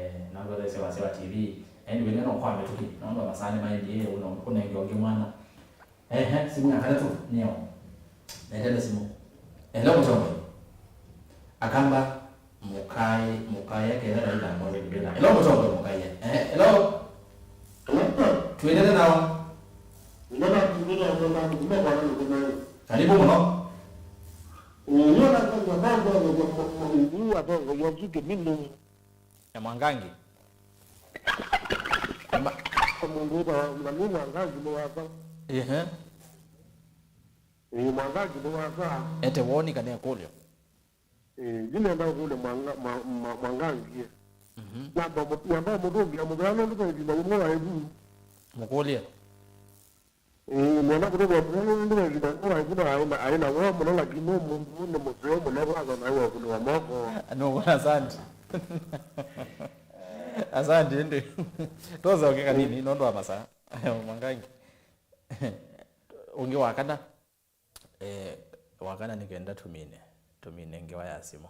eh, na ngwethesya wasya wa T V. Anyway, neno kwa mĩtũkĩ, nũndũ wa masaa nĩmaendie, ũna ũnenge ũngĩ mwana. Ehe, simu ya katatũ nĩyo. Netele simu. Hello, Mũtongoi. Akamba, mũkaĩ, mũkaĩ, akethela ila mwana ndela. Hello, Mũtongoi, mũkaĩ. Ehe, hello. Twendele nao. Karibu mũno. Ũũ atongoia ũsu kĩmini. Na Mwangangi. Ma- Mũndũ wĩtawa Mami Mwangangi nĩ wakwa. Ehe. Ĩĩ, Mwangangi nĩ wakwa. Ete woni kana ĩkũlyo? Ĩĩ, yu nenda ũkũlya Mwanga-, Mwa-, Mwa-, Mwangangi. Mhm. Namba mũ-, namba mũtũngĩa mũvea nũndũ ve ĩvinda yĩmwe waĩ vu. Mũkũlye. Ĩĩ, nĩenda kũtũvĩa mũno nũndũ nĩvĩndakũ waĩ na aĩ na woo mũno, lakini nĩ mũndũ nĩ mũseo mũno, kwanza naĩ wa kũnĩwa moko. Nũkũna, asante. Asante, ĩndĩ tũcoke kanini nũndũ wa masaa. Mwangangi. Ũngĩ wa kana. Eh, wa kana nĩ kenda tũmine, tũmine ngewa ya simũ.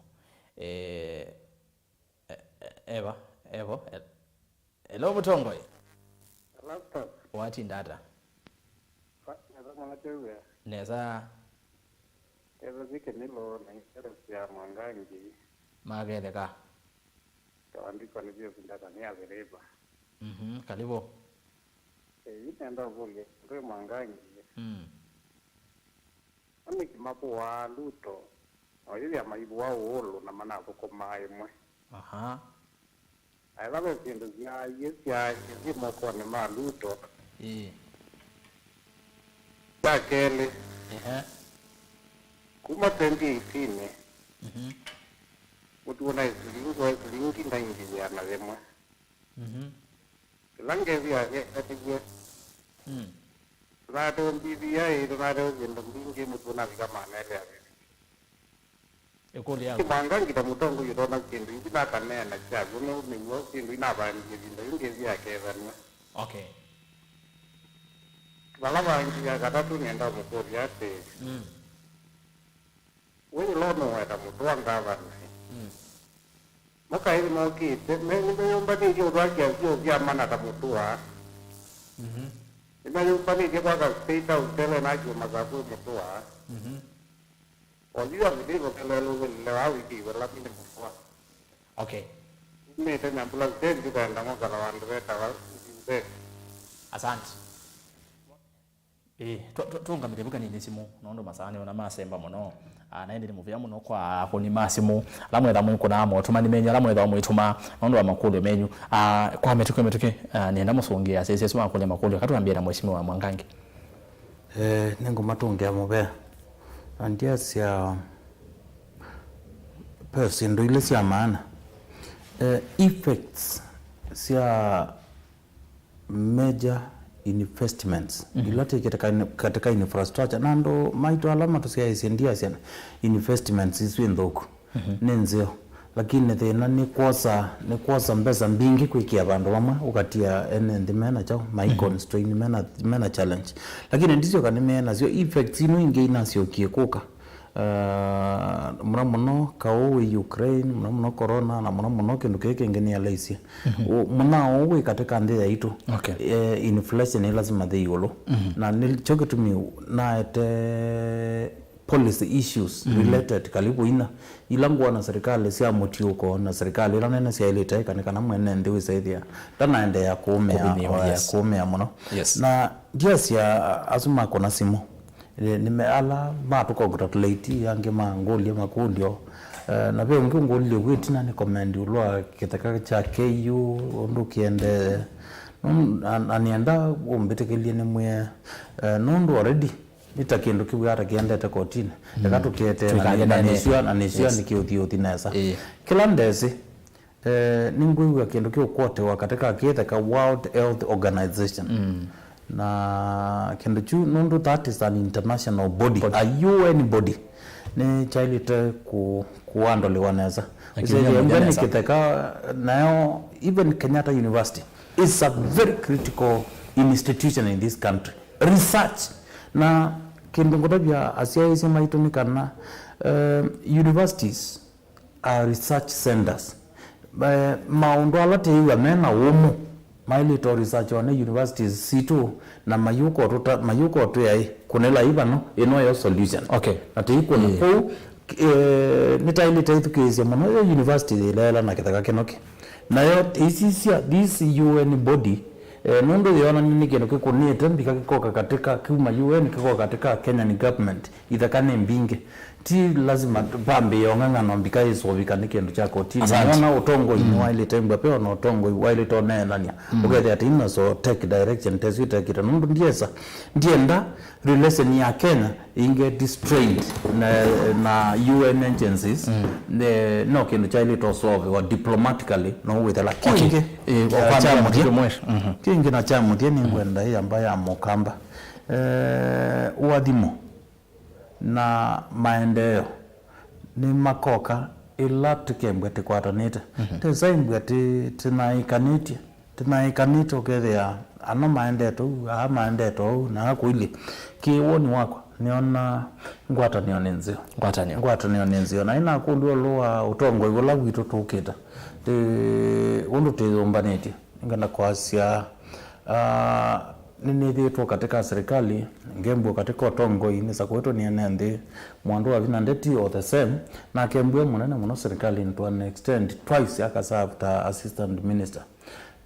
Eh, E-, e-, eva, evo, e-, hello, Mũtongoi. Hello, Stop. Watinda ata? Fa-, nesa mwana tewia. Nesa. Eva zike nilo na interest ya Mwangangi. Maketheka. Tawandikwa nĩ vyo sindata nĩ avereva. Mhm, karibu. Eh, yu nenda ũkũlya, ndwe Mwangangi. Mm. Nĩkĩ makũaa Luto, na ũyĩthĩa maivũa ũũlũ na manathũkũmaa ĩmwe? Aha. Na ĩla ve syĩndũ syaaie, syaaie syĩ mokonĩ ma Luto. Ĩĩ. Kya kelĩ, ehe, kuma twenty eighteen, mhm, mũtuo na silingi, wa silingi ndaingĩ ĩana yĩmwe. Mhm. Ĩla Ngethi athĩnĩkie, mm, tũnatewe B B I, tũnatewe syĩndũ mbingĩ, mũtu ũnavika maana elĩ avĩvi. Ĩkũlyo yaku. Kimwanga ngita mũtongoi ũtona syĩndũ ithi nakaneena kyaw'o, nũmĩw'o syĩndũ inavandie ĩvinda yu Ngethi akethanw'a. Okay. Vala vangĩ ya katatũ nĩenda ũmũkũlya atĩĩ, mm, we yĩla ũnũweta mũtũa ngavana, mm, mũkaĩ nĩmokĩte, me-, nĩmeyũmbanĩtye ũtwakĩa vyoo vya mana ta mũtũa. Mhm. Nĩmeyũmbanĩtye kwaka State House tele na kyũma kya kwĩ mũtũa. Mhm. Oyu avithĩiwe kelelũvĩlile wa wĩkĩiwe lami nĩ mũtũa. Okay. Nĩte Nyambula State, ndikaenda ng'okala vandũ vetawa Nzimbe. Asante. Ĩĩ, tũ-, tũ-, tũũngamĩle vu kanini simũ, nũndũ masaa nĩona masemba mũno. Ah, na ĩndĩ nĩ mũvea mũno kwa akũni ma simũ, ala mwĩtha mwĩkũnaa motũmani menyu, ala mwĩtha mwĩtũma, nũndũ wa makũlyo menyu. Ah, kwa mĩtũkĩ mĩtũkĩ, ah, nĩenda mũsũngĩe asyaĩĩsya asu makũlya makũlyo, katwambie na Mheshimiwa Mwangangi. Eh, nĩngũmatũngĩa mũvea. Na ndyasya, ve syĩndũ ilĩ sya maana. Eh, effects sya major investments, mhm, ila ti katika, katika infrastructure. Na andũ maitũ ala matũsyaĩĩsye ndiasya investments isu nĩ nthũku, mhm, nĩ nzeo. Lakini thĩna nĩ kwosa, nĩ kwosa mbesa mbingĩ kwĩkĩa vandũ vamwe, ũkatia ene nthĩ mena kyaũ, ma, mhm, icons twaini mena, mena challenge. Lakini ndisyoka nĩ mena nasyo, effects ino ingĩ inasyokie kũka. Ah, mũno mũno kaũ wĩ Ukraine, mũno mũno corona, na mũno mũno kĩndũ kĩĩ kĩngĩ nĩ alaisye. Mhm. Ũ-, mũnao ũũ wĩ katĩ ka nthĩ yaitũ. Okay. Eh, inflation ĩ lazima thĩ ĩũlũ. Mhm. Na nĩkyo kĩtumi naete policy issues related karibu ina, ila ngwona serikali sya mũtiũko na serikali ila nene syaĩlĩte ĩka nĩ kana mwene nthĩ wĩsaĩthĩa ndanaendeea kũũmĩa, Kũvinyĩwa, eh, yes. Kũũmĩa mũno. Yes. Na ndiasya asu makũna simũ. Eh, nĩme ala matũkongratulate, angĩ mangũlya makũlyo. Eh, na ve ũngĩ ũngũlilye kwĩ ĩtina nĩ comment ũlũ wa kĩtheka kya K U ũndũ kĩendee. Nũ-, na, na nĩenda ũmbĩtĩkĩlye nĩmwĩe, eh, nũndũ already nĩ ta kĩndũ kĩu ata kĩendete kotinĩ. Eka tũkĩetee na nĩ-, na nĩsua, na nĩsua nĩkĩũthiũthi nesa. Ĩĩ. Kĩla ndesĩ, eh, nĩngwĩw'a kĩndũ kĩũkwotewa katika kĩtheka World Health Organization. Na kĩndũ kyu, nũndũ that is an international body, a U N body, nĩ kyaĩlĩte ku-, kuandoliwa nesa. Ĩsĩkĩe mbwe nĩ kĩtheka, nayo even Kenyatta University is a very critical institution in this country. Research. Na kĩndũ ngũtavya asyaĩĩsya maitũ nĩ kana, eh, universities are research centers. Eh, maũndũ ala tĩĩw'a me na ũmũ maĩlĩte o research one universities sitũ na mayũka ũtũta-, mayũka ũtwĩa ĩ, kũnĩla ĩ vano, ĩno yo solution. Okay. Na tĩikũna kũu, eh, nĩtaĩlĩte ĩthukĩĩsya mũno yo university yĩleela na kĩtheka kĩno kĩ. Nayo ĩsisya this U N body, eh, nũndũ yĩonany'a nĩ kĩndũ kĩkũnĩte mbika kĩkoka katika kuma U N kĩkoka katika Kenyan government, itheka nĩ mbingĩ. Ti lazima vambĩĩe ũng'ang'ano mbika ĩsũvika nĩ kĩndũ kya kotini. Asante. Nĩona ũtongoi nĩwaĩlĩte mbua peo na ũtongoi waĩlĩte ũneenany'a. Ũkethĩa tĩina so take direction tesu itekĩte nũndũ ndiesa, ndienda relation ya Kenya ingeti strained na, na U N agencies, ne, no kĩndũ kyaĩlĩte ũsolviwa diplomatically no wĩthela. Okay. Kĩngĩ, eh, na kya mũthya, kĩngĩ na kya mũthya nĩngwenda ĩyamba ya mũkamba, eh, ũathimo na maendeeo nĩmakoka ĩla tũkembwa tĩkwatanĩte. Tĩsaimbwa tĩ-, tĩnaĩkanĩtye. Tĩnaĩkanĩte ũkethĩa ano maendete ũu, aa maendete ũu, na aa kũilyĩ. Kĩ woni wakwa, nĩona ngwatanĩo nĩ nzeo. Ngwatanĩo. Ngwatanĩo nĩ nzeo. Na ĩnakũlw'a ũlũ wa ũtongoi ũla witũ tũkĩta, tĩ-, ũndũ twĩyũmbanĩtye. Nĩngenda kwasya, ah, nĩnĩthĩĩtwe katika serikali, ngembwa katika ũtongoi, nĩsakũĩtwe nĩ ene nthĩ, Mwandũ wa Vinya Ndeti o the same, na akembwa mũnene mũno serikalini to an extent, twice akaserve ta assistant minister.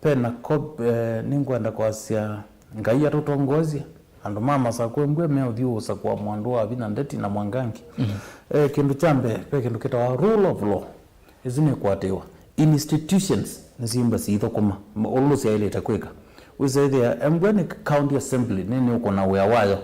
Pena ko-, eh, nĩngwenda kwasya Ngai atũtongoesye, andũ ma Masakũ embwe meũthiũũsakũa Mwandũ wa Vinya Ndeti na Mwangangi. Eh, kĩndũ kya mbee, ve kĩndũ kĩtawa rule of law. Ĩsu nĩkwatĩĩwa. Institutions nĩsyĩmba siithũkũma ma-, ũndũ syaĩlĩte kwĩka. Wĩsethĩa embwe nĩ county assembly nĩ, nĩũkũna wĩa wayo.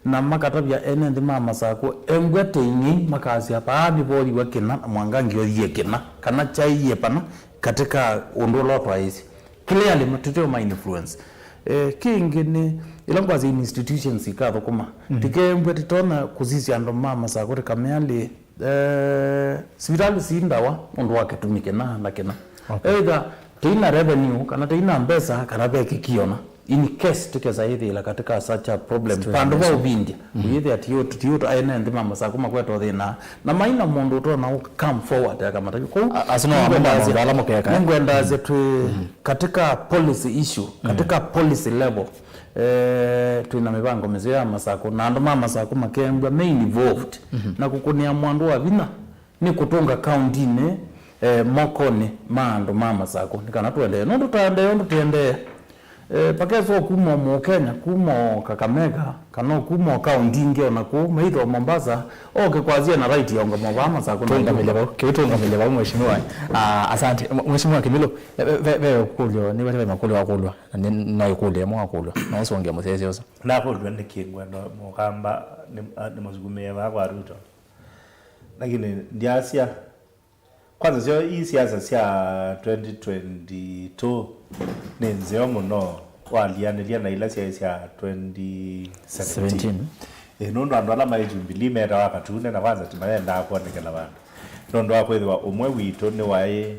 Na makatavya ene nthĩ ma Masakũ, embwe teing'ei makasya, vaa nĩvoyiw'a kĩna na Mwangangi othie kĩna, kana kyaiie pana katika ũndũ ũla ũtwaĩĩsye. Clearly, ma-, tũteo ma influence. Eh, kĩngĩ nĩ, ĩla ngwasya institutions ikathũkũma, tikembwe titonya kũsisya andũ ma Masakũ tĩkamealĩ, eh, sivitalĩ si ndawa ũndũ wa kĩtumi kĩna na kĩna. Okay. Either tĩina revenue, kana tĩina mbesa, kana ve kĩkĩona. In case tũkesa ĩthĩĩla katika such a problem, vandũ va ũvindya, ũyĩthĩa tiũtũ, tiũtũ, aene nthĩ ma Masakũ makweta ũthĩna, na maina mũndũ ũtona ũ come forward akamatavya. Kwoou, asu no amwe ma maũndũ ala mũkeka. Nĩngwendasya twĩ katika policy issue, katika policy level, eh, twĩna mĩvango mĩseo ya Masakũ, na andũ ma Masakũ makembwa me involved, na kũkũnĩa Mwandũ wa Vinya nĩ kũtũnga kauntinĩ, eh, mokonĩ ma andũ ma Masakũ, nĩ kana tũendee. Nũndũ tũendee ũndũ tũendee, eh, pakesa o kuma o Mũkenya, kuma o Kakamega, kana o kuma o kaunti ingĩ o na kũu, maitha o Mombasa, oke kwasya na right ya ũngama vaa Masakũ na tũngamĩle vau, kĩu tũngamĩle vau, Mheshimiwa. Ah, asante. Mheshimiwa Kimilu, ve, ve, ve ũkũlyo, nĩ vate ve makũlyo wa kũlwa, na nĩ, no ĩkũlyo ĩmwe wa kũlwa, no ũsũngĩa mũsyaĩĩsya ũsu. Nakũlw'a nĩkĩ ngwenda mũkamba nĩ, nĩ mũsukumĩe vaa kwa Ruto. Lakini ndiasya, kwanza syo ii siasa sya twenty twenty-two nĩ nzeo mũno walianĩlya na ila syaĩ sya twenty seventeen. Ĩ, nũndũ andũ ala maĩ Jubilee metawa katune na kwanza timayendaa kwonekela vandũ. Nũndũ wa kwĩthĩwa ũmwe witũ nĩwaĩ,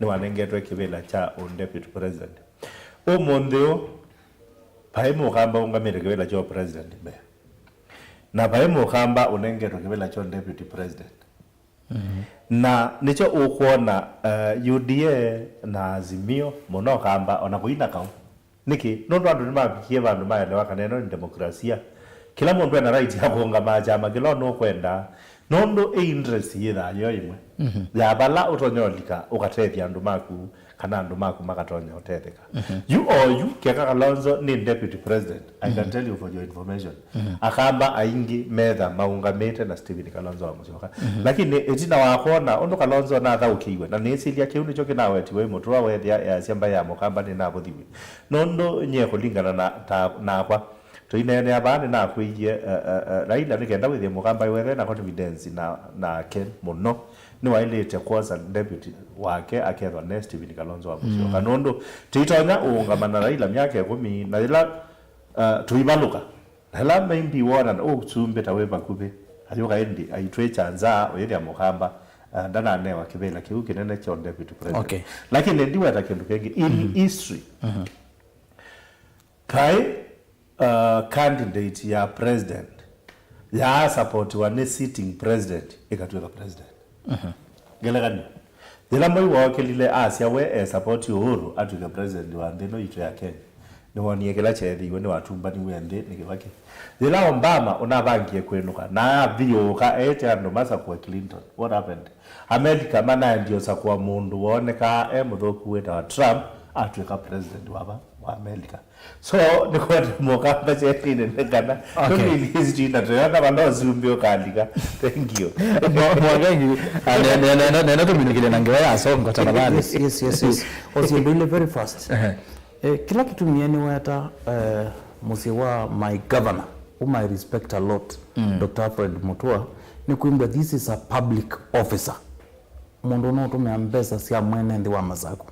nĩwanengetwe kĩvĩla kya ũ deputy president. Ũmũnthĩ ũũ, vaĩ mũkamba ũngamĩte kĩvĩla kya ũ president mbee. Na vaĩ mũkamba ũnengetwe kĩvĩla kya ũ deputy president. Na nĩkyo ũkwona, eh, U D A na Azimio mũno kamba ona kũina kaũ. Nĩkĩ? Nũndũ andũ nĩmavikie vandũ maelewa kana ĩno nĩ demokrasia. Kĩla mũndũ ena right ya kũũngama kyama kĩla nũkwenda, nũndũ ĩ interest yĩthaa yo ĩmwe ya vala ũtonya ũlika ũkatethya andũ maku, kana andũ maku makatonya ũtetheka. Yu o yu, keka Kalonzo nĩ deputy president, I can tell you for your information, Akamba aingĩ metha maũngamĩte na Stephen Kalonzo wa Musyoka. Lakini ĩtina wa kwona ũndũ Kalonzo nathaũkĩiwe, na nĩsilya kĩu nĩkyo kĩnawetiwe ĩ mũtũa wethĩa easya mbaĩ ya Mũkamba nĩnavũthiw'e. Nũndũ nyie kũlingana na, ta, nakwa, tũineenea vaa nĩnakwĩie, eh, eh, eh, Raila nĩkenda wĩthĩe Mũkamba wethe na confidence na, nake mũno, nĩwaĩlĩte kwosa deputy wake akethwa ne Stephen Kalonzo wa Musyoka. Nũndũ tũitonya ũũngama na Raila myaka ĩkũmi, na yĩla, eh, tũivalũka, na yĩla maybe wona ũsumbĩ ta wĩ vakuvĩ, ayũka ĩndĩ aitwĩkya nza ũyĩthĩa Mũkamba, eh, ndananewa kĩvĩla kĩu kĩnene kya deputy president. Okay. Lakini ndiweta kĩndũ kĩngĩ. In history, kaĩ, uh, candidate ya president yaasapotiwa nĩ sitting president ĩkatw'ĩka president. Ngelekany'o, yĩla Moi wookĩlile asya we e support Uhuru atw'ĩke president wa nthĩ ĩno yitũ ya Kenya, nĩwoonie kĩla kyeethĩiwe nĩwatumbaniw'e nthĩ nĩ Kĩvakĩ. Yĩla Obama ũnavangie kwĩnũka na athiũũka eĩte andũ masakũe Clinton, what happened? Amelika manaendie ũsakũa mũndũ woonekaa e mũthũku wĩtawa Trump atw'ĩka president wa va wa Amelika. So, nĩkwenda Mũkamba kyetinĩ nĩ kana tũmili history na tũyona vala ũsumbĩ ũkalika. Thank you. Mwa- Mwangangi, ah, ne- ne- ne- ne- nenda tũminũkĩle na ngewa ya Songo, tafadhali. Yes, yes, yes, yes. Osimbĩile very fast. Ehe. Eh, kĩla kĩtumie nĩweta, eh, mũsyĩ wa my governor, whom I respect a lot, Doctor Alfred Mutua, nĩ kwĩmbwa this is a public officer. Mũndũ ũnũtũmĩa mbesa sya mwene nthĩ wa Masaku.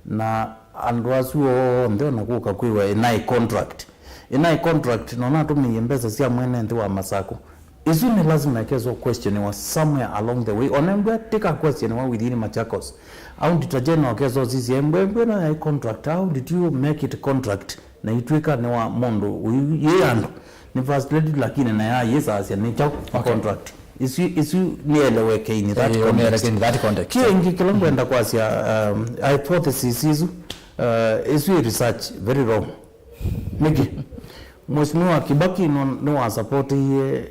Na andũ asu onthe ona kũka kwĩwa ĩnaĩ contract. Ĩnaĩ contract, na ũnatũmĩie mbesa sya mwene nthĩ wa Masaku. Isu nĩ lazima ĩkeswa kwestioniwa somewhere along the way. Ona embwe tika kwestioniwa within Machakos. Au ndita jena ũkeswa sisya embwe, embwe na yaĩ contract. How did you make it contract? Na itw'ĩka nĩ wa mũndũ ũyũ yĩ andũ. Nĩ first lady, lakini na ya yĩsasya nĩ kyaũ? Okay. Contract. Isu, isu nĩeleweke in that Eh, context. Nĩeleweke in that context. Kĩngĩ kĩla ngwenda kwasya, um, hypothesis isu, uh, isu ĩ research very wrong. Nĩkĩ? Mheshimiwa Kibaki nũ- nĩwasapotĩie, eh,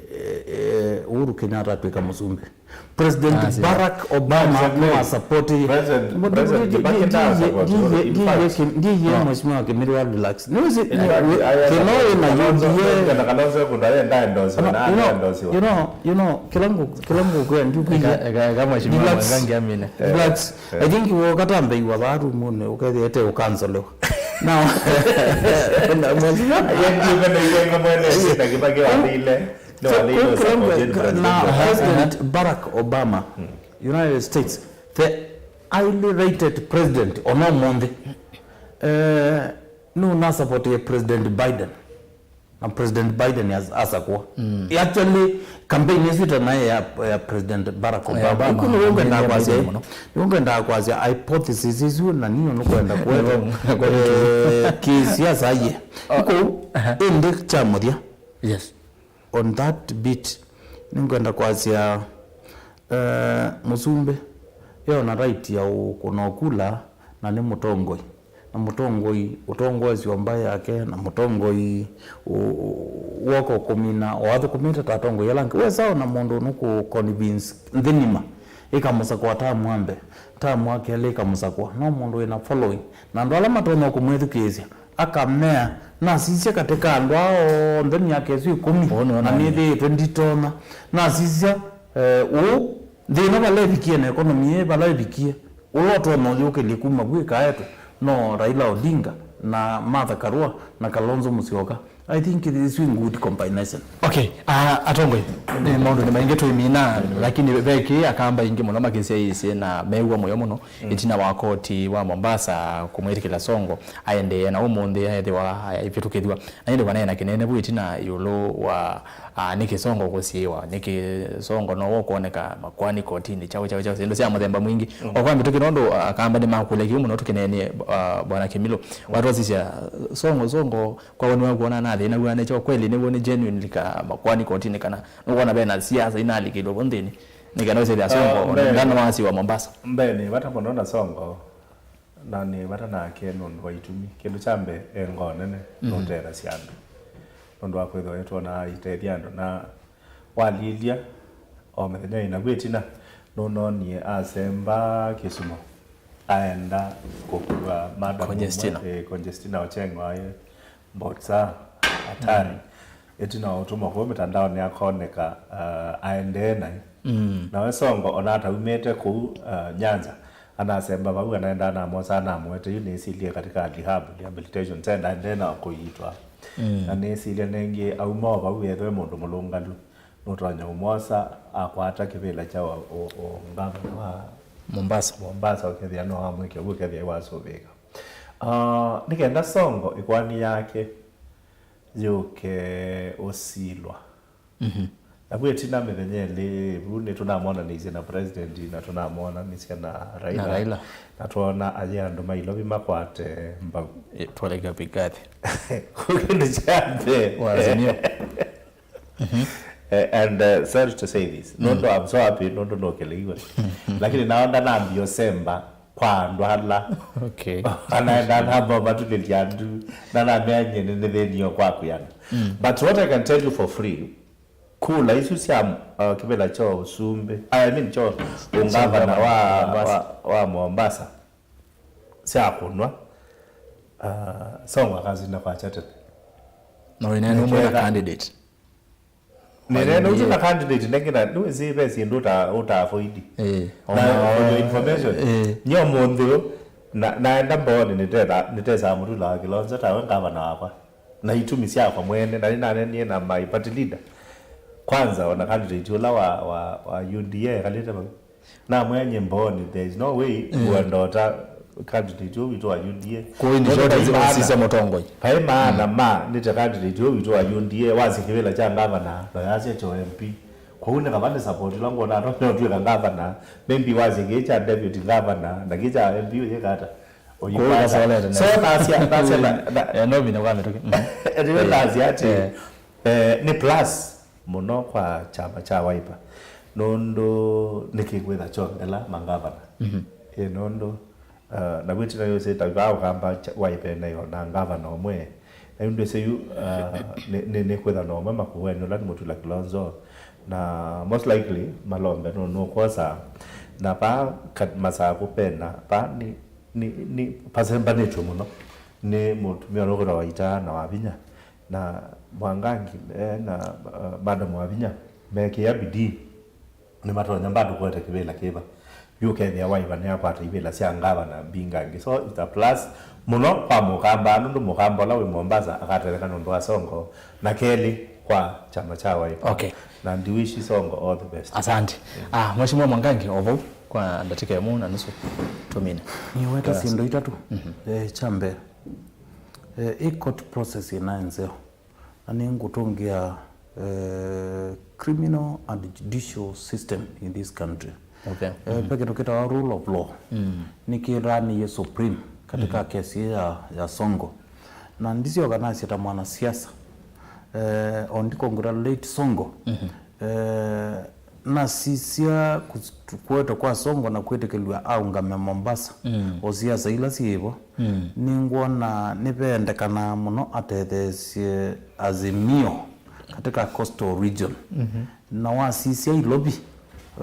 eh, Uhuru Kenyatta atw'ĩka mũsumbĩ. President Ah, si. Barack Obama President nĩwasapoti. President- President Kibaki ndasapoti Uhuru. In fact, ndiye Mheshimiwa Kimilwa, relax. Nĩwĩsĩ, in fact, I- I- kĩno wĩ na Kalonzo- U D A. Kalonzo Kalonzo kũnda yenda endorse, No, na you know, endorse you know, you know, kĩla ngũ- kĩla ngũkwĩa ndiũkwĩie. Eka- eka- eka Mheshimiwa Relax. Mwangangi amine. Relax. Eh. I think wokatambeiwa vaa rumunĩ ũkethĩete ũkanzolewa. Now, na Mheshimiwa Yeye ndiye kana ile kama ile na Kibaki wa ile. No, Kũ- they know kũlengwe support ka- na President. President Barack Obama, United States, the highly rated president ona ũmũnthĩ, eh, nũnasapotie President Biden, na President Biden as- asakũa. Actually, campaign ĩsu ĩtanaĩ ya, ya President Barack Obama. Obama. Ĩku nĩw'o ngwendaa kwasya, nĩw'o ngwendaa kwasya hypothesis isu, na niyo nũkwenda kwete, eh, kĩsiasa ye. Kũu, ĩndĩ kya mũthya. Yes. On that beat, nĩngwenda kwasya, eh, mũsumbĩ eona right ya ũkũna ũkula, na nĩ mũtongoi. Na mũtongoi ũtongoesyo mbaĩ yake, na mũtongoi ũ- ũ- woko kũmina, o athũkũmĩte ta atongoi ala angĩ. We sawa na mũndũ nũkũ convince nthĩ nima ĩkamũsakũa tamu wa mbee, tamu wa kelĩ ĩkamũsakũa. No mũndũ wĩna following, na andũ ala matonya kũmwĩthukĩĩsya. Akamea, nasisya katĩ ka andũ aa onthe myaka ĩsu ĩkũmi, na nĩthĩĩtwe nditonya. Nasisya, eh, ũũ, nthĩ ĩno vala ĩvikie na economy ĩĩ vala ĩvikie, ũla ũtonya ũyũkĩlye kuma vu ĩkaetwe, no Raila Odinga, na Martha Karua, na Kalonzo Musyoka. I think this is good combination. Okay, ah, atongoi, eh, maũndũ nĩ maingĩ tũimina, lakini ve kĩ Akamba aingĩ mũno makĩsyaĩĩsye na mew'a mũyo mũno, ĩtina wa koti wa Mombasa kũmwĩtĩkĩla Songo aendee na ũmũnthĩ aethĩwa aivĩtũkĩthw'a. Na ĩndĩ vanaĩ na kĩnene vu ĩtina ĩũlũ wa, ah, nĩkĩ Songo kũsiĩĩwa, nĩkĩ Songo no ũkwoneka makoani kotinĩ, kyaũ, kyaũ, kyaũ, syĩndũ sya mũthemba mwingĩ. O kwa mĩtũkĩ nũndũ, ah, Akamba nĩmakũlya kĩu mũno tũkĩneenie, ah, Bwana Kĩmilũ. Watwasisya Songo, Songo, kwa woni waku wona nathĩnaw'a nĩkyo kweli nĩw'o nĩ genuine lika makoani kotinĩ kana nũkwona ve na siasa inalikĩlwe vo nthĩnĩ? Nĩ kana ũsethĩa Songo ndana wasiwa Mombasa. Mbee nĩ vata mũno na Songo, na nĩ vata nake nũndũ wa itumi. Kĩndũ kya mbee, e ngoo nene, nũtethasya andũ. nũndũ wa kwĩthĩwa nĩtwonaa itethya andũ. Na walilya o mĩthenya ĩna vu ĩtina, nũnoonie asemba Kisumu aenda kũkua madam Conjestina. Ũmwe, eh, Conjestina Ochengo aĩ Mbotsa, hatari. Ĩtina wa ũtũmwa kũu mĩtandaonĩ akoneka, uh, aendee naĩ. Nawe Songo ona ataumĩte kũu, uh, Nyanza, anasemba vau, anaenda anamosa, anamũete yu nĩsilie katika rehab, rehabilitation center, aendee na kũiitwa. Na nĩsilie nĩngĩ auma o vau ethwe mũndũ mũlũngalu, nũtonya ũmwosa akwata kĩvĩla kya ũ-, ũ-, ũngavana wa Mombasa. Mombasa, ũkethĩa no amwĩke ũguo, ũkethĩa wasũvĩka. Ah, nĩ kenda Songo ĩkoani yake yũke ũsilwa. Na vu ĩtina mĩthenya ĩlĩ vu nĩtũnamwonanĩisye na president, na tũnamwonanĩsya na Raila. Na Raila. Na twona ayĩ andũ ma Ilovi makwate mbau. Eh, twaleka Rigathi. Kũu nĩ kya mbee. Wa Azimio. Eh, and, uh, sorry to say this. Nũndũ I'm so happy, nũndũ nũkĩlĩiwe. Lakini nao ndanambia ũsemba kwa andũ ala. Okay. Anaenda namba matulĩlya andũ, na namea nyie nĩ thĩni o kwa kwiana. But what I can tell you for free, kula isu sya, uh, kĩvĩla kya ũsumbĩ, I mean, kya ũngavana wa, wa, wa Mombasa, sya kũnwa, uh, Songo akasinda kwa chatete. Na wĩnene ũmwe na candidate. Nĩnene ũtĩ na candidate nengĩ na nĩwĩsĩ ve syĩndũ ũta, ũta avoid. Eh, na ona for your information, eh, nyie ũmũnthĩ ũyũ, na, naenda Mbooni nĩtetha, nĩtesaa Mutula wa Kilonzo tawe ngavana wakwa. Na itumi syakwa mwene, na nĩnanenie na my party leader. Kwanza, ona candidate ũla wa, wa, wa U D A ekalĩte vau. Namwĩa nyie Mbooni, there is no way ngwenda ũta candidate ũyũ witũ wa U D A. Kũu nĩ nũndũ short vai maana, sisya mũtongoi. Vai maana ma nĩte candidate ũyũ witũ wa U D A wasya kĩvĩla kya ngavana, na yasya kyo M P. Kwoou nĩ kava nĩ support ĩla ngwona atonya ũtw'ĩka ngavana, maybe wasya kĩĩ kya deputy governor, na kĩĩ kya M P ũyĩka ata? Ũyĩka ata? Kũu kasolete. So, nasya, nasya na, na, eh, no vine kwa mĩtũkĩ. Ndio nasya atĩ, eh, nĩ plus mũno kwa kyama kya Wiper, nũndũ nĩkĩkwĩtha kyongela mangavana. Ĩ, nũndũ, uh, na wĩtina yũsĩ ta vaa Ũkamba kya-, Wiper ĩnaĩ ona ngavana ũmwe. Na yu ndwĩsĩ yu, uh, nĩ, nĩ, nĩkwĩtha na ũmwe Makueni, ũla nĩ Mutula Kilonzo. Na most likely, malombe nũ-, nũkwosa. Na vaa kat-, Masaku pena, vaa nĩ, nĩ, nĩ pasembanĩtw'e mũno nĩ mũtumĩa ũla ũkwĩtawa Waita na Wavinya. Na Mwangangi, eh, na, uh, Madam Wavinya, mekĩa bidii, nĩmatonya mbandũ kũete kĩvĩla kĩva. Yu ũkethĩa Wiper nĩyakwata ivĩla sya ngavana mbingangĩ. So, it's a plus mũno kwa Mũkamba, nũndũ Mũkamba ũla wĩ Mombasa akatetheka nũndũ wa Songo, na kelĩ kwa kyama kya Wiper. Okay. Na ndiwishi Songo all the best. Asante. Ah, Mheshimiwa Mwangangi, o vau kwa ndatĩka ĩmwe na nusu, tũmine. Nĩweta syĩndũ itatũ. Eh, kya mbee, eh, ĩ court process ĩnaĩ nzeo. Na nĩngũtũngĩa, eh, criminal and judicial system in this country. Okay. Eh, ve kĩndũ kĩtawa rule of law. Nĩkĩthanĩie supreme katika kesi ĩĩ ya, ya Songo. Na ndisyoka nasya ta mwanasiasa. Eh, on to congratulate Songo. Eh, nasisya kus-, kuetwa kwa Songo na kwĩtĩkĩlw'a aũngame Mombasa. O siasa ila syĩvo. Nĩngwona nĩvendekanaa mũno atetheesye Azimio katika coastal region. Na wasisya Ilovi,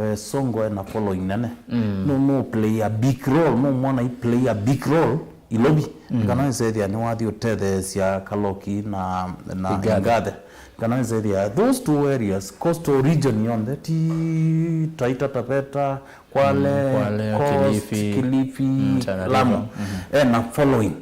eh, Songo ena following nene. No, no play a big role, no mwana i play a big role Ilovi. Kana wĩsethĩa nĩwathi ũtetheesya Kaloki na, na Igathe. Igathe. Kana wĩsethĩa those two areas, coastal region yonthe, ti Taita Taveta, Kwale, Kwale, Coast, Kilifi, Kilifi, Tana River. Lamu. Ena following.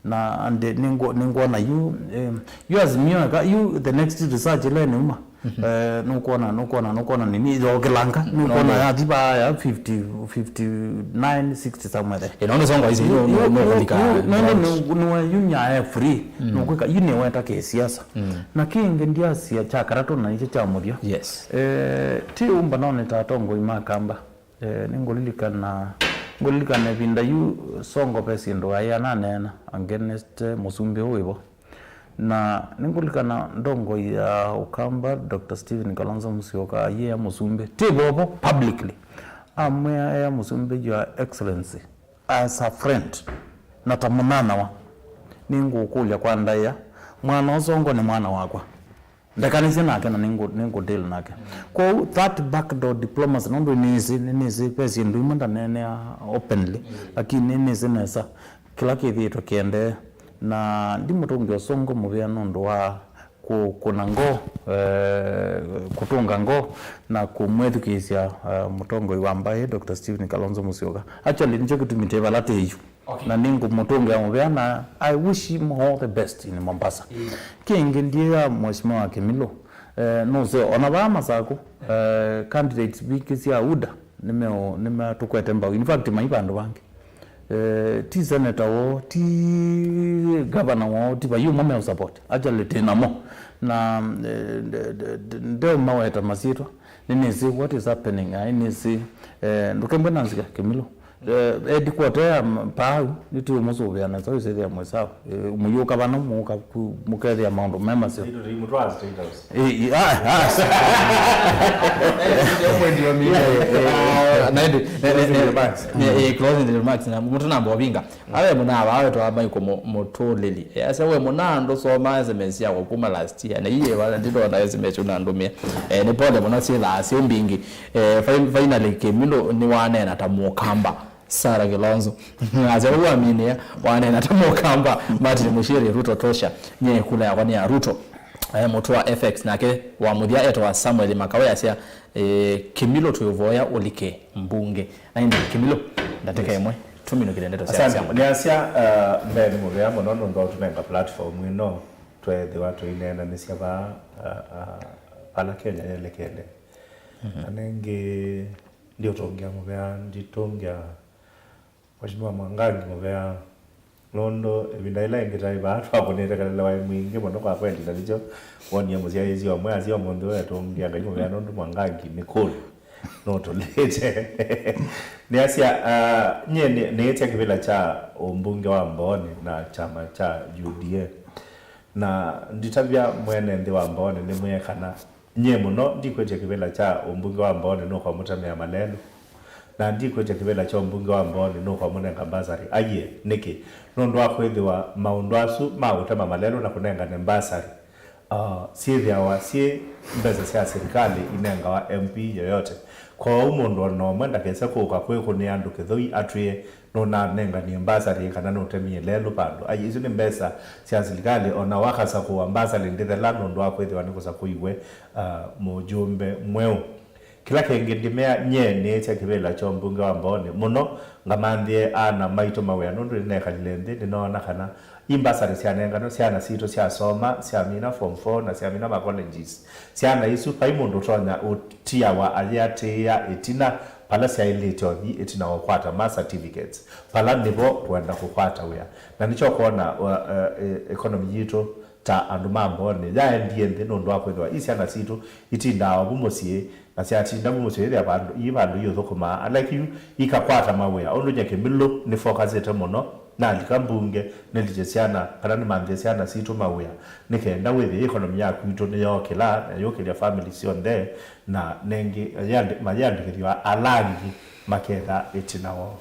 Na and nĩngwo-, nĩngwona yu, eh, yu Azimio eka, yu the next research ĩla ĩneuma. Eh, nũkwona, nũkwona, nũkwona nini yokĩlanga, nũkwona yathi vaa ya fifty, fifty-nine, sixty somewhere there. Ĩno nĩ Songo ici, yu, yu, yu, nũkũthika yu, nũndũ nĩ, nĩwe yu nyaya free, nũkwĩka, yu nĩweta kĩsiasa. Na kĩngĩ ndiasya kya katatũ na nĩkyo kya mũthya. Yes. Eh, ti ũmba none ta atongoi ma Kamba. Eh, nĩngũlilikana, ngũlilikana ĩvinda yu Songo ve syĩndũ aĩ ananeena against, eh, mũsumbĩ ũũ wĩvo. Na nĩngũlilikana ndongoi ya Ũkamba, Doctor Stephen Kalonzo Musyoka, ayĩa mũsumbĩ. Ti vovo, publicly. Amwĩa ea mũsumbĩ, Your Excellency, as a friend, na ta mũnyanyawa, nĩngũkũlya kwa ndaĩa, mwana ũũ Songo nĩ mwana wakwa. Ndekanĩsye nake na nĩngũ- nĩngũdeal nake. Kwoou that backdoor diplomacy, nũndũ nĩnĩsĩ, nĩnĩsĩ ve syĩndũ imwe ndaneenea openly, lakini nĩnĩsĩ nesa kĩla kĩthĩĩtwe kĩendee, na ndimũtũngĩa ũsũngũ mũvea nũndũ wa kũ- kũna ngoo, eh, kũtũnga ngoo na kũmwĩthukĩĩsya, eh, mũtongoi wa mbaĩ, Doctor Stephen Kalonzo Musyoka. Actually, nĩkyo kĩtumi twĩ vala twĩ yu. Okay. Na nĩngũmũtũngĩa mũvea, na I wish him all the best in Mombasa. Kĩngĩ ndiĩa Mheshimiwa Kimilu, eh, nũseo, ona vaa Masakũ, eh, candidates mbingĩ sya UDA nĩmeo- nĩmatũkwete mbau. In fact, mai vandũ vangĩ. Eh, ti senator woo, ti governor woo, ti vai ũmwe meũsupport. Actually, twĩ namo. Na, eh, nde- nde- nde- ndeũmaweta masyĩtwa. Nĩnĩsĩ what is happening, ai, nĩsĩ, eh, ndũkembwe na nzika, Kimilu. Eh, headquarter ya m- Paau, nĩtũũmũsũvĩa nesa, wĩsĩthĩa mwĩ sawa. Eh, mũyũka vano, mũka ku- mũkethĩa maũndũ me maseo. Itũ tũimũtwaa State House. Eh, eh, ah, ah. Point wa mimi. Yeah, yeah, yeah. Ah, na ĩndĩ, Closing eh, eh, remarks. Eh, eh, closing remarks, na mũtũ namba ovinga. Awe mũnaa vawe twa Michael Mu- Mũtũlĩli. Eh, ase we mũnaa ndũsomaa S M S yakwa kuma last year. Na iye wala ndĩtona S M S ũnandũmĩa. Eh, nĩ pole mũno syĩthaa syĩ mbingĩ. Eh, fin- finally Kimilu nĩwaneena ta mũkamba. Sarah Kilonzo. Ase we waminia, waneena ta mũkamba. Martin Muchiri, Ruto tosha. Nye kula yakwa nĩ ya Ruto. Eh, mũtũ wa F X nake wa mũthya etwa Samuel Makawe asya, eh, Kimilu twĩũvoya ũlike mbunge. Na ĩndĩ Kimilu, ndatĩka ĩmwe, tũminũkĩle ndeto sya Asante. Nĩasya, uh, mbee nĩ mũvea mũno nũndũ wa ũtũnenga platform ĩno tweethĩwa tũineenanĩsya vaa, uh, uh, vala Kenya yelekele. Na nĩngĩ ndiũtũngĩa mũvea, nditũngĩa Mheshimiwa Mwangangi mũvea, nũndũ ĩvinda yĩla ĩngĩ twaĩ vaa twakũnĩte kalele waĩ mwingĩ mũno kwa kweli, na nĩkyo wonie mũsyaĩĩsya ũmwe asya ũmũnthĩ ũyũ etũngĩa Ngai mũvea nũndũ Mwangangi nĩ kũlũ nũtũlĩte. Nĩasya, ah, nyie nĩ- nĩĩtya kĩvĩla kya ũmbunge wa Mbooni na kyama kya U D A, na nditavya mwene nthĩ wa Mbooni nĩmwĩe kana Nyie mũno ndikwĩtya kĩvĩla kya ũmbunge wa Mbooni nũkwamũtemea malelũ, na ndikwĩtya kĩvĩla kya ũmbunge wa Mbooni nũkwamũnenga mbasarĩ. Aiee, nĩkĩ? Nũndũ wa kwĩthĩwa maũndũ asu ma ũtema malelũ na kũnengane mbasarĩ, uh, syĩthĩawa syĩ mbesa sya silikalĩ inengawa M P yoyote. Kwoou mũndũ o na ũmwe ndakese kũka kwĩkũnĩa andũ kĩthũi atwĩe nũnanenganie mbasarĩ kana nũtemie lelũ vandũ. Ai, isu nĩ mbesa sya silikalĩ, o na wakasakũwa mbasarĩ ndĩthela nũndũ wa kwĩthĩwa nĩkũsakũiwe, ah, mũjũmbe mweũ. Kĩla kĩngĩ ndĩmea, nyie nĩĩtya kĩvĩla kya ũmbunge wa Mbooni mũno, ngamanthĩe ana maitũ mawĩa, nũndũ nĩnekalile nthĩ, nĩnoona kana i mbasarĩ syanenganwe, syana sitũ syasoma, syamina form four na syamina ma colleges. Syana isu, vai mũndũ ũtonya ũtiawa ayĩatĩĩa ĩtina vala syaĩlĩte ũthi ĩtina wa ũkwata ma certificates, vala nĩvo tũenda kũkwata wĩa. Na nĩkyo ũkwona, uh, uh, e- economy yitũ ta andũ ma Mbooni yaendie nthĩ nũndũ wa kwĩthĩwa i syana sitũ itindaa ovu mũsyĩ, na syatinda vu mũsyĩ ithĩa vandũ, ii vandũ iũthũkũmaa, unlike yu ikakwata mawĩa. Ũndũ nye Kĩmilũ nĩ focusĩte mũno, nalika mbunge, nĩlikye syana, kana nĩmanthĩe syana sitũ mawĩa, nĩ kenda wĩthĩe economy ya kwitũ nĩyookĩla na yũkĩlya family syonthe, na nengĩ mayĩandĩ- mayĩandĩkĩthw'a ala angĩ maketha ĩtina woo.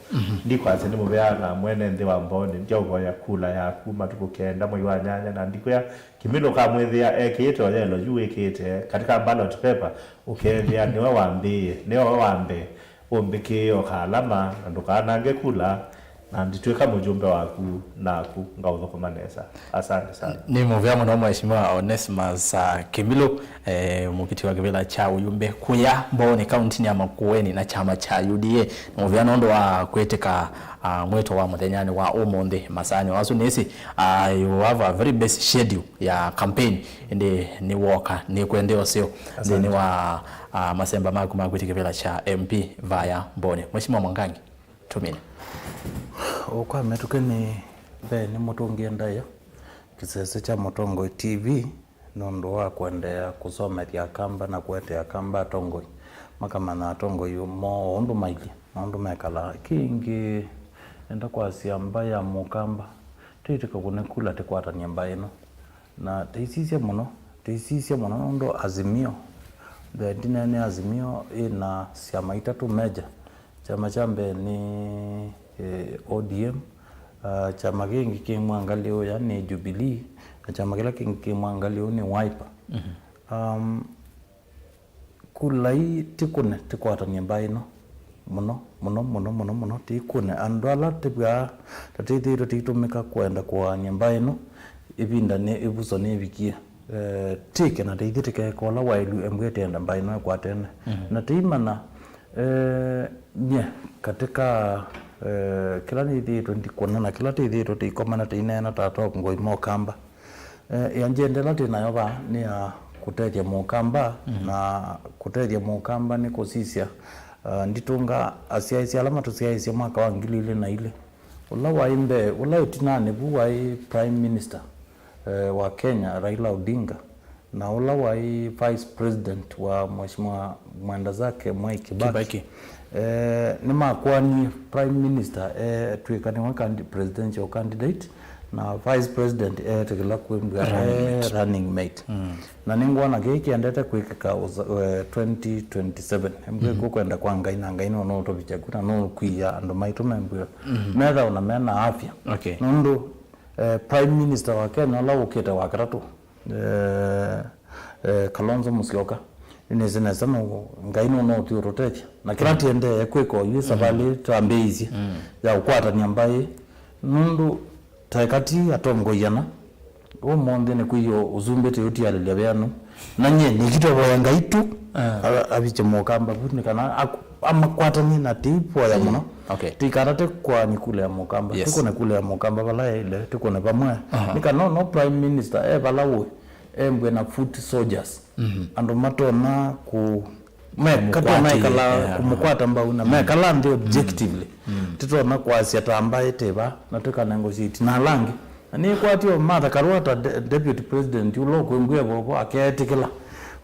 Ndikwasya nĩ mũvea na mwene nthĩ wa Mbooni, ndyaũvoya kula yaku matukũ kenda mwei wa nyanya, na ndikwĩa Kĩmilũ ũkamwĩthĩa ekĩĩte o yellow yu wĩkĩĩte katika ballot paper, ũkeethĩa nĩwe wambĩĩe, nĩwe wa mbee ũmbĩkĩĩe ũkaalama, na ndũkanange kula, na nditw'ĩka mũjũmbe waku, naku ngaũthũkũma nesa. Asante sana. Nĩ mũvea mũno Mheshimiwa Onesmus, uh, Kĩmilũ, eh, mũkiti wa kĩvĩla kya ũyumbe kũya Mbooni kauntinĩ ya Makueni na kyama kya U D A. Nĩ mũvea nũndũ wa kwĩtĩka, uh, mwĩto wa mũthenyanĩ wa ũmũnthĩ masaanĩ o asu. Nĩsĩ, uh, you have a very busy schedule ya campaign, ĩndĩ nĩwoka nĩkwende ũseo nthĩnĩ wa, uh, masemba maku ma kwĩtĩ kĩvĩla kya M P vaya Mbooni. Mheshimiwa Mwangangi. Tũmine. Ũkwa mĩtũkĩ nĩ mbee nĩ mũtũngĩe ndaĩa kĩsese kya Mũtongoi T V nũndũ wa kũendeea kũsomethya Akamba na kũetea Akamba atongoi, makamanya atongoi moo ũndũ mailyĩ na ũndũ mekalaa. Kĩngĩ, nenda kwasya mbaĩ ya Mũkamba, twĩtĩka kũnĩ kula tĩkwatany'e mbaĩ ĩno. Na tũisisye mũno, tũisisye mũno nũndũ Azimio, the ndinene Azimio ĩna syama itatũ major. Kyama kya mbee nĩ, eh, O D M, ah, kyama kĩngĩ kĩ mwangalĩu ya nĩ Jubilee, na kyama kĩla kĩngĩ kĩ mwangalĩu nĩ Wiper. Um, kula ii tikũne, tikwatany'e mbaĩ ĩno mũno mũno mũno mũno mũno, tikũne. Andũ ala tĩvw'aa ta tĩthĩĩtwe tĩitũmĩka kwenda kũaany'a mbaĩ ĩno, ĩvinda nĩ ĩvuso nĩvikie. Eh, tĩke na tĩithi tĩkeeka ũla waĩlu embw'e tĩenda mbaĩ ĩno ĩkwatene. Mhm. Na tĩimana, eh, nye katika, eh, kĩla nĩthĩĩtwe ndikũna na kĩla tĩthĩĩtwe tĩikomana tĩineena ta atongoi ma Ũkamba. Eh, ya njenda ĩla twĩ nayo vaa nĩ ya kũtethya Mũkamba, mhm, na kũtethya Mũkamba nĩ kũsisya, ah, nditunga asyaĩĩsya ala matũsyaĩĩsye mwaka wa ngili ilĩ na ilĩ. Ũla waĩ mbee, ũla ĩtinanĩ vu waĩ Prime Minister, eh, wa Kenya, Raila Odinga, na ũla waĩ Vice President wa Mheshimiwa Mwenda Zake Mwai Kibaki. Kibaki. Eh, nĩmakwanie Prime Minister etw'ĩka nĩwe kandi-, presidential candidate, na Vice President eetĩkĩla kwĩmbw'a e running mate. Running mate. Mm. Na nĩngwona kĩĩ kĩendete kwĩkĩka ũza-, eh, twenty twenty-seven. Embw'e, mhm, kũkwenda kwa Ngai, na Ngai nũnũũtũvikya ku, na nũũkwia andũ maitũ membw'e, mhm, methaũ na mena afya. Okay. Nũndũ, eh, Prime Minister wa Kenya ũla ũkĩte wa katatũ, eh, eh, Kalonzo Musyoka, nĩnĩsĩ nesa no Ngai nũnũũthi ũtũtethya. Na kĩla, mm, tĩendee kwĩka oyu, mm, savalĩ twambĩĩisye, mm, ya ũkwatany'a mbaĩ, nũndũ taeka ti atongoi ana, ũmũnthĩ nĩ kwĩywa ũsumbĩ tĩ ũtialĩlya veanũ, na nyie nĩkĩtavoya Ngai tu, ah, a-, avikye Mũkamba vu, nĩ kana aku-, amakwatany'e na tĩivoya mũno. Okay. Tĩikatate kũaany'a kula ya Mũkamba. Yes. Tĩkũne kula ya Mũkamba vala yaĩle, tĩkũne vamwe. Aha. Nĩ kana no Prime Minister e vala ũĩ, embw'e na foot soldiers. Mhm. Andũ matonya kũ-, meka-, kũmũkwatĩĩa, mekala, yeah, kũmũkwata mbau na, mm, mekala nthĩ, mm, objectively. Mm. Tĩtonya kwasya ta mbaĩ tĩ va, na tũkanengosya iti na ala angĩ. Na nĩkwatie Martha Karua ta de-, deputy president ũla ũkwĩmbw'e vovo akeetĩkĩla.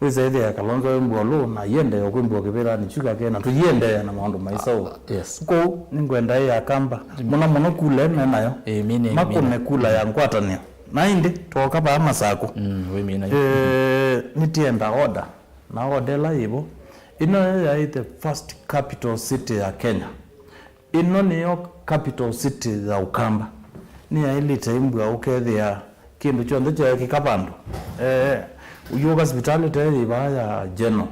Wĩsa ĩthĩa Kalonzo wĩmbwa ũlũ, na iendee ũkwĩmbwa kĩvĩlanĩ kyu kake, na tũiendeea na maũndũ maĩ sawa. Ah, yes. Kwoou, nĩngwenda ĩ Akamba, mm, mũno mũno kula ĩ me nayo, ĩĩ, mine, makũne, mine, kula ya ngwatanĩo. Na ĩndĩ, twoka vaa Masakũ. Mm, wĩ mine. Eh, nĩtienda order. Na order ĩla yĩvo, ĩno yo yaĩ the first capital city ya Kenya. Ĩno nĩyo capital city ya Ũkamba. Nĩyaĩlĩte ĩmbwa ũkethĩa kĩndũ kyonthe kyeekĩka vandũ. Eh, yũka sivitalĩ te yĩvaa ya general.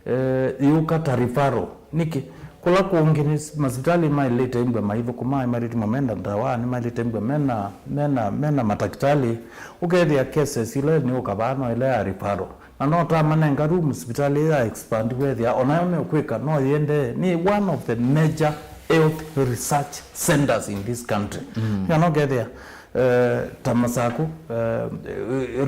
Eh, yũka ta referral. Nĩkĩ? Kũla kũngĩ nĩ s-, masivitalĩ maĩlĩte ĩmbwa maithũkũma, maĩlĩte ĩmbwa menda ndawa, nĩmaĩlĩte ĩmbwa mena, mena, mena matakĩtalĩ. Ũkethĩa cases ila nĩ ũkavaa no ĩla ya referral. Na no tamanenga room sivitalĩ ya expand wethĩa onayo meũkwĩka no yĩendee. Nĩ one of the major health research centers in this country. Mm. Kana ũkethĩa, eh, ta Masakũ, eh,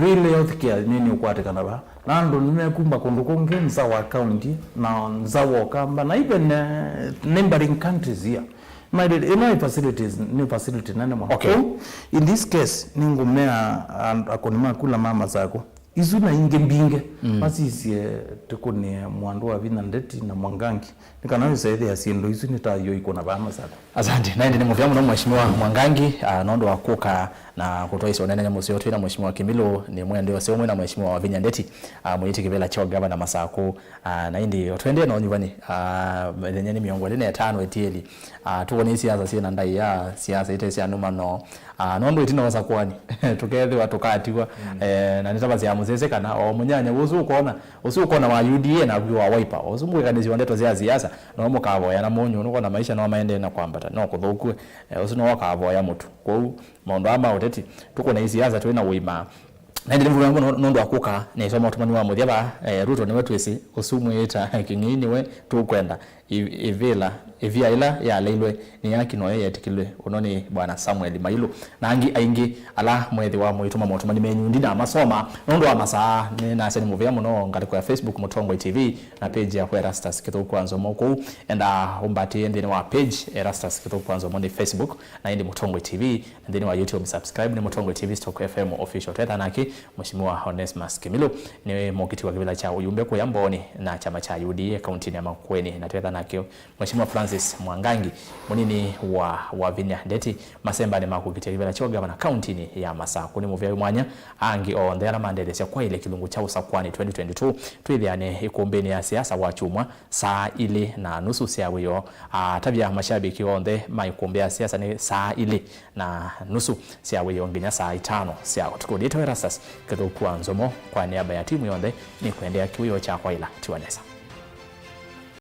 real health care nĩ nĩũkwatĩkana vaa. Na andũ nĩmekumba kũndũ kũngĩ nza wa county na nza wa Ũkamba na even, eh, neighboring countries here. Maĩlĩte, ĩno nĩ facilities, nĩ facility nene mũno. Okay. Kwoou, in this case, nĩngũmea and-, akũni ma kula ma Masakũ. Isu na ingĩ mbingĩ, mm, masisye tũkũnĩe Mwandũ wa Vinya Ndeti na Mwangangi, nĩ kana wĩsa ĩthĩa syĩndũ isu nĩ ta yo ikũna vaa Masakũ. Asante. Na ĩndĩ nĩ mũvea mũno Mheshimiwa Mwangangi, ah, nũndũ wa kũka na kũtwaĩsya ũneenany'a mũseo twĩ na Mheshimiwa Kimilu, nĩ mwende ũseo mwĩ na Mheshimiwa wa Vinya Ndeti, ah, mũyĩtĩ kĩvĩla kya ũgavana Masakũ, ah, na ĩndĩ o tũendee na ũnyuvani, ah, mĩthenya nĩ mĩongo ĩlĩ na ĩtano ĩtiĩli, ah, tũwone siasa syĩ na ndaĩa, siasa ite sya nũmano, ah, nũndũ ĩtina ũsakwani, tũkethĩwa tũkatiwa, mm, eh, na nĩtavasya mũsese kana o mũnyanya ũsu ũkona, ũsu ũkona wa U D A na wa Wiper, ũsu mwĩkanĩsyo ndeto sya siasa, no mũkavoya na mũnyũ, nũkona maisha no maendee na kwambata, no kũthũkue, eh, ũsu no ũkavoya mũtu. Kwoou, maũndũ aa ma ũteti, tũkũna ĩ siasa twĩ na ũima. Na ĩndĩ nĩmũvea mũno nũndũ wa kũka na ĩsoma ũtũmani wa mũthya vaa, eh, Ruto nĩwe twĩsĩ, ũsu mwĩĩta Kĩng'ei nĩwe tũkwenda. I-, ĩvĩla, ĩvia ĩla yaleilwe nĩ yaki noyo yetĩkĩlwe ũno nĩ Bwana Samuel Mailu na angĩ aingĩ ala mwethĩwa mũitũma motũmani menyu ndi namasoma. Nũndũ wa masaa, nĩnasya nĩ mũvea mũno ngalĩko ya Facebook Mũtongoi T V na page yakwa Erastus Kĩthũku wa Nzomo. Kũu enda ũmbatĩe nthĩnĩ wa page Erastus Kĩthũku wa Nzomo nĩ Facebook, na ĩndĩ Mũtongoi T V, na nthĩnĩ wa YouTube subscribe nĩ Mũtongoi T V stroke F M official. Twetha nake Mheshimiwa Onesmus Kimilu nĩ mũkiti wa kĩvĩla kya ũyumbe kũya Mbooni na kyama kya U D A kauntinĩ ya Makueni, na twetha nake Mheshimiwa Francis Francis Mwangangi, mũnini wa Wavinya Ndeti, masembanĩ ma kũkitĩa kĩvĩla kya ũngavana kauntinĩ ya Masakũ. Nĩ mũvea wĩ mwanya angĩ onthe ala mandetheesya kwaĩlya kĩlungu kya Ũsakwani twenty twenty-two. Twĩthĩane ĩkũmbĩnĩ ya siasa Wakyumwa saa ilĩ na nusu sya wĩoo. Atavya mashabiki onthe ma ĩkũmbĩ ya siasa nĩ saa ilĩ na nusu sya wĩoo nginya saa itano sya ũtukũ. Ndĩtawa Erastus Kĩthũku wa Nzomo, kwa nĩamba ya timu yonthe, nĩkwendea kĩwĩoo kya kwaĩla. Tiwa nesa.